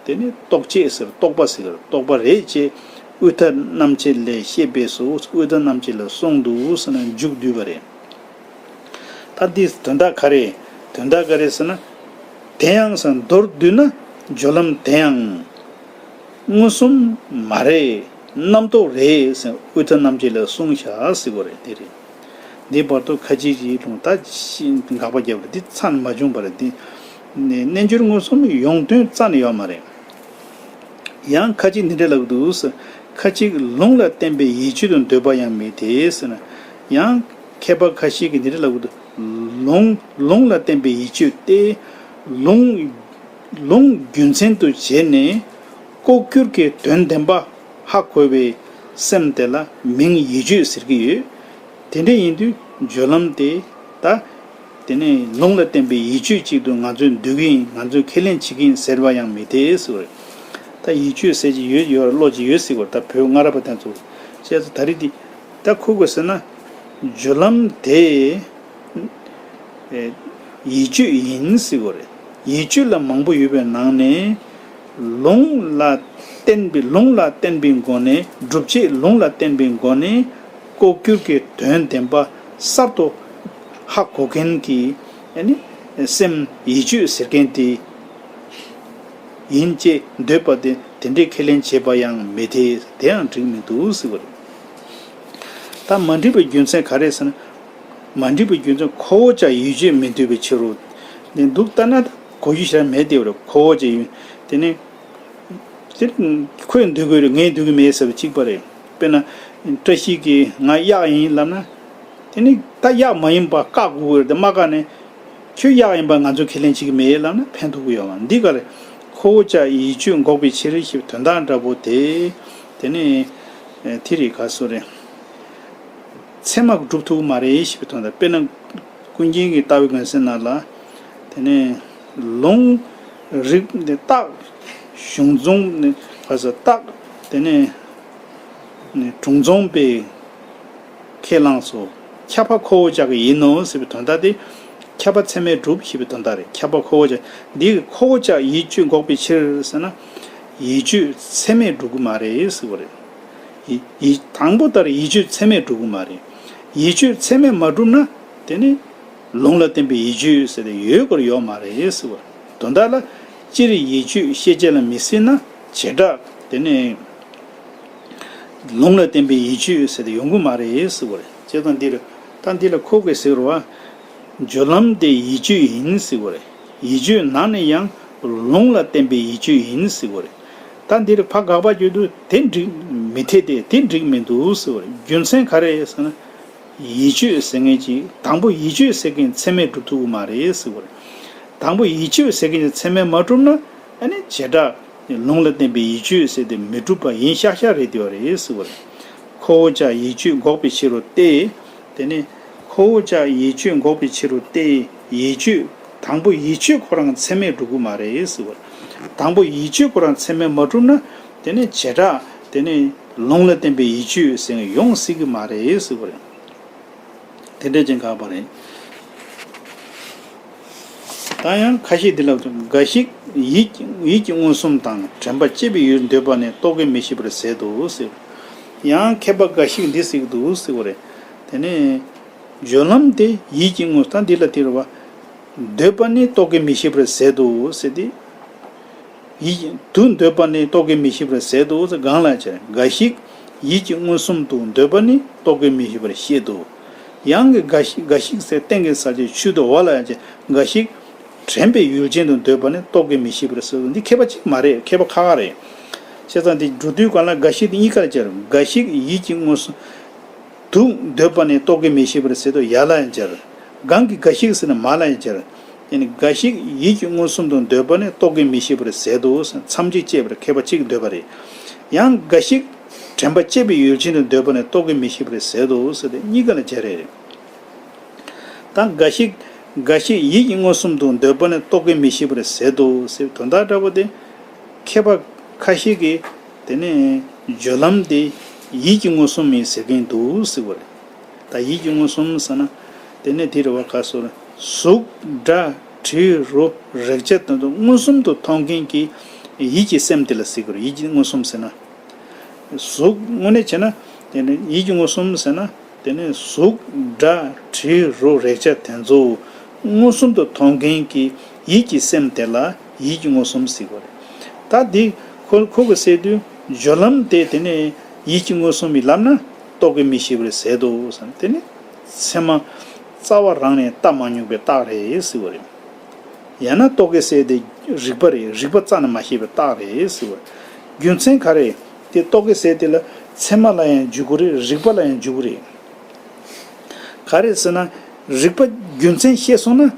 དེ་ནི་རྟོག་བཅས་ཟེར། རྟོག་པ་ཟེར། རྟོག་པ་རེད་ཅེས་དབུས་མཐའ་རྣམ་བཅད་ལས་བཤད་པས་སོ། དབུས་མཐའ་རྣམ་བཅད་ལ་གསུངས་འདུག་ཟེར་ན་མཇུག་བསྡུས་པ་རེད། ད་འདིའི་དོན་དག་ག་རེ། དོན་དག་ག་རེ་ཟེར་ན། དེ་ཡང་ཟེར་མདོར་བསྡུས་ན་སྦྱོར་ལམ་དེ་ཡང་མངོན་སུམ་མ་རེད། རྣམ་རྟོག་རེད་ཟེར་དབུས་མཐའ་རྣམ་བཅད་ལ་གསུངས་བཞག་ཟེར་བ་རེད། དེ་རེད། འདི་བར་དུ་ཁ་ཅིག་གིས་ལུང་ད་ཤི་དགག་པ་བརྒྱབ་པ་རེད། འདི་ཚར་མ་བྱུང་བ་རེད། འདི་ ནས་རྣལ་འབྱོར་མངོན་སུམ་ཡོང་དོན་རྩ་ནས་ཡོད་མ་རེད། ཡང་ཁ་ཅིག་འདི་འདྲ་ལབ་འདུག་ཟེར། ཁ་ཅིག་ལུང་ལ་བརྟེན་པའི་ཡིད་དཔྱོད་དུ་འདོད་པ་ཡང་མི་འཐད་ཟེར་ན། ཡང་མཁས་པ་ཁ་ཤས་ཀྱིས་འདི་འདྲ་ལབ་འདུག། ལུང་ལུང་ལ་བརྟེན་པའི་ཡིད་དཔྱོད་དེ། ལུང་ལུང་རྒྱུ་མཚན་དུ་བྱས་ནས་ལྐོག་གྱུར་གྱི་དོན་བདེན་པ་ཧ་གོ་བའི་སེམས་དེ་ལ་མིང་ཡིད་དཔྱོད་ཟེར་གྱི་ཡོད། དེ་འདྲ་ཡིན་དུས་སྦྱོར་ལམ་དེ་ད། དེ་ནས་ལུང་ལ་བརྟེན་པའི་ཡིད་དཔྱོད་ཅིག་ཏུ་ང་ཚོས་འདོད་ཀྱི་ཡིན། ང་ཚོས་ཁས་ལེན་བྱེད་ཀྱི་ཡིན་ཟེར་བ་ཡང་མི་འཐད་ཟེར་བ་རེད། ད་ཡིད་དཔྱོད་ཟེར་གྱི་ཡོད་ཡོད། བློ་ཅིག་ཡོད་ཟེར་བ་རེད། ད་བོད་སྔ་རབས་པ་དེ་ཚོ་བྱས་ཙང་ད་རེས་འདི་ད་ཁོ་གོ་ཟེར་ན། སྦྱོར་ལམ་དེ་ཡིད་དཔྱོད་ཡིན་ཟེར་བ་རེད། ཡིད་དཔྱོད་ལ་མང་པོ་ཡོད་པའི་ནང་ནས། ལུང་ལ་བརྟེན་པའི་ལུང་ལ་བརྟེན་པའི་སྒོ་ནས། སྒྲུབ་བྱེད་ལུང་ལ་བརྟེན་པའི་སྒོ་ནས་ལྐོག་གྱུར་གྱི་དོན་བདེན་པ་གསར་དུ་ཧ་གོ་མཁན་གྱི་ཨ་ནི་སེམས་ཡིད་དཔྱོད་ཟེར་མཁན་དེ་ཡིན་ཅེས་འདོད་པ་དེ་དེ་འདྲའི་ཁས་ལེན་བྱེད་པ་ཡང་མི་འཐད། དེ་ཡང་འགྲིག་མི་འདུག་ཟེར་བ་རེད། ད་མ་འགྲིག་པའི་རྒྱུ་མཚན་ག་རེ་ཟེར་ན། མ་འགྲིག་པའི་རྒྱུ་མཚན་ཁོ་བོ་ཅག་ཡིད་དཔྱོད་མི་འདོད་པའི་ཕྱིར་རོ། ནས་འདུག་ལྟ་ན་ད་གོ་རྒྱུ་ཞེ་དྲག་མེད་དེ་བ་རེད། ཁོ་བོ་ཅག་ཡིད་དེ་ནི། དེ་ཁོས་འདོད་དགོས་རེད། ངས་འདོད་ཀྱི་མེད་ཟེར་བ་གཅིག་པ་རེད། དཔེར་ན། བཀྲ་ཤིས་ཀྱིས་ང་གཡག་ཡིན་ལབ་ན། དེ་ནི་ད་གཡག་མ་ཡིན་པ་བཀག་དགོས་རེད། དེ་མ་བཀག་ནས། ཁྱོད་གཡག་ཡིན་པ་ང་ཚོས་ཁས་ལེན་བྱེད་ཀྱི་མེད་ལབ་ན་ཕན་ཐོགས་ཀྱི་ཡོད་མ་རེད། འདི་ག་རེད། ཁོ་བོ་ཅག་ཡིད་དཔྱོད་འགོག་པའི་ཕྱིར་ཞེས་པའི་དོན་དག་འདྲ་པོ་དེ། དེ་ནི། དེ་རེད། ག་སོ་རེད། ཚད་མ་སྒྲུབ་ཐུབ་ཀྱི་མ་རེད་ཞེས་པའི་དོན་དག། དཔེར་ན། ཀུན་མཁྱེན་གྱི་ལྟ་བའི་མགོན་གསལ་ནང་ལ། དེ་ནས་ལུང་། རིགས་འདི་རྟགས། གཞུང་འཛོམས་ནི་བར་སོ་རྟགས། དེ་ནས་ནི་གྲུང་འཛོམས་པས་ཁས་བླངས་སོ། ཁྱབ་པ་ཁོ་བོ་ཅག་གི་ཡིན་ནོ་ཟེར་བའི་དོན་དག་དེ། ཁྱབ་པ་ཚད་མས་གྲུབ་ཞེས་པའི་དོན་དག་རེད། ཁྱབ་པ་ཁོ་བོ་ཅག། འདི་ཁོ་བོ་ཅག་ཡིད་དཔྱོད་འགོག་པའི་ཕྱིར་ཟེར་ན། ཡིད་དཔྱོད་ཚད་མས་གྲུབ་ཀྱི་མ་རེད་ཟེར་བ་རེད། ཡི་ཡི་དང་པོ་ལྟར་ཡིད་དཔྱོད་ཚད་མས་གྲུབ་ཀྱི་མ་རེད། ཡིད་དཔྱོད་ཚད་མས་མ་གྲུབ་ན། དེ་ནི་ལུང་ལ་བརྟེན་པའི་ཡིད་དཔྱོད་ཟེར་ཏེ་ཡོད་དགོས་ཡོད་མ་རེད་ཟེར་བ། དོན་དག་ལ་སྤྱིར་ཡིད་དཔྱོད་ཤེས་བྱ་ལ་མི་སྲིད་ན། བྱེ་བྲག་དེ་ནི་ལུང་ལ་བརྟེན་པའི་ཡིད་དཔྱོད་ཟེར་ཏེ་ཡོང་གི་མ་རེད་ཟེར་བ་རེད། བྱས་ཙང་འདིར་ད་འདི་ལ་ཁོ་གིས་ཟེར་བ། སྦྱོར་ལམ་དེ་ཡིད་དཔྱོད་ཡིན་ཟེར་བ་རེད། ཡིད་དཔྱོད་ནང་ནས་ཡང་ལུང་ལ་བརྟེན་པའི་ཡིད་དཔྱོད་ཡིན་ཟེར་བ་རེད། ད་འདིར་ཕ་དགག་པ་བརྗོད་དུས་དེ་འགྲིག་མི་འཐད་དེ། དེ་འགྲིག་མི་འདུག་ཟེར་བ་རེད། རྒྱུ་མཚན་ག་རེ་ཟེར་ན། ཡིད་དཔྱོད་ཟེར་མཁན་གྱི་དང་པོ་ཡིད་དཔྱོད་ཟེར་མཁན་ཚད་མས་གྲུབ་ཐུབ་ཀྱི་མ་རེད་ཟེར་བ་རེད། དང་པོ་ཡིད་དཔྱོད་ཟེར་མཁན་གྱི་ཚད་མས་མ་གྲུབ་ན། ཨ་ནི་བྱེ་བྲག་ལུང་ལ་བརྟེན་པའི་ཡིད་དཔྱོད་ཟེར་ཏེ་མི་གྲུབ་པ་ཡིན་ཤག་ཤག་རེད་དེ་བ་རེད་ཟེར་བ་རེད། ཁོ་བོ་ཅག་ཡིད་དཔྱོད་འགོག་པའི་ཕྱིར་རོ་སྟེ། དེ་ནི་ཁོ་བོ་ཅག་ཡིད་དཔྱོད་འགོག་པའི་ཕྱིར་རོ་སྟེ། ཡིད་དཔྱོད་དང་པོ་ཡིད་དཔྱོད་ཁོ་རང་ཚད་མས་གྲུབ་ཀྱི་མ་རེད་ཟེར་བ་རེད། དང་པོ་ཡིད་དཔྱོད་ཁོ་རང་ཚད་མས་མ་གྲུབ་ན། དེ་ནི་བྱེ་བྲག་དེ་ནི་ལུང་ལ་བརྟེན་པའི་ཡིད་དཔྱོད་ཟེར་ཡོང་སྲིད་ཀྱི་མ་རེད་ཟེར་བ་རེད། དེ་འདྲ་ཅན་དགག་པ་རེད། ད་ཡང་ཁ་ཤས་འདི་ལ་འགའ་ཞིག་ཡིད་ཡིད་ཀྱི་མངོན་སུམ་དང་དྲན་པ་བཅས་པའི་ཡུལ་འདོད་པ་ནི་རྟོག་གེ་མི་ཤེས་པར་ཟད་དོ་ཟེར། ཡང་མཁས་པ་འགའ་ཞིག་འདི་ཟེར་གྱི་འདུག་ཟེར་བ་རེད། དེ་ནས་སྦྱོར་ལམ་དེ་ཡིད་ཀྱི་མངོན་སུམ་ད་འདི་ལ་དེ་རེད་བ། འདོད་པ་ནི་རྟོག་གེ་མི་ཤེས་པར་ཟད་དོ་ཟེར་ཏེ། ཡིད་དུ་འདོད་པ་ནི་རྟོག་གེ་མི་ཤེས་པར་ཟད་དོ་ཟེར་གང་ལ་བྱར། འགའ་ཞིག་ཡིད་ཀྱི་མངོན་སུམ་དུ་འདོད་པ་ནི་རྟོག་གེ་མི་ཤེས་པར་བཤད་དོ། ཡང་གི་འགའ་ཞིག་འགའ་ཞིག་ཟེར་སྟེང་གི་ས་བཅད་ཆུ་དུ་བ་ལ་ཡང་བྱར། འགའ་ཞིག་དྲན་པའི་ཡུལ་ཅན་དུ་འདོད་པ་ནི་རྟོག་གེ་མི་ཤེས་པར་ཟད་དོ། འདི་མཁས་པ་གཅིག་མ་རེད། མཁས་པ་ཁ་ཁ་རེད། བྱས་ཙང་འདི་འགྲོ་དུས་གང་ལ་འགའ་ཞིག་དེ་གཉིས་ཀ་ལ་བྱར། འགའ་ཞིག་ཡིད་ཀྱི་མངོན་སུམ། དུ་འདོད་པ་ནི་རྟོག་གེ་མི་ཤེས་པར་ཟད་དོ། ཡ་ལ་ཡང་སྦྱར། གང་གི་འགའ་ཞིག་ཟེར་ན་མ་ལ་ཡང་སྦྱར། ཡང་ན་འགའ་ཞིག་ཡིད་ཀྱི་མངོན་སུམ་དུ་འདོད་པ་ནི་རྟོག་གེ་མི་ཤེས་པར་ཟད་དོ་ཟེར། མཚམས་གཅིག་བཅད་པར་མཁས་པ་གཅིག་འདོད་པ་རེད། ཡང་འགའ་ཞིག་དྲན་པ་བཅས་པའི་ཡུལ་ཅན་དུ་འདོད་པ་ནི་རྟོག་གེ་མི་ཤེས་པར་ཟད་དོ་ཟེར་ཏེ་གཉིས་ཀ་ལ་སྦྱར་རེད། ད་འགའ་ཞིག་འགའ་ཞིག་ཡིད་ཀྱི་མངོན་སུམ་དུ་འདོད་པ་ནི་རྟོག་གེ་མི་ཤེས་པར་ཟད་དོ་ཟེར་དོན་དག་འདྲ་པོ་དེ། མཁས་པ་ཁ་ཤས་ཀྱིས་དེ་ནས་སྦྱོར་ལམ་དེ་ཡིད་ཀྱི་མངོན་སུམ་ཡིན་ཟེར་མཁན་འདུག་ཟེར་བ་རེད། ད་ཡིད་ཀྱི་མངོན་སུམ་ཟེར་ན་དེ་ནས་དེ་རེད་བ། ག་སོ་རེད། གཟུགས་སྒྲ་དྲི་རོ་རེག་བྱ་དེ་ཚོ་མངོན་སུམ་དུ་མཐོང་མཁན་གྱི་ཡིད་ཀྱི་སེམས་དེ་ལ་ཟེར་གྱི་རེད། ཡིད་ཀྱི་མངོན་སུམ་ཟེར་ན། གཟུགས་དངོས་གནས་བྱས་ན་དེ་ནི་ཡིད་ཀྱི་མངོན་སུམ་ཟེར་ན། དེ་ནི་གཟུགས་སྒྲ་དྲི་རོ་རེག་བྱ་དེ་ཚོ་མངོན་སུམ་དུ་མཐོང་མཁན་གྱི་ཡིད་ཀྱི་སེམས་དེ་ལ་ཡིད་ཀྱི་མངོན་སུམ་ཟེར་བ་རེད། ད་འདི་ཁོ་ཁོ་གིས་ཟེར་དུས་སྦྱོར་ལམ་དེ་དེ་ནི་ཡིད་ཀྱི་མངོན་སུམ་ཡིན་ལབ་ན་རྟོག་གེ་མི་ཤེས་པ་རེད་ཟེར་འདུག་ཟེར་ན། དེ་ནི་ཚད་མ་རྩ་བ་རང་ནས་བལྟ་མ་མྱོང་པའི་རྟགས་རེད་ཟེར་བ་རེད། ཡང་ན་རྟོག་གེ་ཟེར་དེ་རིག་པ་རེད། རིག་པ་རྩ་ནས་མ་ཤེས་པའི་རྟགས་རེད་ཟེར་བ། རྒྱུ་མཚན་ག་རེ། དེ་རྟོག་གེ་ཟེར་དེ་ལ་ཚད་མ་ལ་ཡང་འཇུག་གི་རེད། རིག་པ་ལ་ཡང་འཇུག་གི་རེད། ག་རེ་ཟེར་ན། རིག་པ་རྒྱུ་མཚན་ཤེས་སོང་ན།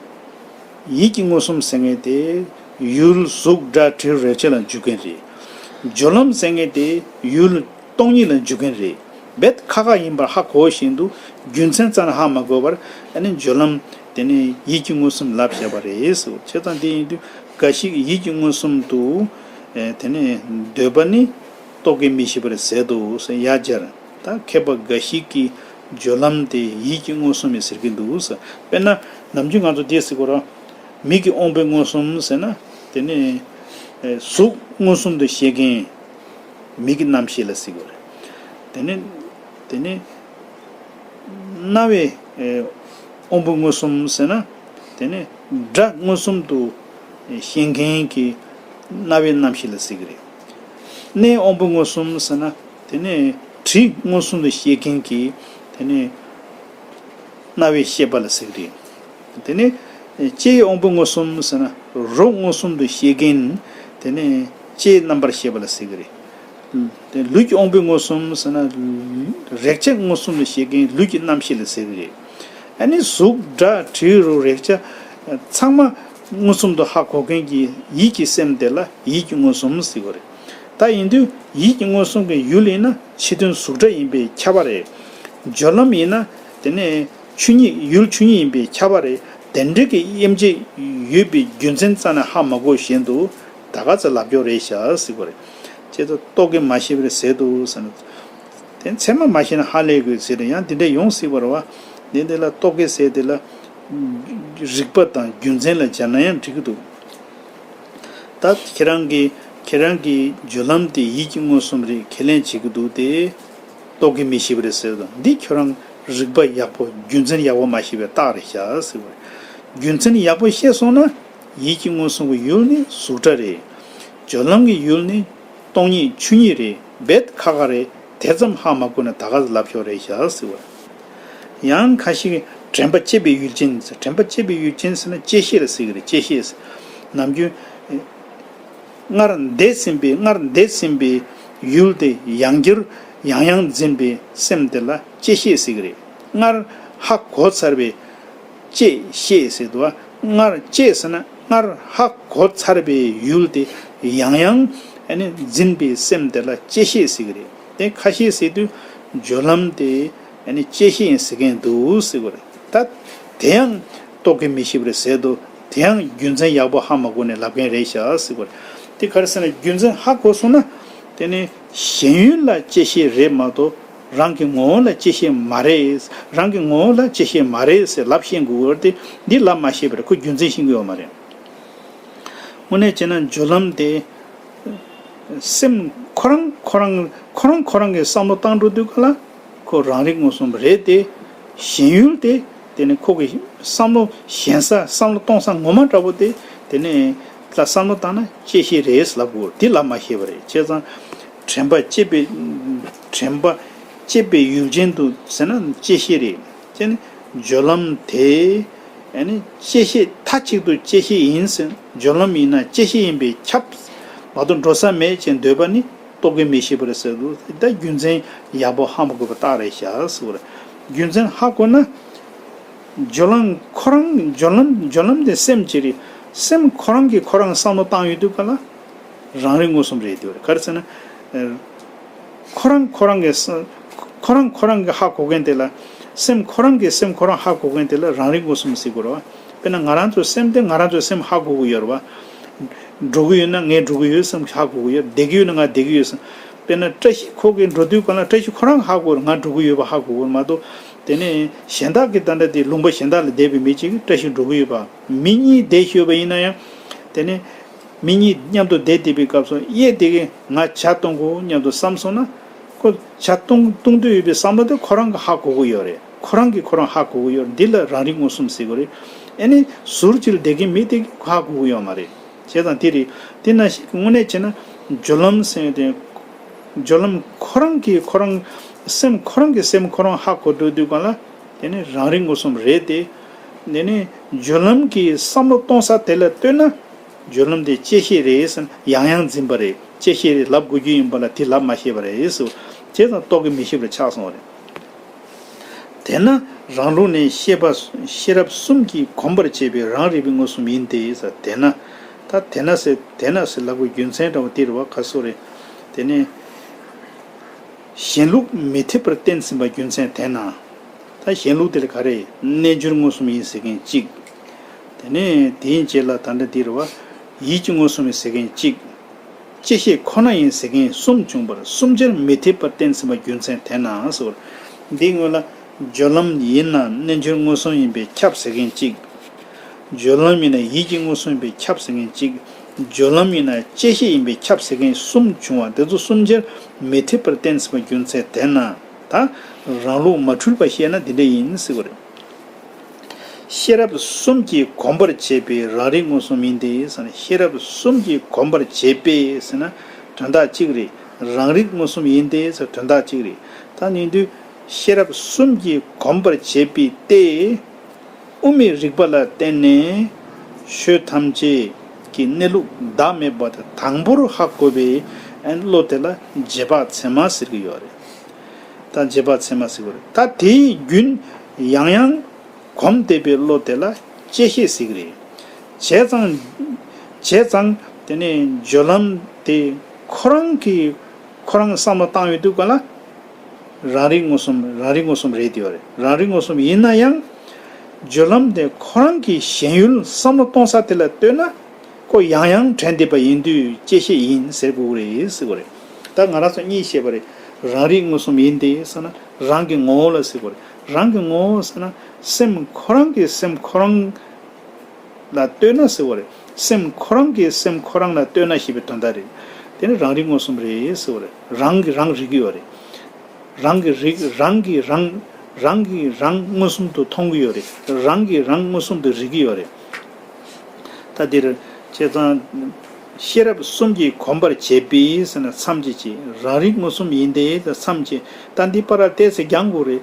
ཡིད་ཀྱི་མངོན་སུམ་ཟེར་མཁན་དེ་ཡུལ་གཟུགས་སྒྲ་དྲི་རོ་རེག་བྱ་ལ་འཇུག་མཁན་རེད། སྦྱོར་ལམ་ཟེར་མཁན་དེ་ཡུལ་སྟོང་ཉིད་ལ་འཇུག་མཁན་རེད། རྦད་ཁག་ཁག་ཡིན་པར་ཧ་གོ་བཞིན་དུ་རྒྱུ་མཚན་རྩ་ནས་ཧ་མ་གོ་བར་ཨ་ནི་སྦྱོར་ལམ་དེ་ནི་ཡིད་ཀྱི་མངོན་སུམ་ལབ་བཞག་པ་རེད་ཟེར། བྱས་ཙང་དེ་ཡིན་དུས་འགའ་ཞིག་ཡིད་ཀྱི་མངོན་སུམ་དུ་ཨེ་དེ་ནི་འདོད་པ་ནི་རྟོག་གེ་མི་ཤེས་པར་ཟད་དོ་ཟེར་ཡ་སྦྱར། ད་མཁས་པ་འགའ་ཞིག་གིས་སྦྱོར་ལམ་དེ་ཡིད་ཀྱི་མངོན་སུམ་ཡིན་ཟེར་གྱི་འདུག་ཟེར། དཔེར་ན་ནམ་རྒྱུན་ང་ཚོ་དེ་ཟེར་གོ་ར། མིག་གི་དབང་པོའི་མངོན་སུམ་ཟེར་ན། དེ་ནི་ཨེ་གཟུགས་མངོན་སུམ་དུ་ཤེས་མཁན་མིག་གི་རྣམ་ཤེས་ལ་ཟེར་གྱི་རེད། དེ་ནི་དེ་ནི་རྣ་བའི་ཨེ་དབང་པོ་མངོན་སུམ་ཟེར་ན། དེ་ནི་སྒྲ་མངོན་སུམ་དུ་ཤེས་མཁན་གྱི་རྣ་བའི་རྣམ་ཤེས་ལ་ཟེར་གྱི་རེད། སྣའི་དབང་པོ་མངོན་སུམ་ཟེར་ན། དེ་ནི་དྲི་མངོན་སུམ་དུ་ཤེས་མཁན་གྱི་དེ་ནི་རྣ་བའི་ཤེས་པ་ལ་ཟེར་གྱི་རེད། དེ་ནས་ལྕེའི་དབང་པོ་མངོན་སུམ་ཟེར་ན་རོ་མངོན་སུམ་དུ་ཤེས་མཁན། དེ་ནས་ལྕེའི་རྣམ་པར་ཤེས་པ་ལ་ཟེར་གྱི་རེད། དེ་ལུས་ཀྱི་དབང་པོའི་མངོན་སུམ་ཟེར་ན་རེག་བྱ་མངོན་སུམ་དུ་ཤེས་མཁན་ལུས་ཀྱི་རྣམ་ཤེས་ལ་ཟེར་གྱི་རེད། ཨ་ནི་གཟུགས་སྒྲ་དྲི་རོ་རེག་བྱ་ཚང་མ་མངོན་སུམ་དུ་ཧ་གོ་མཁན་གྱི་ཡིད་ཀྱི་སེམས་དེ་ལ་ཡིད་ཀྱི་མངོན་སུམ་ཟེར་གྱི་རེད། ད་ཡིན་དུས་ཡིད་ཀྱི་མངོན་སུམ་གྱི་ཡུལ་ཡིན་ན་ཕྱི་དོན་གཟུགས་སྒྲ་ཡིན་པས་ཁྱབ་པ་རེད། སྦྱོར་ལམ་ཡིན་ན་དེ་ནས་ཆོས་ཉིད་ཡུལ་ཆོས་ཉིད་ཡིན་པས་ཁྱབ་པ་རེད། དེ་འདྲ་གི་དབྱེ་འབྱེད་ཡོད་པའི་རྒྱུ་མཚན་རྩ་ནས་ཧ་མ་གོ་བཞིན་དུ་ད་ག་ཚོད་ལབ་སྐྱོར་རེད་ཤག་ཟེར་གྱི་རེད། ཁྱེད་ཚོ་རྟོག་གེ་མ་ཤེས་པར་ཟད་དོ་ཟེར་ན། དེ་ཚད་མ་མ་ཤེས་ན་ཧ་ལས་དགོས་ཟེར་ཡང་དེ་འདྲ་ཡོང་སྲིད་པ་རེད་བ། དེ་འདི་ལ་རྟོག་གེ་ཟེར་དེ་ལ་རིག་པ་དང་རྒྱུ་མཚན་ལ་སྦྱར་ན་ཡང་འགྲིག་གི་འདུག་ད་ཁྱེད་རང་གིས་ཁྱེད་རང་གིས་སྦྱོར་ལམ་དེ་ཡིད་ཀྱི་མངོན་སུམ་རེད་ཁས་ལེན་བྱེད་ཀྱི་འདུག་སྟེ། རྟོག་གེ་མི་ཤེས་པ་རེད་ཟེར་དང་འདི་ཁྱོད་རང་རིག་པ་ཡག་པོ་རྒྱུ་མཚན་ཡག་པོ་མ་ཤེས་པའི་རྟགས་རེད་ཤག་ཟེར་བ་རེད། རྒྱུ་མཚན་ཡག་པོ་ཤེས་སོང་ན་ཡིད་ཀྱི་མངོན་སུམ་གྱི་ཡུལ་ནི་གཟུགས་སྒྲ་རེད། སྦྱོར་ལམ་གྱི་ཡུལ་ནི་སྟོང་ཉིད་ཆོས་ཉིད་རེད། རྦད་ཁག་ཁག་རེད། དེ་ཙམ་ཧ་མ་གོ་ན་ད་ག་ལབ་ཆོག་རེད་ཤག་ཟེར་བ། ཡང་ཁ་ཤས་ཀྱིས་དྲན་པ་སྐྱེད་པའི་ཡུལ་ཅན་ཟེར། དྲན་པ་སྐྱེད་པའི་ཡུལ་ཅན་ཟེར་ན་བཅད་ཤེས་ལ་ཟེར་གྱི་རེད། བཅད་ཤེས་ཟེར། ནམ་རྒྱུན་སྔར་འདས་ཟིན་པའི་སྔར་འདས་ཟིན་པའི་ཡུལ་དེ་ཡང་བསྐྱར་ཡང་ཡང་འཛིན་པའི་སེམས་དེ་ལ་བཅད་ཤེས་ཟེར་གྱི་རེད། སྔར་ཧ་གོ་ཚར་བའི་བཅད་ཤེས་ཟེར་འདུག་བ། སྔར་བཅད་ཟེར་ན་སྔར་ཧ་གོ་ཚར་བའི་ཡུལ་དེ་ཡང་ཡང་ཨ་ནི་འཛིན་པའི་སེམས་དེ་ལ་བཅད་ཤེས་ཟེར་གྱི་རེད། དེ་ཁ་ཤས་ཟེར་དུས་སྦྱོར་ལམ་དེ་ཨ་ནི་བཅད་ཤེས་ཡིན་ཟེར་མཁན་འདུག་ཟེར་གྱི་རེད། ད་དེ་ཡང་རྟོག་གེ་མི་ཤེས་པ་རེད་ཟེར་འདུག་དེ་ཡང་རྒྱུ་མཚན་ཡག་པོ་ཧ་མ་གོ་ནས་ལབ་མཁན་རེད་ཤག་ཟེར་གྱི་རེད། དེ་ག་རེ་ཟེར་ན་རྒྱུ་མཚན་ཧ་གོ་སོང་ན་དེ་ནི་ཞེན་ཡུལ་ལ་བཅད་ཤེས་རེད་མ་གཏོགས། རང་གི་ངོ་བོ་ལ་བཅད་ཤེས་མ་རེད། རང་གི་ངོ་བོ་ལ་བཅད་ཤེས་མ་རེད་ཟེར་ལབ་ཤེས་དགོས་ཀྱི་ཡོད་རེད་དེ། འདི་ལབ་མ་ཤེས་པར་ཁོ་རྒྱུ་མཚན་ཤེས་ཀྱི་ཡོད་མ་རེད། དངོས་གནས་བྱས་ན་སྦྱོར་ལམ་དེ་སེམས་ཁོ་རང་ཁོ་རང་ཁོ་རང་ཁོ་རང་གི་བསམ་བློ་བཏང་འགྲོ་དུས་ག་ལ་ཁོ་རང་རིག་མངོན་སུམ་རེད་དེ། ཞེན་ཡུལ་དེ་དེ་ནི་ཁོ་གི་བསམ་བློ་ཞེན་ས་བསམ་བློ་གཏོང་ས་ངོ་མ་འདྲ་པོ་དེ་དེ་ནི་ལ་བསམ་བློ་བཏང་ན་བཅད་ཤེས་རེད་ལབ་དགོས། དེ་ལབ་མ་ཤེས་པ་རེད། བྱས་ཙང་དྲན་པ་སྐྱེད་པའི་དྲན་པ་སྐྱེད་པའི་ཡུལ་ཅན་དུ་ཟེར་ན་བཅད་ཤེས་རེད། བྱས་ནས་སྦྱོར་ལམ་དེ་ཨ་ནི་བཅད་ཤེས་མཐའ་གཅིག་ཏུ་བཅད་ཤེས་ཡིན་ཟེར། སྦྱོར་ལམ་ཡིན་ན་བཅད་ཤེས་ཡིན་པས་ཁྱབ་མ་གཏོགས་འགྲོ་ས་མེད་ཅེས་འདོད་པ་ནི་རྟོག་གེ་མི་ཤེས་པ་རེད་ཟེར་འདུག་ད་རྒྱུ་མཚན་ཡག་པོ་ཧ་མ་གོ་བ་རྟགས་རེད་ཤག་ཟེར་བ་རེད། རྒྱུ་མཚན་ཧ་གོ་ན། སྦྱོར་ལམ་ཁོ་རང་སྦྱོར་ལམ་སྦྱོར་ལམ་དེ་སེམས་ཀྱི་རེད། སེམས་ཁོ་རང་གིས་ཁོ་རང་བསམ་བློ་བཏང་ཡོད་དུས་ག་ལ་རང་རིག་མངོན་སུམ་རེད་དེ་བ་རེད། ག་རེ་ཟེར་ན། ཁོ་རང་ཁོ་རང་གི་ས་ཁོ་རང་ཁོ་རང་གི་ཧ་གོ་མཁན་དེ་ལ། སེམས་ཁོ་རང་གི་སེམས་ཁོ་རང་ཧ་གོ་མཁན་དེ་ལ་རང་རིག་མངོན་སུམ་ཟེར་དགོས་རེད་བ། དཔེར་ན་ང་རང་ཚོའི་སེམས་དེ་ང་རང་ཚོའི་སེམས་ཧ་གོ་གི་ཡོད་རེད་བ། འགྲོ་གི་ཡོད་ན་ངས་འགྲོ་གི་ཡོད་བསམ་ཧ་གོ་གི་ཡོད། བསྡད་ཀྱི་ཡོད་ན་ང་བསྡད་ཀྱི་ཡོད་བསམ། དཔེར་ན་བཀྲ་ཤིས་ཁོ་གིས་འགྲོ་དུས་གང་ལ་བཀྲ་ཤིས་ཁོ་རང་ཧ་གོ་རེད། ང་འགྲོ་གི་ཡོད་པ་ཧ་གོ་གི་རེད་མ་གཏོགས། དེ་ནས་གཞན་དག་གི་ད་ལྟ་དེ་ལུང་པ་གཞན་དག་ལ་བསྡད་པའི་མི་གཅིག་གིས་བཀྲ་ཤིས་འགྲོ་གི་ཡོད་པ། མི་གཉིས་བསྡད་ཤོད་པ་ཡིན་ན་ཡང་། དེ་ནས་མི་གཉིས་མཉམ་དུ་བསྡད་བསྡད་པའི་སྐབས་སུ་གཡས་དེ་གིས་ང་ཇ་བཏུང་དགོས་སྙམ་དུ་བསམ་སོང་ན། ཁོ་ཇ་བཏུང་བཏུང་འདོད་ཡོད་པའི་བསམ་བློ་དེ་ཁོ་རང་གིས་ཧ་གོ་གི་ཡོད་རེད། ཁོ་རང་གིས་ཁོ་རང་ཧ་གོ་གི་ཡོད་རེད། འདི་ལ་རང་རིག་མངོན་སུམ་ཟེར་གི་རེད། ཨ་ནི་ཟུར་གཅིག་ལ་བསྡད་མཁན་མི་དེ་གིས་ཧ་གོ་གི་ཡོད་མ་རེད། བྱས་ཙང་དེ་རེད། དེ་ནང་བཞིན་དངོས་གནས་བྱས་ན་སྦྱོར་ལམ་ཟེར་དེ། སྦྱོར་ལམ་ཁོ་རང་གིས་ཁོ་རང་སེམས་ཁོ་རང་གིས་སེམས་ཁོ་རང་ཧ་གོ་འགྲོ་དུས་གང་ལ་དེ་ནི་རང་རིག་མངོན་སུམ་རེད་དེ། དེ་ནས་སྦྱོར་ལམ་གྱི་བསམ་བློ་གཏོང་ས་དེ་ལ་ལྟོས་ན། སྦྱོར་ལམ་དེ་བཅད་ཤེས་རེད་ཟེར་ན་ཡང་ཡང་འཛིན་པ་རེད། བཅད་ཤེས་རེད་ལབ་དགོས་རྒྱུ་ཡིན་པ་ལ་དེ་ལབ་མ་ཤེས་པ་རེད་ཟེར། བྱས་ཙང་རྟོག་གེ་མི་ཤེས་པར་ཆགས་སོང་བ་རེད། དེས་ན་རང་ལུགས་ནས་ཤེས་པ་ཤེས་རབ་གསུམ་གྱིས་གོམས་པར་བྱས་པའི་རང་རིག་པའི་མངོན་སུམ་ཡིན་ཏེ་ཟེར། དེས་ན། ད་དེས་ན་ཟེར་དེས་ན་ཟེར་ལབ་དགོས་རྒྱུ་མཚན་འདྲ་བོ་དེ་རེད་བ། ག་སོ་རེད། དེ་ནས། གཞན་ལུགས་མི་འཐད་པར་བསྟན་ཟིན་པ་རྒྱུ་མཚན་དེས་ན། ད་གཞན་ལུགས་དེ་ལ་ག་རེ། རྣལ་འབྱོར་མངོན་སུམ་ཡིན་ཟེར་མཁན་གཅིག་དེ་ནས་དེའི་རྗེས་ལ་ད་ལྟ་འདི་རེད་བ། ཡིད་ཀྱི་མངོན་སུམ་ཡིན་ཟེར་མཁན་གཅིག་བཅད་ཤེས་ཁོ་ན་ཡིན་ཟེར་མཁན་གསུམ་བྱུང་བར་གསུམ་ཆར་མི་འཐད་པར་བསྟན་ཟིན་པ་རྒྱུ་མཚན་དེས་ན་ཟེར་བ། འདིའི་སྔོན་ལ། སྦྱོར་ལམ་ཡིན་ན་རྣལ་འབྱོར་མངོན་སུམ་ཡིན་པས་ཁྱབ་ཟེར་མཁན་གཅིག་སྦྱོར་ལམ་ཡིན་ན་ཡིད་ཀྱི་མངོན་སུམ་ཡིན་པས་ཁྱབ་ཟེར་མཁན་གཅིག་སྦྱོར་ལམ་ཡིན་ན་བཅད་ཤེས་ཡིན་པས་ཁྱབ་ཟེར་མཁན་གསུམ་བྱུང་བ་དེ་ཚོ་གསུམ་ཆར་མི་འཐད་པར་བསྟན་ཟིན་པ་རྒྱུ་མཚན་དེས་ན། ད་རང་ལུགས་མ་འཁྲུལ་པ་བཤད་ན་འདི་འདྲ་ཡིན་ཟེར་བ་རེད། ཤེས་རབ་གསུམ་གྱིས་གོམས་པར་བྱས་པའི་རང་རིག་མངོན་སུམ་ཡིན་ཏེ་ཟེར་ན། ཤེས་རབ་གསུམ་གྱིས་གོམས་པར་བྱས་པས་ཟེར་ན་དོན་དག་གཅིག་རེད། རང་རིག་མངོན་སུམ་ཡིན་ཏེ་ཟེར་དོན་དག་གཅིག་རེད། ད་ཡིན་དུས་ཤེས་རབ་གསུམ་གྱིས་གོམས་པར་བྱས་པའི་སྟེ། དབུ་མའི་རིགས་པ་ལ་བརྟེན་ནས་ཆོས་ཐམས་ཅད་ཀྱི་གནས་ལུགས་བདག་མེད་པ་དེ་དང་པོར་ཧ་གོ་བའི་བློ་དེ་ལ་རྗེས་དཔག་ཚད་མ་ཟེར་གྱི་ཡོད་རེད། ད་རྗེས་དཔག་ཚད་མ་ཟེར་གྱི་ཡོད་རེད། ད་དེའི་རྒྱུན་ཡང་ཡང་གོམས་བསྡད་པའི་བློ་དེ་ལ་བཅད་ཤེས་ཟེར་གྱི་རེད། བྱས་ཙང་། བྱས་ཙང་དེ་ནས་སྦྱོར་ལམ་དེ་ཁོ་རང་གིས་ཁོ་རང་བསམ་བློ་བཏང་ཡོང་དུས་ག་ལ། རང་རིག་མངོན་སུམ་རང་རིག་མངོན་སུམ་རེད་དེ་ཡོད་རེད། རང་རིག་མངོན་སུམ་ཡིན་ན་ཡང་། སྦྱོར་ལམ་དེ་ཁོ་རང་གི་ཞེན་ཡུལ་བསམ་བློ་གཏོང་ས་དེ་ལ་ལྟོས་ན། ཁོ་ཡང་ཡང་དྲན་བསྡད་པ་ཡིན་དུས་བཅད་ཤེས་ཡིན་ཟེར་དགོས་ཀྱི་རེད་ཟེར་གྱི་རེད། ད་ང་རང་ཚོ་གཉིས་བཤད་པ་རེད། རང་རིག་མངོན་སུམ་ཡིན་ཏེ་ཟེར་ན་རང་གི་ངོ་བོ་ལ་ཟེར་དགོས་རེད། རང་གི་ངོ་བོ་ཟེར་ན་སེམས་ཁོ་རང་གི་སེམས་ཁོ་རང་ལ་ལྟོས་ན་ཟེར་བ་རེད། སེམས་ཁོ་རང་གིས་སེམས་ཁོ་རང་ལ་ལྟོས་ན་ཞེས་པའི་དོན་དག་རེད། དེ་ནི་རང་རིག་མངོན་སུམ་རེད་ཟེར་བ་རེད། རང་གིས་རང་རིག་གི་ཡོད་རེད། རང་གིས་རིག་རང་གིས་རང་རང་གིས་རང་མངོན་སུམ་དུ་མཐོང་གི་ཡོད་རེད། རང་གིས་རང་མངོན་སུམ་དུ་རིག་གི་ཡོད་རེད། ད་འདིར་བྱས་ཙང་ཤེས་རབ་གསུམ་གྱིས་གོམས་པར་བྱས་པས་ཟེར་ན་མཚམས་ཀྱི་ཅི་རང་རིག་མངོན་སུམ་ཡིན་ཏེ་མཚམས་ཀྱི་ད་འདི་པར་ཏེ་ཟེར་རྒྱང་དགོས་རེད།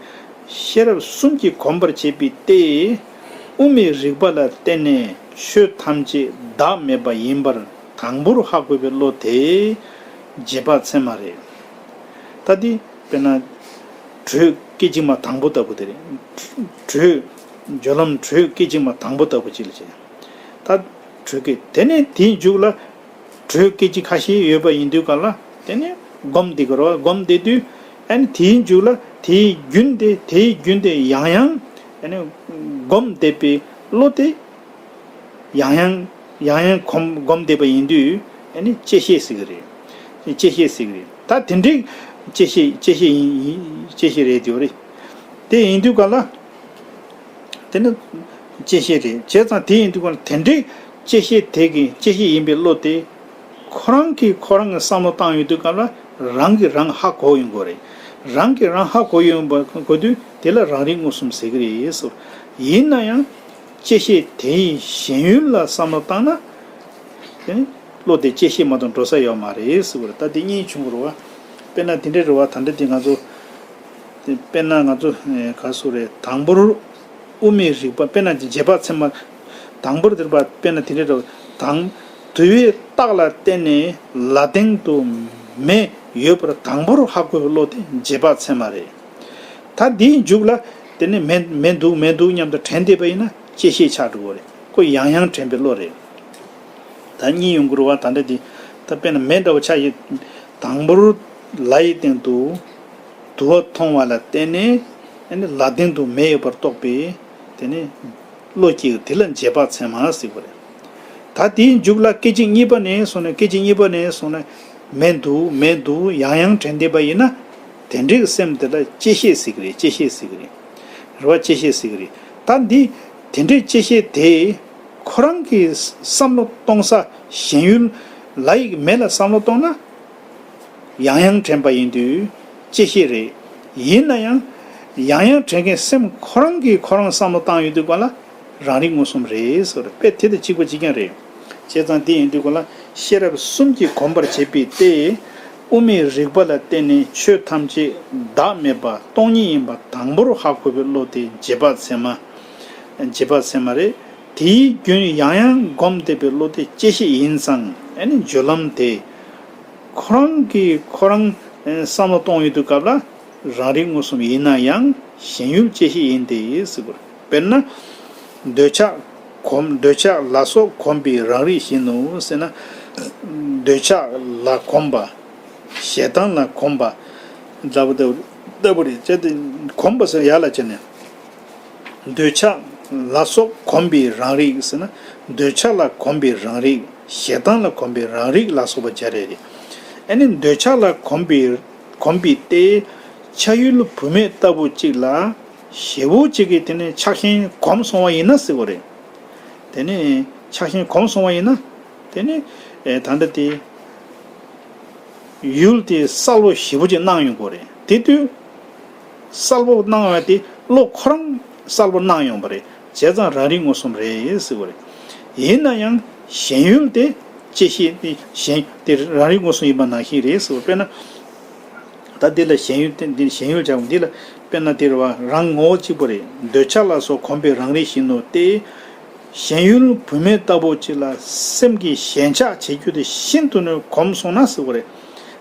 ཤེས་རབ་གསུམ་གྱིས་གོམས་པར་བྱས་པའི་སྟེ། དབུ་མའི་རིགས་པ་ལ་བརྟེན་ནས་ཆོས་ཐམས་ཅད་བདག་མེད་པ་ཡིན་པར་དང་པོར་ཧ་གོ་བའི་བློ་དེ་རྗེས་དཔག་ཚད་མ་རེད། ད་འདི་དཔེར་ན། དྲོད་སྐད་ཅིག་མ་དང་པོ་ལྟ་བུ་དེ་རེད། དྲོད། སྦྱོར་ལམ་དྲོད་སྐད་ཅིག་མ་དང་པོ་ལྟ་བུ་ཅིག་ལ་བྱས། ད། དྲོད་སྐད་དེ་ནས་དེའི་མཇུག་ལ། དྲོད་སྐད་ཅིག་ཁ་ཤས་ཡོད་པ་ཡིན་དུས་ག་ལ་དེ་ནས་སྒོམ་བསྡད་དགོས་རེད་བ། སྒོམ་བསྡད་དུས་ཨ་ནི་དེའི་མཇུག་ལ་དེའི་རྒྱུན་དེ་དེའི་རྒྱུན་དེ་ཡང་ཡང་ཨ་ནི་སྒོམ་བསྡད་པའི་བློ་དེ་ཡང་ཡང་ཡང་ཡང་གོམ་སྒོམ་བསྡད་པ་ཡིན་དུས་ཨ་ནི་བཅད་ཤེས་ཟེར་གི་རེད། བཅད་ཤེས་ཟེར་གི་རེད། ད་དེ་འདྲའི་བཅད་ཤེས་བཅད་ཤེས་ཡིན་ཡིན་བཅད་ཤེས་རེད་དེ་རེད། དེ་ཡིན་དུས་ག་ལ། དེ་ནི་བཅད་ཤེས་རེད། བྱས་ཙང་དེ་ཡིན་དུས་ཀྱང་དེ་འདྲའི་བཅད་ཤེས་དེ་གི་བཅད་ཤེས་ཡིན་པའི་བློ་དེ་ཁོ་རང་གིས་ཁོ་རང་གི་བསམ་བློ་བཏང་ཡོང་དུས་སྐབས་ལ་རང་གིས་རང་ཧ་གོ་ཡོང་དགོས་རེད། རང་གིས་རང་ཧ་གོ་ཡོང་བ་གོ་དུས་དེ་ལ་རང་རིག་མངོན་སུམ་ཟེར་གི་རེད་ཟེར། ཡིན་ན་ཡང་བཅད་ཤེས་དེ་ཡི་ཞེན་ཡུལ་ལ་བསམ་བློ་བཏང་ན། དེ་ནི་བློ་དེ་བཅད་ཤེས་མ་གཏོགས་འགྲོ་ས་ཡོད་མ་རེད་ཟེར་བ་རེད། ད་དེ་གཉིས་བྱུང་དགོས་རེད་བ། དཔེར་ན་དེ་འདྲ་རེད་བ། ད་འདྲ་དེ་ང་ཚོ། དེ་དཔེར་ན་ང་ཚོ་ག་སུ་རེད། དང་པོར་དབུ་མའི་རིགས་པ་དཔེར་ན་རྗེས་དཔག་ཚད་མ། དང་པོར་དེར་བ་དཔེར་ན་དེ་འདྲ་རེད་བ། དང་། དུ་བའི་རྟགས་ལ་བརྟེན་ནས་ལ་སྟེང་དུ་མེ་ཡོད་པར་དང་པོར་ཧ་གོ་བའི་བློ་དེ་རྗེས་དཔག་ཚད་མ་རེད། ད་འདིའི་མཇུག་ལ་དེ་ནི་མེ་མེ་འདུག་མེ་འདུག་སྙམ་དུ་དྲན་བསྡད་པ་ཡིན་ན་བཅད་ཤེས་ཆགས་འགྲོ་གི་རེད། ཁོ་ཡང་ཡང་དྲན་པའི་བློ་རེད། ད་གཉིས་ཡོང་གི་རེད་བ། ད་འདྲ་དེ་ད་དཔེར་ན་མེ་འདྲ་བོ་ཆགས་ཡོད། དང་པོར་ལ་ཡི་སྟེང་དུ་དུ་བ་མཐོང་བ་ལ་བརྟེན་ནས་ཨ་ནི་ལ་སྟེང་དུ་མེ་ཡོད་པར་རྟོགས་པས་དེ་ནི་བློ་སྐྱེ་དེ་ལ་རྗེས་དཔག་ཚད་མ་ཟེར་བ་རེད། ད་དེའི་མཇུག་ལ་སྐད་ཅིག་གཉིས་པ་ནས་སོང་ནས་སྐད་ཅིག་གཉིས་པ་ནས་སོང་ནས་མེ་འདུག་མེ་འདུག་ཡང་ཡང་དྲན་བསྡད་པ་ཡིན་ན་དེ་འདྲའི་སེམས་དེ་ལ་བཅད་ཤེས་ཟེར་གི་རེད། བཅད་ཤེས་ཟེར་གི་རེད། རེད་བ། བཅད་ཤེས་ཟེར་གི་རེད། ད་འདི་དེ་འདྲའི་བཅད་ཤེས་དེ་ཁོ་རང་གི་བསམ་བློ་གཏོང་ས་ཞེན་ཡུལ་ལ་ཡི་མེ་ལ་བསམ་བློ་གཏོང་ན། ཡང་ཡང་དྲན་པ་ཡིན་དུས་བཅད་ཤེས་རེད། ཡིན་ན་ཡང་། ཡང་ཡང་དྲན་མཁན་སེམས་ཁོ་རང་གིས་ཁོ་རང་བསམ་བློ་བཏང་ཡོང་དུས་ག་ལ་རང་རིག་མངོན་སུམ་རེད་ཟེར་བ་རེད། དཔེ་དེ་དང་གཅིག་པ་གཅིག་རྐྱང་རེད། བྱས་ཙང་དེ་ཡིན་དུས་ག་ལ་ཤེས་རབ་གསུམ་གྱིས་གོམས་པར་བྱས་པའི་སྟེ། དབུ་མའི་རིགས་པ་ལ་བརྟེན་ནས་ཆོས་ཐམས་ཅད་བདག་མེད་པ་སྟོང་ཉིད་ཡིན་པ་དང་པོར་ཧ་གོ་བའི་བློ་དེ་རྗེས་དཔག་ཚད་མ། བྱེད་པ་ཚད་མ་རེད། དེའི་རྒྱུན་ཡང་ཡང་བསྒོམ་བསྡད་པའི་བློ་དེ་བཅད་ཤེས་ཡིན་ཙང་། ཨ་ནི་སྦྱོར་ལམ་དེ་ཁོ་རང་གིས་ཁོ་རང་བསམ་བློ་གཏོང་ཡོང་དུས་སྐབས་ལ་རང་རིག་མངོན་སུམ་ཡིན་ན་ཡང་ཞེན་ཡུལ་བཅད་ཤེས་ཡིན་ཏེ་ཟེར་དགོས་རེད། དཔེར་ན། འདོད་ཆགས་གོམས་འདོད་ཆགས་ལ་སོགས་གོམས་པའི་རང་རིག་བཞིན་ནོ་ཟེར་ན། འདོད་ཆགས་ལ་གོམས་པ། ཞེ་སྡང་ལ་གོམས་པ་ལྟ་བུ་ལྟ་བུ་རེད། བྱས་ཏེ་གོམས་པ་ཟེར་ཡ་ལ་བྱས་ནས། འདོད་ཆགས་ལ་སོགས་གོམས་པའི་རང་རིག་ཟེར་ན། འདོད་ཆགས་ལ་གོམས་པའི་རང་རིག་ཞེ་སྡང་ལ་གོམས་པའི་རང་རིག་ལ་སོགས་པ་སྦྱར་ཡས་རེད། ཨ་ནི་འདོད་ཆགས་ལ་གོམས་པའི་གོམས་པའི་སྟེ། ཆགས་ཡུལ་བུད་མེད་ལྟ་བུ་གཅིག་ལ་ཞེ་བོ་གཅིག་གིས་དེ་ནས་ཆགས་ཞེན་གོམས་སོང་བ་ཡིན་ན་ཟེར་དགོས་རེད། དེ་ནས་ཆགས་ཞེན་གོམས་སོང་བ་ཡིན་ན། དེ་ནས་ཨེ་ད་ལྟ་དེ་ཡུལ་དེ་གསལ་པོ་ཞེ་པོ་ཅིག་སྣང་ཡོང་གི་རེད། དེ་དུས་གསལ་པོ་སྣང་བ་དེ་བློ་ཁོ་རང་གསལ་པོ་སྣང་ཡོང་བ་རེད། བྱས་ཙང་རང་རིག་མངོན་སུམ་རེད་ཟེར་བ་རེད། ཡིན་ན་ཡང་ཞེན་ཡུལ་དེ་བཅད་ཤེས་དེ་ཞེན་དེ་རང་རིག་མངོན་སུམ་ཡིན་པ་ནང་བཞིན་རེད་ཟེར་བ། དཔེར་ན། ད་འདི་ལ་ཞེན་ཡུལ་དེ་འདི་ཞེན་ཡུལ་སྦྱར་བ་འདི་ལ་དཔེར་ན་དེ་རེད་བ། རང་ངོ་བོ་གཅིག་པུ་རེད། འདོད་ཆགས་ལ་སོགས་གོམས་པའི་རང་རིག་བཞིན་ནོ་སྟེ། ཞེན་ཡུལ་བུད་མེད་ལྟ་བུ་གཅིག་ལ་སེམས་ཀྱིས་ཞེན་ཆགས་བྱེད་རྒྱུ་དེ་ཤིན་ཏུ་ནས་གོམས་སོང་ན་ཟེར་བ་རེད།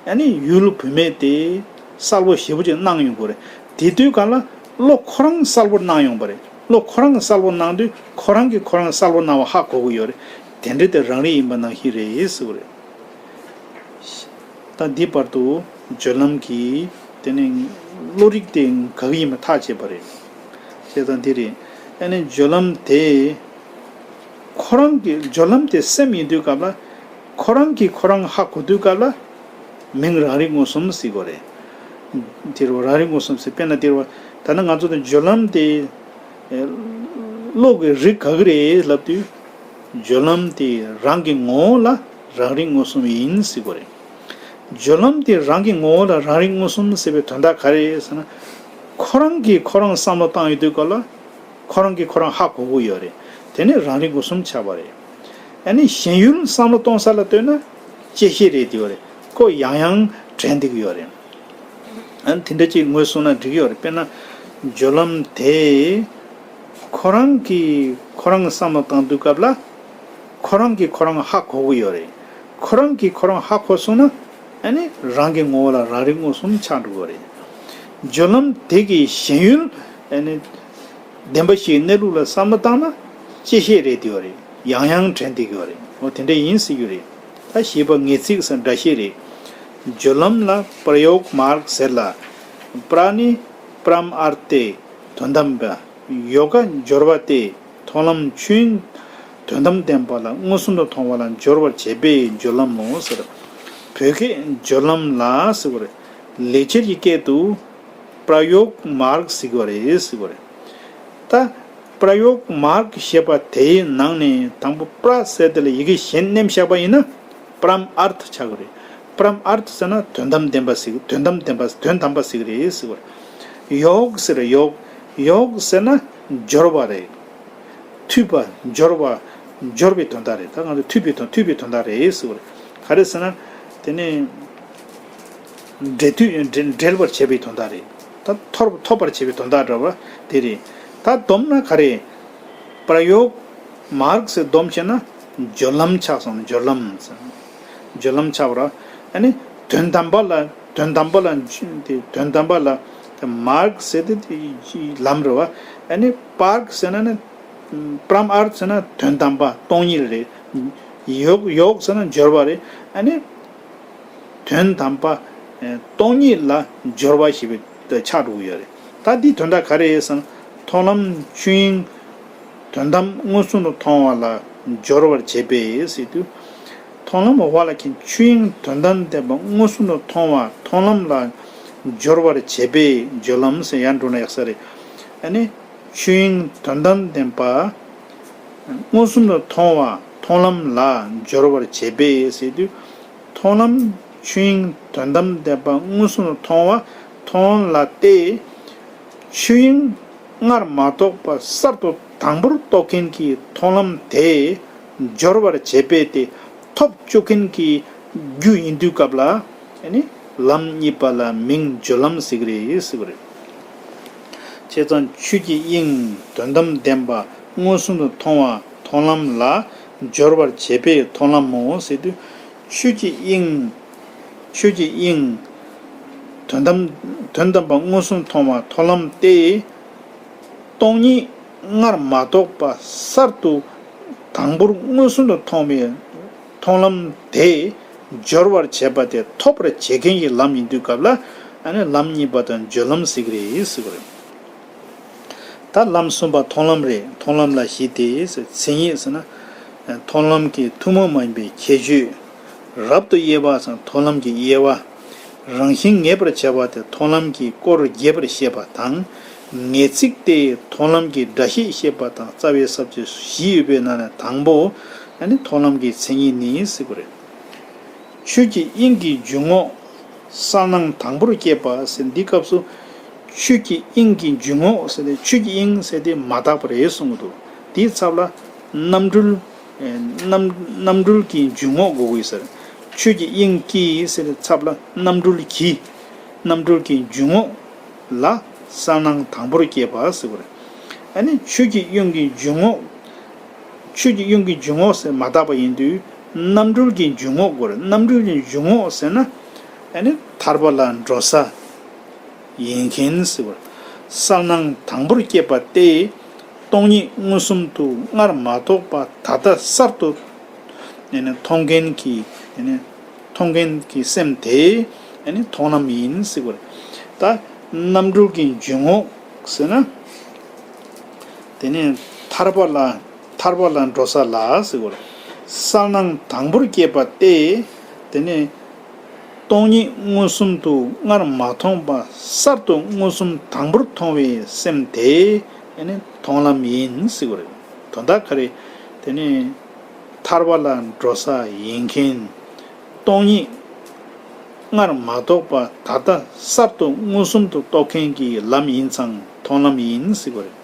ཨ་ནི་ཡུལ་བུད་མེད་དེ་གསལ་པོ་ཞེ་པོ་ཅིག་སྣང་ཡོང་གི་རེད། དེ་དུས་གང་ལ་བློ་ཁོ་རང་གསལ་པོར་སྣང་ཡོང་བ་རེད། བློ་ཁོ་རང་གིས་གསལ་པོར་སྣང་དུས་ཁོ་རང་གིས་ཁོ་རང་གསལ་པོར་སྣང་བ་ཧ་གོ་གི་ཡོད་རེད། དེ་འདྲ་དེ་རང་རིག་ཡིན་པ་ནང་བཞིན་རེད་ཟེར་བ་རེད། ད་འདི་བར་དུ་སྦྱོར་ལམ་གྱི་དེ་ནི་བློ་རིག་དེ་ག་གི་ཡིན་པ་ཐག་བཅད་པ་རེད། བྱས་ཙང་འདི་རེད། ཨ་ནི་སྦྱོར་ལམ་དེ་ཁོ་རང་གི་སྦྱོར་ལམ་དེ་སེམས་ཡིན་དུས་སྐབས་ལ་ཁོ་རང་གིས་ཁོ་རང་ཧ་གོ་དུས་སྐབས་ལ་མིང་རང་རིག་མངོན་སུམ་ཟེར་དགོས་རེད། དེ་རུ་རང་རིག་མངོན་སུམ་ཟེར། དཔེར་ན་དེ་རུ་ད་ནི་ང་ཚོ་དེ་སྦྱོར་ལམ་དེ་བློ་གི་རིགས་ག་གི་རེད་ལབ་དུས། སྦྱོར་ལམ་དེ་རང་གི་ངོ་བོ་ལ་རང་རིག་མངོན་སུམ་ཡིན་ཟེར་དགོས་རེད། སྦྱོར་ལམ་དེ་རང་གི་ངོ་བོ་ལ་རང་རིག་མངོན་སུམ་ཟེར་བའི་དོན་དག་ག་རེ་རེད་ཟེར་ན། ཁོ་རང་གིས་ཁོ་རང་བསམ་བློ་བཏང་ཡོད་དུས་སྐབས་ལ་ཁོ་རང་གིས་ཁོ་རང་ཧ་གོ་གི་ཡོད་རེད། དེ་ནི་རང་རིག་མངོན་སུམ་ཆགས་པ་རེད། ཨ་ནི་ཞེན་ཡུལ་བསམ་བློ་གཏོང་ས་ལ་ལྟོས་ན་བཅད་ཤེས་རེད་དེ་ཡོད་རེད། ཁོ་ཡང་ཡང་དྲན་བསྡད་ཀྱི་ཡོད་རེད། ཨ་ནི་དེ་འདྲ་ཅིག་ངོས་བཟུང་ན་འགྲིག་གི་ཡོད་རེད། དཔེར་ན་སྦྱོར་ལམ་དེ་ཁོ་རང་གིས་ཁོ་རང་གི་བསམ་བློ་བཏང་དུས་སྐབས་ལ་ཁོ་རང་གིས་ཁོ་རང་ཧ་གོ་གི་ཡོད་རེད། ཁོ་རང་གིས་ཁོ་རང་ཧ་གོ་སོང་ན་ཨ་ནི་རང་གི་ངོ་བོ་ལ་རང་རིག་མངོན་སུམ་ཆགས་འགྲོ་གི་རེད། སྦྱོར་ལམ་དེ་གི་ཞེན་ཡུལ་ཨ་ནི་བདེན་པ་བཞིའི་གནས་ལུགས་ལ་བསམ་བློ་བཏང་ན་བཅད་ཤེས་རེད་དེ་ཡོད་རེད། ཡང་ཡང་དྲན་བསྡད་ཀྱི་ཡོད་རེད། འོ་དེ་འདྲ་ཡིན་སྲིད་རྒྱུ་རེད། ད་ཞེས་པ་ངེས་ཚིག་སམ་སྒྲ་བཤད་རེད། སྦྱོར་ལམ་ལ་པྲ་ཡོག་མཱརྒ་ཟེར་ལ། པྲ་ནི་པྲམ་ཨརྠ་སྟེ་དོན་དམ་པ། ཡོ་ག་སྦྱོར་བ་སྟེ་མཐོང་ལམ་ཆོས་དབྱིངས་དོན་དམ་བདེན་པ་ལ་མངོན་སུམ་དུ་མཐོང་བ་ལ་སྦྱོར་བར་བྱེད་པས་སྦྱོར་ལམ་མོ་ཟེར། བོད་སྐད་སྦྱོར་ལམ་ལ་ཟེར་བ་རེད། ལེགས་སྦྱར་གྱི་སྐད་དུ་པྲ་ཡོག་མཱརྒ་ཟེར་གྱི་རེད་ཟེར་བ་རེད། ད་པྲ་ཡོག་མཱརྒ་ཞེས་པ་དེའི་ནང་ནས་དང་པོ་པྲ་ཟེར་དེ་ལ་ཡི་གེ་གཞན་མནན་བཞག་པ་ཡིན་ན་པྲམ་ཨརྠ་ཆགས་ཀྱི་རེད། པྲམ་ཨརྠ་ཟེར་ན་དོན་དམ་བདེན་པ་ཟེར། དོན་དམ་བདེན་པ་དོན་དམ་པ་ཟེར་གྱི་རེད་ཟེར་བ་རེད། ཡོག་ཟེར་ཡོག་ཡོག་ཟེར་ན་སྦྱོར་བ་རེད། མཐུད་པ་སྦྱོར་བ་སྦྱོར་བའི་དོན་དག་རེད། ད་ང་ཚོ་མཐུད་པའི་དོན་མཐུད་པའི་དོན་དག་རེད་ཟེར་བ་རེད། ག་རེ་ཟེར་ན་དེ་ནི་འབྲེལ་མཐུད་འབྲེལ་འབྲེལ་བར་བྱེད་པའི་དོན་དག་རེད། ད་ཐོབ་ཐོབ་པར་བྱེད་པའི་དོན་དག་འདྲ་བ་དེ་རེད། ད་སྡོམ་ན་ག་རེ། པྲ་ཡོག་མཱརྒ་ཟེར་སྡོམ་བྱས་ན་སྦྱོར་ལམ་ཆགས་སོང་། སྦྱོར་ལམ་ཟེར་སྦྱོར་ལམ་ཆགས་པ་ར། ཨ་ནི་དོན་དམ་པ་ལ་དོན་དམ་པ་ལ་དེ་དོན་དམ་པ་ལ་དེ་མཱརྒ་ཟེར་དེ་དེ་ལམ་རེད་བ། ཨ་ནི་པཱརྠ་ཟེར་ན་ནི་པྲམ་ཨརྠ་ཟེར་ན་དོན་དམ་པ་སྟོང་ཉིད་རེད། ཡོག་ཡོག་ཟེར་ན་སྦྱོར་བ་རེད། ཨ་ནི་དོན་དམ་པ་སྟོང་ཉིད་ལ་སྦྱོར་བ་ཞེས་པའི་ཆགས་འགྲོ་གི་ཡོད་རེད། ད་འདིའི་དོན་དག་ག་རེ་ཡིན་ཟེར་ན་མཐོང་ལམ་ཆོས་དབྱིངས་དོན་དམ་མངོན་སུམ་དུ་མཐོང་བ་ལ་སྦྱོར་བར་བྱེད་པས་ཟེར་དུས། མཐོང་ལམ་འོག་ལ་མཁྱེན་ཆོས་དབྱིངས་དོན་དམ་བདེན་པ་མངོན་སུམ་དུ་མཐོང་བ་མཐོང་ལམ་ལ་སྦྱོར་བར་བྱེད་པས་སྦྱོར་ལམ་ཟེར་ཡར་འགྲོ་ན་ཡག་ས་རེད། ཨ་ནི་ཆོས་དབྱིངས་དོན་དམ་བདེན་པ་མངོན་སུམ་དུ་མཐོང་བ་མཐོང་ལམ་ལ་སྦྱོར་བར་བྱེད་པས་ཟེར་དུས། མཐོང་ལམ་ཆོས་དབྱིངས་དོན་དམ་བདེན་པ་མངོན་སུམ་དུ་མཐོང་བ་མཐོང་ལ་སྟེ། ཆོས་དབྱིངས་སྔར་མ་རྟོགས་པ་གསར་དུ་དང་པོར་རྟོགས་མཁན་གྱི་མཐོང་ལམ་དེ་སྦྱོར་བར་བྱེད་པས་དེ་ཐོབ་བཅུག་མཁན་གྱི་རྒྱུ་ཡིན་དུས་སྐབས་ལ་ནི་ལམ་གཉིས་པ་ལ་མིང་སྦྱོར་ལམ་ཟེར་གྱི་རེད་ཟེར་བ་རེད། བྱས་ཙང་ཆོས་ཀྱི་དབྱིངས་དོན་དམ་བདེན་པ་ མངོན་སུམ་དུ་མཐོང་བ་མཐོང་ལམ་ལ་སྦྱོར་བར་བྱེད་པས་མཐོང་ལམ་མོ་ཟེར་དུས། ཆོས་ཀྱི་དབྱིངས། ཆོས་ཀྱི་དབྱིངས། དོན་དམ། དོན་དམ་པར་མངོན་སུམ་མཐོང་བ་མཐོང་ལམ་སྟེ། སྟོང་ཉིད་སྔར་མ་རྟོགས་པ་གསར་དུ་དང་པོར་མངོན་སུམ་དུ་མཐོང་བའི་མཐོང་ལམ་དེ་སྦྱོར་བར་བྱེད་པ་དེ་ཐོབ་པར་བྱེད་མཁན་གྱི་ལམ་ཡིན་དུས་སྐབས་ལ། ཨ་ནི་ལམ་གཉིས་པ་དང་སྦྱོར་ལམ་ཟེར་གྱི་རེད་ཟེར་གྱི་རེད། ད་ལམ་གསུམ་པ་མཐོང་ལམ་རེད། མཐོང་ལམ་ལ་བཞི་སྟེ། མཚན་ཉིད་ཟེར་ན། མཐོང་ལམ་གྱི་ཐུན་མོང་མ་ཡིན་པའི་ཁྱད་ཆོས། རབ་ཏུ་དབྱེ་བ་ཟེར་ན་མཐོང་ལམ་གྱི་དབྱེ་བ། རང་བཞིན་ངེས་པར་བྱ་བ་དེ་མཐོང་ལམ་གྱི་སྐོར་རྒྱས་པར་བཤད་པ་དང་། ངེས་ཚིག་སྟེ་མཐོང་ལམ་གྱི་སྒྲ་བཤད་བཤད་པ་དང་རྩ་བའི་ས་བཅད་བཞི་ཡོད་པའི་ནང་ནས་དང་པོ། ཨ་ནི་མཐོང་ལམ་གྱི་མཚན་ཉིད་ནི་ཟེར་གྱི་རེད། ཆོས་ཀྱི་དབྱིངས་ཀྱི་འཇུག་ངོགས་གསལ་སྣང་དང་པོར་སྐྱེས་པ་ཟེར། འདི་སྐབས་སུ་ཆོས་ཀྱི་དབྱིངས་ཀྱི་འཇུག་ངོགས་ཟེར་ཏེ། ཆོས་ཀྱི་དབྱིངས་ཟེར་ཏེ་མ་དག་པ་རེད་གསུང་གི་འདུག་དེའི་ཚབ་ལ་རྣམ་གྲོལ། ཨེ། རྣམ། རྣམ་གྲོལ་གྱི་འཇུག་ངོགས་དགོས་ཀྱི་ཟེར། ཆོས་ཀྱི་དབྱིངས་ཀྱི་ཟེར་ཏེ་ཚབ་ལ་རྣམ་གྲོལ་གྱི། རྣམ་གྲོལ་གྱི་འཇུག་ངོགས་ལ་གསལ་སྣང་དང་པོར་སྐྱེས་པ་ཟེར་དགོས་རེད། ཨ་ནི་ཆོས་ཀྱི་དབྱིངས་ཀྱི་འཇུག་ངོགས། ཆོས་ཀྱི་དབྱིངས་ཀྱི་འཇུག་ངོགས་ཟེར་མ་དག་པ་ཡིན་དུས། རྣམ་གྲོལ་གྱི་འཇུག་ངོགས་དགོས་རེད། རྣམ་གྲོལ་གྱི་འཇུག་ངོགས་ཟེར་ན། ཨ་ནི་ཐར་པ་ལ་འགྲོ་ས་ཡིན་མཁན་ཟེར་བར། གསལ་སྣང་དང་པོར་སྐྱེས་པ་སྟེ། སྟོང་ཉིད་མངོན་སུམ་དུ་སྔར་མ་རྟོགས་པ་ད་ལྟ་གསར་དུ། ཨ་ནི་མཐོང་མཁན་གྱི། ཨ་ནི་མཐོང་མཁན་གྱི་སེམས་དེ། ཨ་ནི་མཐོང་ལམ་ཡིན་ཟེར་བར། ད་རྣམ་གྲོལ་གྱི་འཇུག་ངོགས་ཟེར་ན། དེ་ནས་ཐར་པ་ལ། ཐར་པ་ལ་འགྲོ་ས་ལ་ཟེར་བར། གསལ་སྣང་དང་པོར་སྐྱེས་པ་སྟེ། དེ་ནས་སྟོང་ཉིད་མངོན་སུམ་དུ་སྔར་མ་མཐོང་བ་གསར་དུ་མངོན་སུམ་དང་པོར་མཐོང་བའི་སེམས་དེ། ཨ་ནི་མཐོང་ལམ་ཡིན་ཟེར་བ་རེད། དོན་དག་ག་རེ། དེ་ནས་ཐར་པ་ལ་འགྲོ་ས་ཡིན་མཁན། སྟོང་ཉིད་སྔར་མ་རྟོགས་པ་ད་ལྟ་གསར་དུ་མངོན་སུམ་དུ་རྟོགས་མཁན་གྱི་ལམ་ཡིན་ཙང་མཐོང་ལམ་ཡིན་ཟེར་བ་རེད།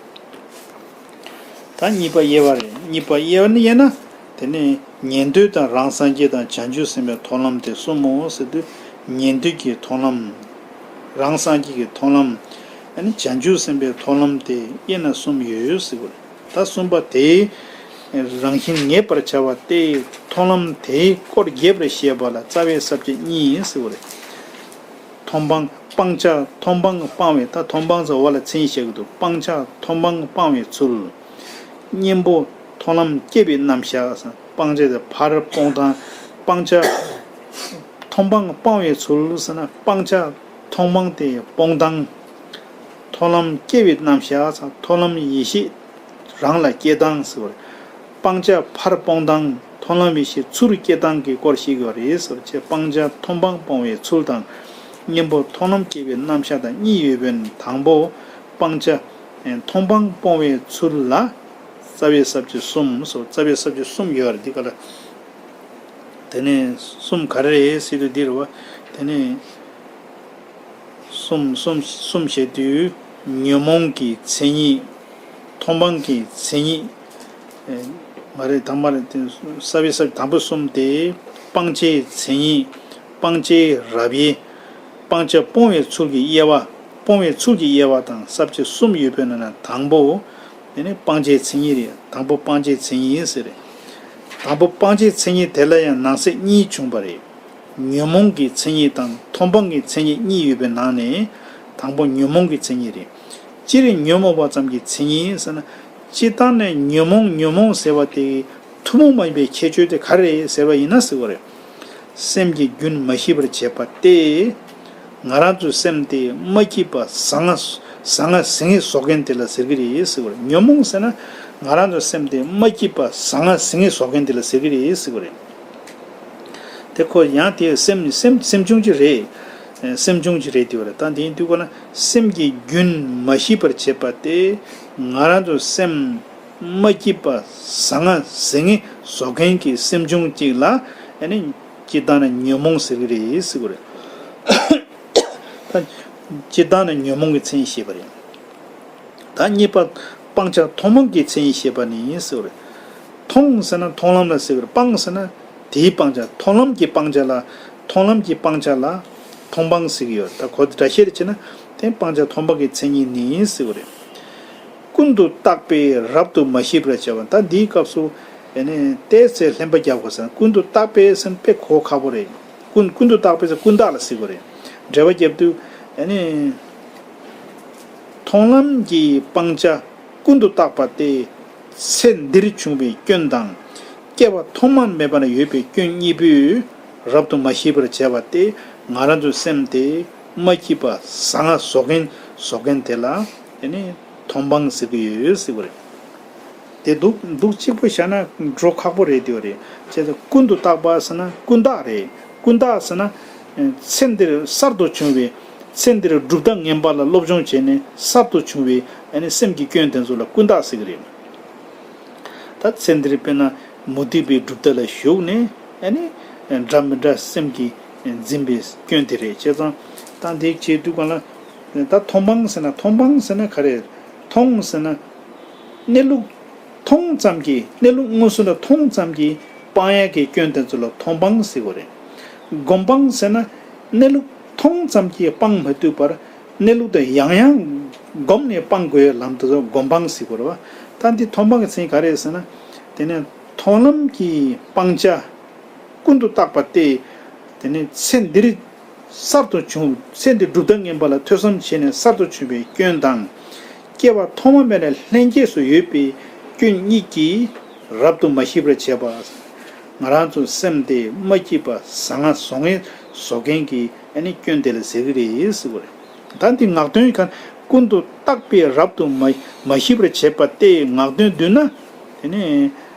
ད་གཉིས་པ་དབྱེ་བ་རེད། གཉིས་པ་དབྱེ་བ་ནི་དབྱེ་ན། དེ་ནི་ཉན་ཐོས་དང་རང་སངས་རྒྱས་དང་བྱང་ཆུབ་སེམས་དཔའི་མཐོང་ལམ་དེ་གསུམ་མོ་ཟེར་དུས། ཉན་ཐོས་ཀྱི་མཐོང་ལམ། རང་སངས་རྒྱས་ཀྱི་མཐོང་ལམ། ཨ་ནི་བྱང་ཆུབ་སེམས་དཔའི་མཐོང་ལམ་དེ་དབྱེ་ན་གསུམ་ཡོད་ཟེར་བ་རེད། ད་གསུམ་པ་དེ་རང་བཞིན་ངེས་པར་བྱ་བ་སྟེ། མཐོང་ལམ་དེའི་སྐོར་རྒྱས་པར་བཤད་པ་ལ་རྩ་བའི་ས་བཅད་གཉིས་ཟེར་བ་རེད། མཐོང་སྤང་། སྤང་བྱ་མཐོང་སྤང་སྤང་བའི། ད་མཐོང་སྤང་ཟེར་བ་ལ་མཚན་ཉིད་བཤད་ཀྱི་འདུག་སྤང་བྱ་མཐོང་སྤང་སྤང་བའི་ཚུལ། གཉེན་པོ་མཐོང་ལམ་སྐྱེ་བའི་རྣམ་གཞག་སྤང་བྱ་དེ་ཕར་སྤོང་སྟངས། སྤང་བྱ་མཐོང་སྤང་སྤང་བའི་ཚུལ་ཟེར་ན། སྤང་བྱ་མཐོང་སྤང་དེ་སྤོང་སྟངས། མཐོང་ལམ་སྐྱེ་བའི་རྣམ་གཞག་མཐོང་ལམ་ཡེ་ཤེས་རང་ལ་སྐྱེ་སྟངས་ཟེར་བ་རེད། སྤང་བྱ་ཕར་སྤོང་སྟངས། མཐོང་ལམ་ཡེ་ཤེས་ཚུར་སྐྱེ་སྟངས་ཀྱི་སྐོར་ཞིག་ཡོད་རེད་ཟེར་བ་བྱས། སྤང་བྱ་མཐོང་སྤང་སྤོང་བའི་ཚུལ་དང་། གཉེན་པོ་མཐོང་ལམ་སྐྱེ་བའི་རྣམ་གཞག་དང་གཉིས་ཡོད་པས་ན། དང་པོ་སྤང་བྱ་མཐོང་སྤང་སྤོང་བའི་ཚུལ་ལ་རྩ་བའི་ས་བཅད་གསུམ་ཟེར། རྩ་བའི་ས་བཅད་གསུམ་ཡོད་རེད། འདི་ག་ལ། དེ་ནས་གསུམ་ག་རེ་རེད་ཟེར་དུས་འདི་རེད་བ། དེ་ནས་གསུམ་གསུམ་གསུམ་བཤད་དུས། ཉོན་མོངས་ཀྱི་མཚན་ཉིད། མཐོང་སྤང་གི་མཚན་ཉིད། ཨེ། མ་རེད། དང་མ་རེད། དེ་རྩ་བའི་ས་བཅད་དང་པོ་གསུམ་དེ། སྤང་བྱའི་མཚན་ཉིད། སྤང་བྱའི་རབ་དབྱེ། སྤང་བྱ་སྤོང་བའི་ཚུལ་གྱི་དབྱེ་བ། སྤོང་བའི་ཚུལ་གྱི་དབྱེ་བ་དང་ས་བཅད་གསུམ་ཡོད་པའི་ནང་ན་དང་པོ། དེ་ནི་སྤང་བྱའི་མཚན་ཉིད་རེད། དང་པོ་སྤང་བྱའི་མཚན་ཉིད་ཟེར་རེད། དང་པོ་སྤང་བྱའི་མཚན་ཉིད་དེ་ལ་ཡང་ནང་གསེས་གཉིས་བྱུང་བ་རེད། ཉོན་མོངས་ཀྱི་མཚན་ཉིད་དང་མཐོང་སྤང་གི་མཚན་ཉིད་གཉིས་ཡོད་པའི་ནང་ནས། དང་པོ་ཉོན་མོངས་ཀྱི་མཚན་ཉིད་རེད། སྤྱིར་ཉོན་མོངས་པ་ཙམ་གྱི་མཚན་ཉིད་ཟེར་ན། སྤྱིར་བཏང་ནས་ཉོན་མོངས་ཉོན་མོངས་ཟེར་བ་དེ་ཐུན་མོང་མ་ཡིན་པའི་ཁྱད་ཆོས་དེ་ག་རེ་རེད་ཟེར་བ་ཡིན་ན་ཟེར་བ་རེད། སེམས་ཀྱི་རྒྱུན་མ་ཞིག་པར་བྱེད་པ་སྟེ། ང་རང་ཚོའི་སེམས་དེ་མ་སྐྱིད་པ་ཟང་ཟང་ཟིང་ངེ་བཟོ་མཁན་དེ་ལ་ཟེར་གྱི་རེད་ཟེར་བ་རེད། ཉོན་མོངས་ཟེར་ན་ང་རང་ཚོའི་སེམས་དེ་མ་སྐྱིད་པ་ཟང་ཟིང་ངེ་བཟོ་མཁན་དེ་ལ་ཟེར་གྱི་རེད་ཟེར་བ་རེད། དེ་ཁོ་ཡང་དེ་སེམས་སེམས་སེམས་བྱུང་གཅིག་རེད། སེམས་བྱུང་གཅིག་རེད་དེ་བ་རེད། ད་དེ་ཡིན་དུས་ཁོ་ན་སེམས་ཀྱི་རྒྱུན་མ་ཞིག་པར་བྱེད་པ་སྟེ། ང་རང་ཚོའི་སེམས་མ་སྐྱིད་པ་ཟང་ཟིང་ངེ་བཟོ་མཁན་གྱི་སེམས་བྱུང་གཅིག་ལ། ཨ་ནི་སྤྱིར་བཏང་ནས་ཉོན་མོངས་ཟེར་གྱི་རེད་ཟེར་གྱི་རེད། ད་སྤྱིར་བཏང་ནས་ཉོན་མོངས་ཀྱི་མཚན་ཉིད་བཤད་པ་རེད། ད་གཉིས་པ་སྤང་བྱ་མཐོང་སྤང་གི་མཚན་ཉིད་བཤད་པ་ནི་ཟེར་བ་རེད། མཐོང་ཟེར་ན་མཐོང་ལམ་ལ་ཟེར་བ་རེད། སྤང་ཟེར་ན་དེའི་སྤང་བྱ། མཐོང་ལམ་གྱི་སྤང་བྱ་ལ། མཐོང་ལམ་གྱི་སྤང་བྱ་ལ་མཐོང་སྤང་ཟེར་གྱི་ཡོད། ད་གོ་དེ་འདྲ་བཤད་བྱས་ན་དེ་སྤང་བྱ་མཐོང་སྤང་གི་མཚན་ཉིད་ནི་ཟེར་བ་རེད། ཀུན་ཏུ་བརྟགས་པས་རབ་ཏུ་མ་ཤེས་པར་བྱ་བ། ད་འདིའི་སྐབས་སུ་ཨ་ནི་ཏོག་ཙམ་ལྷན་པ་རྒྱག་དགོས་ཟེར་ན། ཀུན་ཏུ་བརྟགས་པས་ཟེར་ན་དཔེ་གོ་ཁག་པོ་རེད། ཀུན་ཀུན་ཏུ་བརྟགས་པས་ཟེར་ན་ཀུན་བརྟགས་ལ་ཟེར་དགོས་རེད། འགྲེལ་པ་བརྒྱབ་དུས་ཨ་ནི། མཐོང་ལམ་གྱི་སྤང་བྱ་ཀུན་ཏུ་བརྟགས་པ་སྟེ། ཚེ་འདིར་བྱུང་བའི་སྐྱོན་དང་། སྐྱེ་བ་ཐོག་མ་མེད་པ་ན་ཡོད་པའི་སྐྱོན་གཉིས་པོས་རབ་ཏུ་མ་ཤེས་པར་བྱས་པ་སྟེ། ང་རང་ཚོའི་སེམས་དེ་མ་སྐྱིད་པ་ཟ་ང་བཟོ་མཁན་བཟོ་མཁན་དེ་ལ་དེ་ནི་མཐོང་སྤང་ཟེར་གྱི་ཡོད་ཟེར་བ་རེད། དེ་འདུག་འདུག་གཅིག་པུ་བཞག་ན་འགྲོ་ཁག་པོ་རེད་དེ་རེད། བྱས་ཙང་ཀུན་ཏུ་བརྟགས་པ་ཟེར་ན་ཀུན་བརྟགས་རེད། ཀུན་བརྟགས་ཟེར་ན། ཚེ་འདིར་གསར་དུ་བྱུང་བའི། ཚེ་འདིར་གྲུབ་མཐའ་ངན་པ་ལ་སློབ་སྦྱོང་བྱས་ནས་གསར་དུ་བྱུང་བའི་ཨ་ནི་སེམས་ཀྱི་སྐྱོན་དེ་ཚོ་ལ་ཀུན་བརྟགས་ཟེར་གྱི་རེད། ད་ཚེ་འདིར་དཔེར་ན་མུ་སྟེགས་པའི་གྲུབ་མཐའ་ལ་ཞུགས་ནས་ཨ་ནི་འདྲ་མི་འདྲ་སེམས་ཀྱིས་འཛིན་པའི་སྐྱོན་དེ་རེད། བྱས་ཙང་ད་འདི་བྱེད་དུས་གང་ལ་ད་མཐོང་སྤང་ཟེར་ན། མཐོང་སྤང་ཟེར་ན་ག་རེ། མཐོང་ཟེར་ན། གནས་ལུགས་མཐོང་ཙམ་གྱིས། གནས་ལུགས་མངོན་སུམ་ལ་མཐོང་ཙམ་གྱིས་སྤང་ཡག་གི་སྐྱོན་དེ་ཚོ་ལ་མཐོང་སྤང་ཟེར་དགོས་རེད། སྒོམ་སྤང་ཟེར་ན། གནས་ལུགས་མཐོང་ཙམ་གྱིས་སྤང་མ་ཐུབ་པར་གནས་ལུགས་དེ་ཡང་ཡང་བསྒོམས་ནས་སྤང་དགོས་ཡ་ལམ་དེ་ཚོ་སྒོམ་སྤང་ཟེར་དགོས་རེད་བ། ད་འདི་མཐོང་སྤང་གི་མཚན་ག་རེ་ཟེར་ན། དེ་ནས་མཐོང་ལམ་གྱི་སྤང་བྱ་ཀུན་ཏུ་བརྟགས་པ་སྟེ། དེ་ནས་ཚེ་འདིར་གསར་དུ་བྱུང་། ཚེ་འདིར་གྲུབ་མཐའ་ངན་པ་ལ་ཐོས་བསམ་བྱས་ནས་གསར་དུ་བྱུང་བའི་སྐྱོན་དང་། སྐྱེ་བ་ཐོག་མ་མེད་ནས་ལྷན་སྐྱེས་སུ་ཡོད་པའི་སྐྱོན་གཉིས་ཀྱིས་རབ་ཏུ་མ་ཤེས་པར་བྱས་པ། ང་རང་ཚོའི་སེམས་དེ་མ་སྐྱིད་པ་ཟ་ང་བཟོ་མཁན་བཟོ་མཁན་གྱི་ཨ་ནི་སྐྱོན་དེ་ལ་ཟེར་གྱི་རེད་ཟེར་བ་རེད། ད་འདི་ངག་དོན་ག་ཀུན་ཏུ་བརྟགས་པས་རབ་ཏུ་མ་མ་ཤེས་པར་བྱས་པ་སྟེ། ངག་དོན་བསྡུས་ན་དེ་ནི་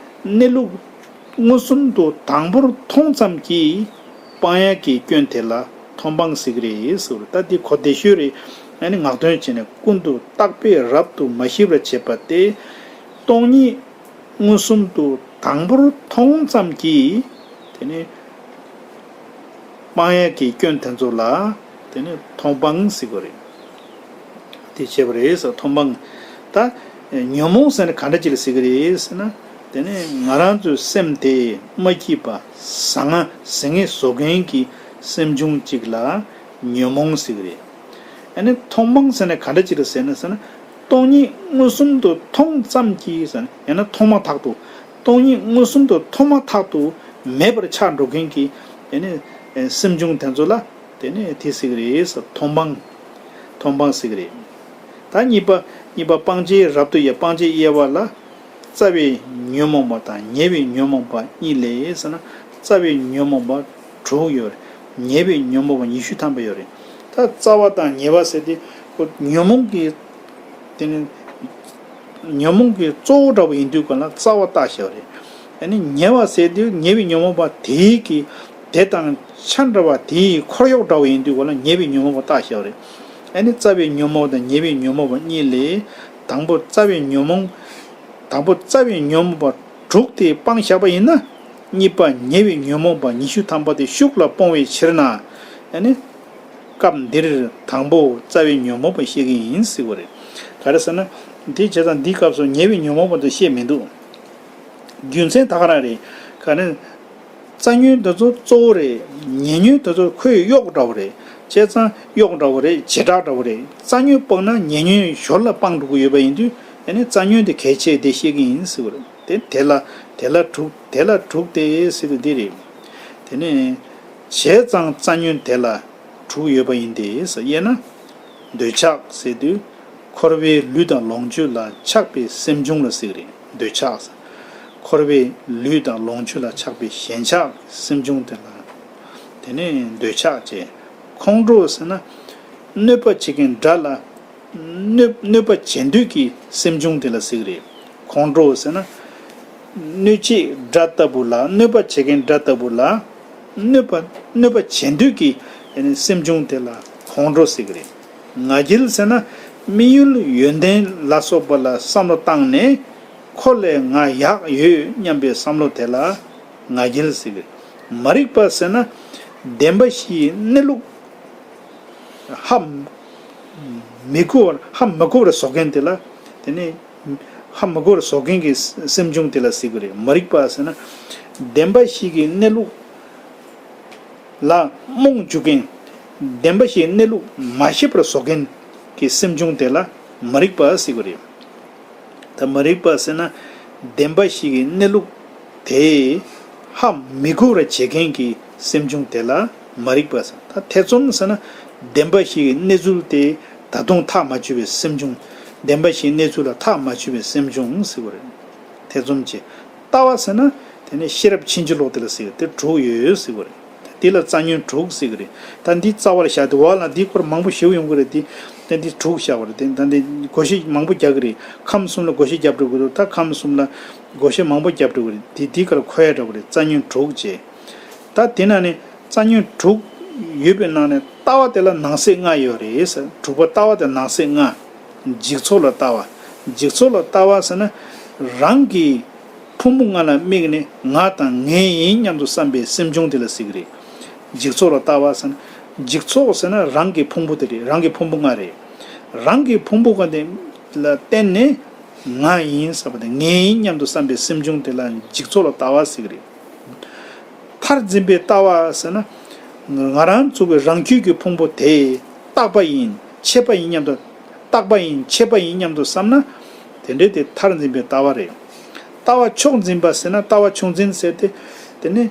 གནས་ལུགས་མངོན་སུམ་དུ་དང་པོར་མཐོང་ཙམ་གྱིས་སྤང་ཡག་གི་སྐྱོན་དེ་ལ་མཐོང་སྤང་ཟེར་གྱི་རེད་ཟེར་བ་རེད། ད་འདི་གོ་བདེ་ཤོས་རེད། ཨ་ནི་ངག་དོན་བྱས་ནས་ཀུན་ཏུ་བརྟགས་པས་རབ་ཏུ་མ་ཤེས་པར་བྱས་པ་སྟེ། སྟོང་ཉིད་མངོན་སུམ་དུ་དང་པོར་མཐོང་ཙམ་གྱིས་དེ་ནི་སྤང་ཡག་གི་སྐྱོན་དེ་ཚོ་ལ་དེ་ནི་མཐོང་སྤང་ཟེར་གྱི་རེད། དེ་བྱས་པ་རེད་ཟེར། མཐོང་སྤང་། ད་ཉོན་མོངས་ཟེར་ན་ག་འདྲ་ཅིག་ལ་ཟེར་གྱི་རེད་ཟེར་ན། དེ་ནི་ང་རང་ཚོའི་སེམས་དེ་མ་སྐྱིད་པ་ཟ་ང་ཟ་ངེ་བཟོ་མཁན་གྱི་སེམས་བྱུང་གཅིག་ལ་ཉོན་མོངས་ཟེར་གྱི་རེད། ཨ་ནི་མཐོང་སྤང་ཟེར་ན་ག་འདྲ་ཅིག་ལ་ཟེར་ན་ཟེར་ན། སྟོང་ཉིད་མངོན་སུམ་དུ་མཐོང་ཙམ་གྱིས་ཟེར་ན། ཡང་ན་མཐོང་མ་ཐག་ཏུ། སྟོང་ཉིད་མངོན་སུམ་དུ་མཐོང་མ་ཐག་ཏུ་མེད་པར་ཆགས་འགྲོ་མཁན་གྱི་ཨ་ནི་སེམས་བྱུང་དེ་ཚོ་ལ་དེ་ནི་དེ་ཟེར་གྱི་རེད་ཟེར། མཐོང་སྤང་། མཐོང་སྤང་ཟེར་གྱི་རེད། ད་གཉིས་པ། གཉིས་པ་སྤང་བྱའི་རབ་ཏུ་དབྱེ། སྤང་བྱའི་དབྱེ་བ་ལ། རྩ་བའི་ཉོན་མོངས་པ་དང་ཉེ་བའི་ཉོན་མོངས་པ་གཉིས་ལས་ཟེར་ན། རྩ་བའི་ཉོན་མོངས་པ་དྲུག་ཡོད་རེད། ཉེ་བའི་ཉོན་མོངས་པ་ཉི་ཤུ་ཐམ་པ་ཡོད་རེད། ད་རྩ་བ་དང་ཉེ་བ་ཟེར་དེ་ཁོ་ཉོན་མོངས་ཀྱི། དེ་ནི་ཉོན་མོངས་ཀྱི་གཙོ་བོ་འདྲ་བོ་ཡིན་དུས་ག་ལ་རྩ་བ་བཏགས་བཞག་པ་རེད། ཨ་ནི་ཉེ་བ་ཟེར་དུས་ཉེ་བའི་ཉོན་མོངས་པ་དེའི་གི་དེ་དང་ཆ་འདྲ་བ་དེའི་འཁོར་གཡོག་འདྲ་བོ་ཡིན་དུས་ག་ལ་ཉེ་བའི་ཉོན་མོངས་པ་བཏགས་བཞག་པ་རེད། ཨ་ནི་རྩ་བའི་ཉོན་མོངས་དང་ཉེ་བའི་ཉོན་མོངས་པ་གཉིས་ལས། དང་པོ་རྩ་བའི་ཉོན་མོངས། དང་པོ་རྩ་བའི་ཉོན་མོངས་པ་དྲུག་དེ་སྤངས་བཞག་པ་ཡིན་ན། གཉིས་པ་ཉེ་བའི་ཉོན་མོངས་པ་ཉི་ཤུ་ཐམ་པ་དེ་ཤུགས་ལ་སྤོང་བའི་ཕྱིར་ན། ཨ་ནི། སྐབས་འདིར་དང་པོ་རྩ་བའི་ཉོན་མོངས་པ་བཤད་ཀྱི་ཡིན་ཟེར་བ་རེད། ག་རེ་ཟེར་ན། འདི་བྱས་ཙང་འདིའི་སྐབས་སུ་ཉེ་བའི་ཉོན་མོངས་པ་དེ་བཤད་མི་འདུག་རྒྱུ་མཚན་ད་ག་རང་རེད། ག་ནི། རྩ་ཉོན་དེ་ཚོ་གཙོ་བོ་རེད། ཉེ་ཉོན་དེ་ཚོ་ཁོའི་གཡོག་འདྲ་བོ་རེད། བྱས་ཙང་གཡོག་འདྲ་བོ་རེད། བྱེ་བྲག་འདྲ་བོ་རེད། རྩ་ཉོན་སྤངས་ན་ཉེ་ཉོན་ཞོར་ལ་སྤངས་འགྲོ་གི་ཡོད་པ་ཡིན་དུས། ཨ་ནི་རྩ་ཉོན་དེ་གལ་ཆེ་དེ་བཤད་ཀྱི་ཡིན་ཟེར་བ་རེད། དེ་དེ་ལ་དེ་ལ་དྲུག་དེ་ལ་དྲུག་སྟེ་ཟེར་དུས་འདི་རེད། དེ་ནས་བྱས་ཙང་རྩ་ཉོན་དེ་ལ་དྲུག་ཡོད་པ་ཡིན་ཏེ་ཟེར། དབྱེ་ན། འདོད་ཆགས་ཟེར་དུས། འཁོར་བའི་ལུས་དང་ལོངས་སྤྱོད་ལ་ཆགས་པའི་སེམས་བྱུང་ལ་ཟེར་གྱི་རེད། འདོད་ཆགས་ཟེར། འཁོར་བའི་ལུས་དང་ལོངས་སྤྱོད་ལ་ཆགས་པའི་ཞེན་ཆགས་སེམས་བྱུང་དེ་ལ། དེ་ནས་འདོད་ཆགས་བྱས། ཁོང་ཁྲོ་ཟེར་ན། གནོད་པ་བྱེད་མཁན་དགྲ་ལ། གནོད་གནོད་པ་བྱེད་འདོད་ཀྱི་སེམས་བྱུང་དེ་ལ་ཟེར་གྱི་རེད། ཁོང་ཁྲོ་ཟེར་ན། གནོད་བྱེད་དགྲ་ལྟ་བུ་ལ། གནོད་པ་བྱེད་མཁན་དགྲ་ལྟ་བུ་ལ། གནོད་པ་གནོད་པ་བྱེད་འདོད་ཀྱི་སེམས་བྱུང་དེ་ལ་ཁོང་ཁྲོ་ཟེར་གྱི་རེད། ང་རྒྱལ་ཟེར་ན། དམིགས་ཡུལ་ཡོན་ཏན་ལ་སོགས་པ་ལ་བསམ་བློ་བཏང་ནས། ཁོ་ལས་ང་ཡག་ཡོད་སྙམ་པའི་བསམ་བློ་དེ་ལ་ང་རྒྱལ་ཟེར་གྱི་རེད། མ་རིག་པ་ཟེར་ན། བདེན་པ་བཞིའི་གནས་ལུགས། ཧ་མི་གོ་བར་ཧ་མི་གོ་བར་བཟོ་མཁན་དེ་ལ། དེ་ནི་ཧ་མི་གོ་བར་བཟོ་མཁན་གྱི་སེམས་བྱུང་དེ་ལ་ཟེར་གྱི་རེད། མ་རིག་པ་ཟེར་ན། བདེན་པ་བཞི་གི་གནས་ལུགས་ལ་རྨོངས་འཇུག་མཁན། བདེན་པ་བཞིའི་གནས་ལུགས་མ་ཤེས་པར་བཟོ་མཁན་གྱི་སེམས་བྱུང་དེ་ལ་མ་རིག་པ་ཟེར་གྱི་རེད། ད་མ་རིག་པ་ཟེར་ན་བདེན་པ་བཞི་གི་གནས་ལུགས་དེ་ཧ་མི་གོ་བར་བྱེད་མཁན་གྱི་སེམས་བྱུང་དེ་ལ་མ་རིག་པ་ཟེར། ད་ཐེ་ཚོམ་ཟེར་ན་བདེན་པ་བཞི་གི་གནས་ཚུལ་དེ་ད་དུང་ཐག་མ་ཆོད་པའི་སེམས་བྱུང་། བདེན་པ་བཞིའི་གནས་ཚུལ་ལ་ཐག་མ་ཆོད་པའི་སེམས་བྱུང་ཟེར་བ་རེད། ཐེ་ཚོམ་བཅས། ལྟ་བ་ཟེར་ན་དེ་ནི་ཤེས་རབ་ཕྱིན་ཅི་ལོག་དེ་ལ་ཟེར་གི་རེད། དེ་དྲུག་ཡོད་ཟེར་གི་རེད། དེ་ལ་རྩ་ཉོན་དྲུག་ཟེར་གི་རེད། ད་འདི་རྩ་བར་བཞག་སྟེ་འོག་ལ་འདི་སྐོར་མང་པོ་ཞིག་ཡོང་གི་རེད། དེ་ད་འདི་དྲུག་བཞག་པ་རེད། དེ་ད་འདི་བགོ་བཤའ་མང་པོ་རྒྱག་གི་རེད། ཁམས་གསུམ་ལ་བགོ་བཤའ་རྒྱབ་འགྲོ་གི་འདུག་ད་ཁམས་གསུམ་ལ་བགོ་བཤའ་མང་པོ་རྒྱབ་འགྲོ་གི་རེད། དེ་འདི་ག་ལ་འཁོར་ཡ་འདྲ་པོ་རེད། རྩ་ཉོན་དྲུག་བྱས། ད་དེ་ན་ནི་རྩ་ཉོན་དྲུག་ཡོད་པའི་ནང་ནས་ལྟ་བ་དེ་ལ་ནང་གསེས་ལྔ་ཡོད་རེད་ཟེར། དྲུག་པ་ལྟ་བ་དེ་ནང་གསེས་ལྔ། འཇིག་ཚོགས་ལ་ལྟ་བ། འཇིག་ཚོགས་ལ་ལྟ་བ་ཟེར་ན་རང་གི་ཕུང་པོ་ལྔ་ལ་དམིགས་ནས་ང་དང་ངའི་ཡིན་སྙམ་དུ་བསམ་པའི་སེམས་བྱུང་དེ་ལ་ཟེར་གི་རེད། འཇིག་ཚོགས་ལ་ལྟ་བ་ཟེར་ན། འཇིག་ཚོགས་ཟེར་ན་རང་གི་ཕུང་པོ་དེ་རེད། རང་གི་ཕུང་པོ་ལྔ་རེད། རང་གི་ཕུང་པོ་ལྔ་དེ་ལ་བརྟེན་ནས་ང་ཡིན་བསམ་པ་དེ། ངའི་ཡིན་སྙམ་དུ་བསམ་པའི་སེམས་བྱུང་དེ་ལ་འཇིག་ཚོགས་ལ་ལྟ་བ་ཟེར་གི་རེད། མཐར་འཛིན་པའི་ལྟ་བ་ཟེར་ན། ང་རང་ཚོ་གི་རང་རྒྱུད་ཀྱི་ཕུང་པོ་དེ་རྟག་པ་ཡིན་ཆད་པ་ཡིན་སྙམ་དུ། རྟག་པ་ཡིན་ཆད་པ་ཡིན་སྙམ་དུ་བསམ་ན། དེ་འདྲའི་དེ་མཐར་འཛིན་པའི་ལྟ་བ་རེད། ལྟ་བ་མཆོག་འཛིན་པ་ཟེར་ན། ལྟ་བ་མཆོག་འཛིན་ཟེར་ཏེ། དེ་ནི་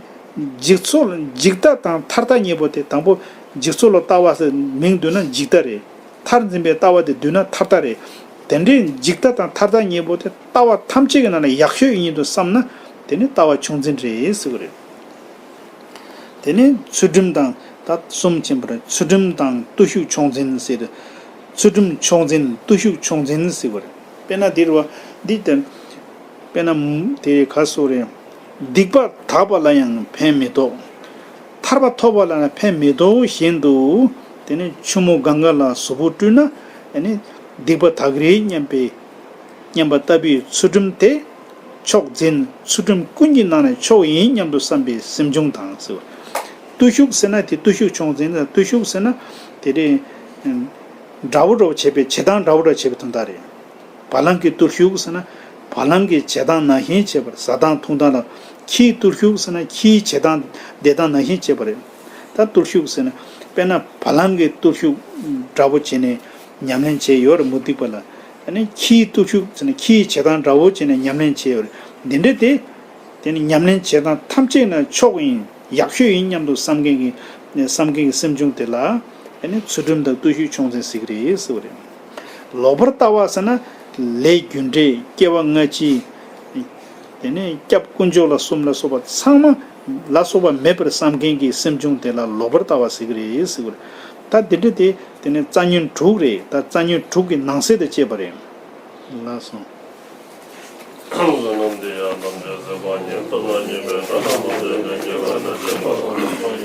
འཇིག་ཚོགས་ལ་འཇིག་ལྟ་དང་མཐར་ལྟ་གཉིས་པོ་དེ། དང་པོ་འཇིག་ཚོགས་ལ་ལྟ་བ་ཟེར་མིང་བསྡུས་ན་འཇིག་ལྟ་རེད། མཐར་འཛིན་པའི་ལྟ་བ་དེ་བསྡུས་ན་མཐར་ལྟ་རེད། དེ་འདྲའི་འཇིག་ལྟ་དང་མཐར་ལྟ་གཉིས་པོ་དེ་ལྟ་བ་ཐམས་ཅད་ཀྱི་ནང་ནས་ཡག་ཤོས་ཡིན་དུ་བསམ་ན། དེ་ནི་ལྟ་བ་མཆོག་འཛིན་རེད་ཟེར་གི་རེད། དེ་ནི་ཚུལ་ཁྲིམས་དང་། ད་གསུམ་ཕྱིན་པ་རེད། ཚུལ་ཁྲིམས་དང་བརྟུལ་ཞུགས་མཆོག་འཛིན་ཟེར། ཚུལ་ཁྲིམས་མཆོག་འཛིན་བརྟུལ་ཞུགས་མཆོག་འཛིན་ཟེར་བ་རེད། དཔེར་ན་འདིར་བ་འདི་ལྟར། དཔེར་ན་དེ་ག་སོགས་རེད། སྡིག་པ་དག་པ་ལ་ཡང་ཕན་མི་ཐོགས། ཐར་པ་ཐོབ་པ་ལ་ཡང་ཕན་མི་ཐོགས་བཞིན་དུ། དེ་ནི་ཆུ་མོ་གངྒཱ་ལ་གཟུགས་པོ་སྤྲུལ་ན། ཨ་ནི་སྡིག་པ་དག་རེད་སྙམ་པའི། སྙམ་པ་ལྟ་བུའི་ཚུལ་ཁྲིམས་དེ་མཆོག་འཛིན། ཚུལ་ཁྲིམས་ཀུན་གྱི་ནང་ནས་མཆོག་ཡིན་སྙམ་དུ་བསམ་པའི་སེམས་བྱུང་དང་ཟེར་བ། བརྟུལ་ཞུགས་ཟེར་ན་དེ་བརྟུལ་ཞུགས་མཆོག་འཛིན། བརྟུལ་ཞུགས་ཟེར་ན་དེ་རེད། དགྲ་བོ་འདྲ་བོ་བྱེད་པའི། བྱེད་སྟངས་འདྲ་བོ་འདྲ་བྱེད་པའི་དོན་དག་རེད། བ་ལང་གི་བརྟུལ་ཞུགས་ཟེར་ན་བ་ལང་གི་བྱེད་སྟངས་ནང་བཞིན་བྱེད་པར། བཟའ་སྟངས་འཐུང་སྟངས་ལ། ཁྱིའི་བརྟུལ་ཞུགས་ཟེར་ན་ཁྱིའི་བྱེད་སྟངས་བསྡད་སྟངས་ནང་བཞིན་བྱེད་པ་རེད། ད་བརྟུལ་ཞུགས་ཟེར་ན་དཔེར་ན་བ་ལང་གི་བརྟུལ་ཞུགས་འདྲ་བོ་བྱས་ནས་ཉམས་ལེན་བྱས་ཡོད་རེད། མུ་སྟེགས་པ་ལ། ཨ་ནི་ཁྱིའི་བརྟུལ་ཞུགས་ཟེར་ན་ཁྱིའི་བྱེད་སྟངས་འདྲ་བོ་བྱས་ནས་ཉམས་ལེན་བྱས་ཡོད་རེད། འདི་འདྲ་དེ། དེ་ནི་ཉམས་ལེན་བྱེད་སྟངས་ཐམས་ཅད་ན་མཆོག་ཡིན། ཡག་ཤོས་ཡིན་སྙམ་དུ་བསམ་མཁན་གྱི། བསམ་མཁན་གྱི་སེམས་བྱུང་དེ་ལ། ཨ་ནི་ཚུལ་ཁྲིམས་དང་བརྟུལ་ཞུགས་མཆོག་འཛིན་ཟེར་གྱི་རེད་ཟེར་བ་རེད། ལོག་པར་ལྟ་བ་ཟེར་ན། ལས་རྒྱུ་འབྲས། སྐྱེ་བ་སྔ་ཕྱི། དེ་ནས་སྐྱབས་དཀོན་མཆོག་ལ་གསུམ་ལ་སོགས་པ་ཚང་མ་ལ་སོགས་པ་མེད་པར་བསམ་མཁན་གྱི་སེམས་བྱུང་དེ་ལ་ལོག་པར་ལྟ་བ་ཟེར་གྱི་རེད་ཟེར་བ་རེད། ད་དེ་འདྲ་དེ་དེ་ནས་རྩ་ཉོན་དྲུག་རེད། ད་རྩ་ཉོན་དྲུག་གི་ནང་གསེས་དེ་བཅད་པ་རེད། ལགས་སོ། བསོད་ནམས་འདི་ཡང་ཐམས་ཅད་གཟིགས་པ་ཉིད། ཐོབ་ནས་ཉེས་པའི་དགྲ་རྣམས་ཕམ་བྱས་ཏེ། སྐྱེ་རྒ་ན་འཆིའི་རྦ་ཀློང་དུ་སོང་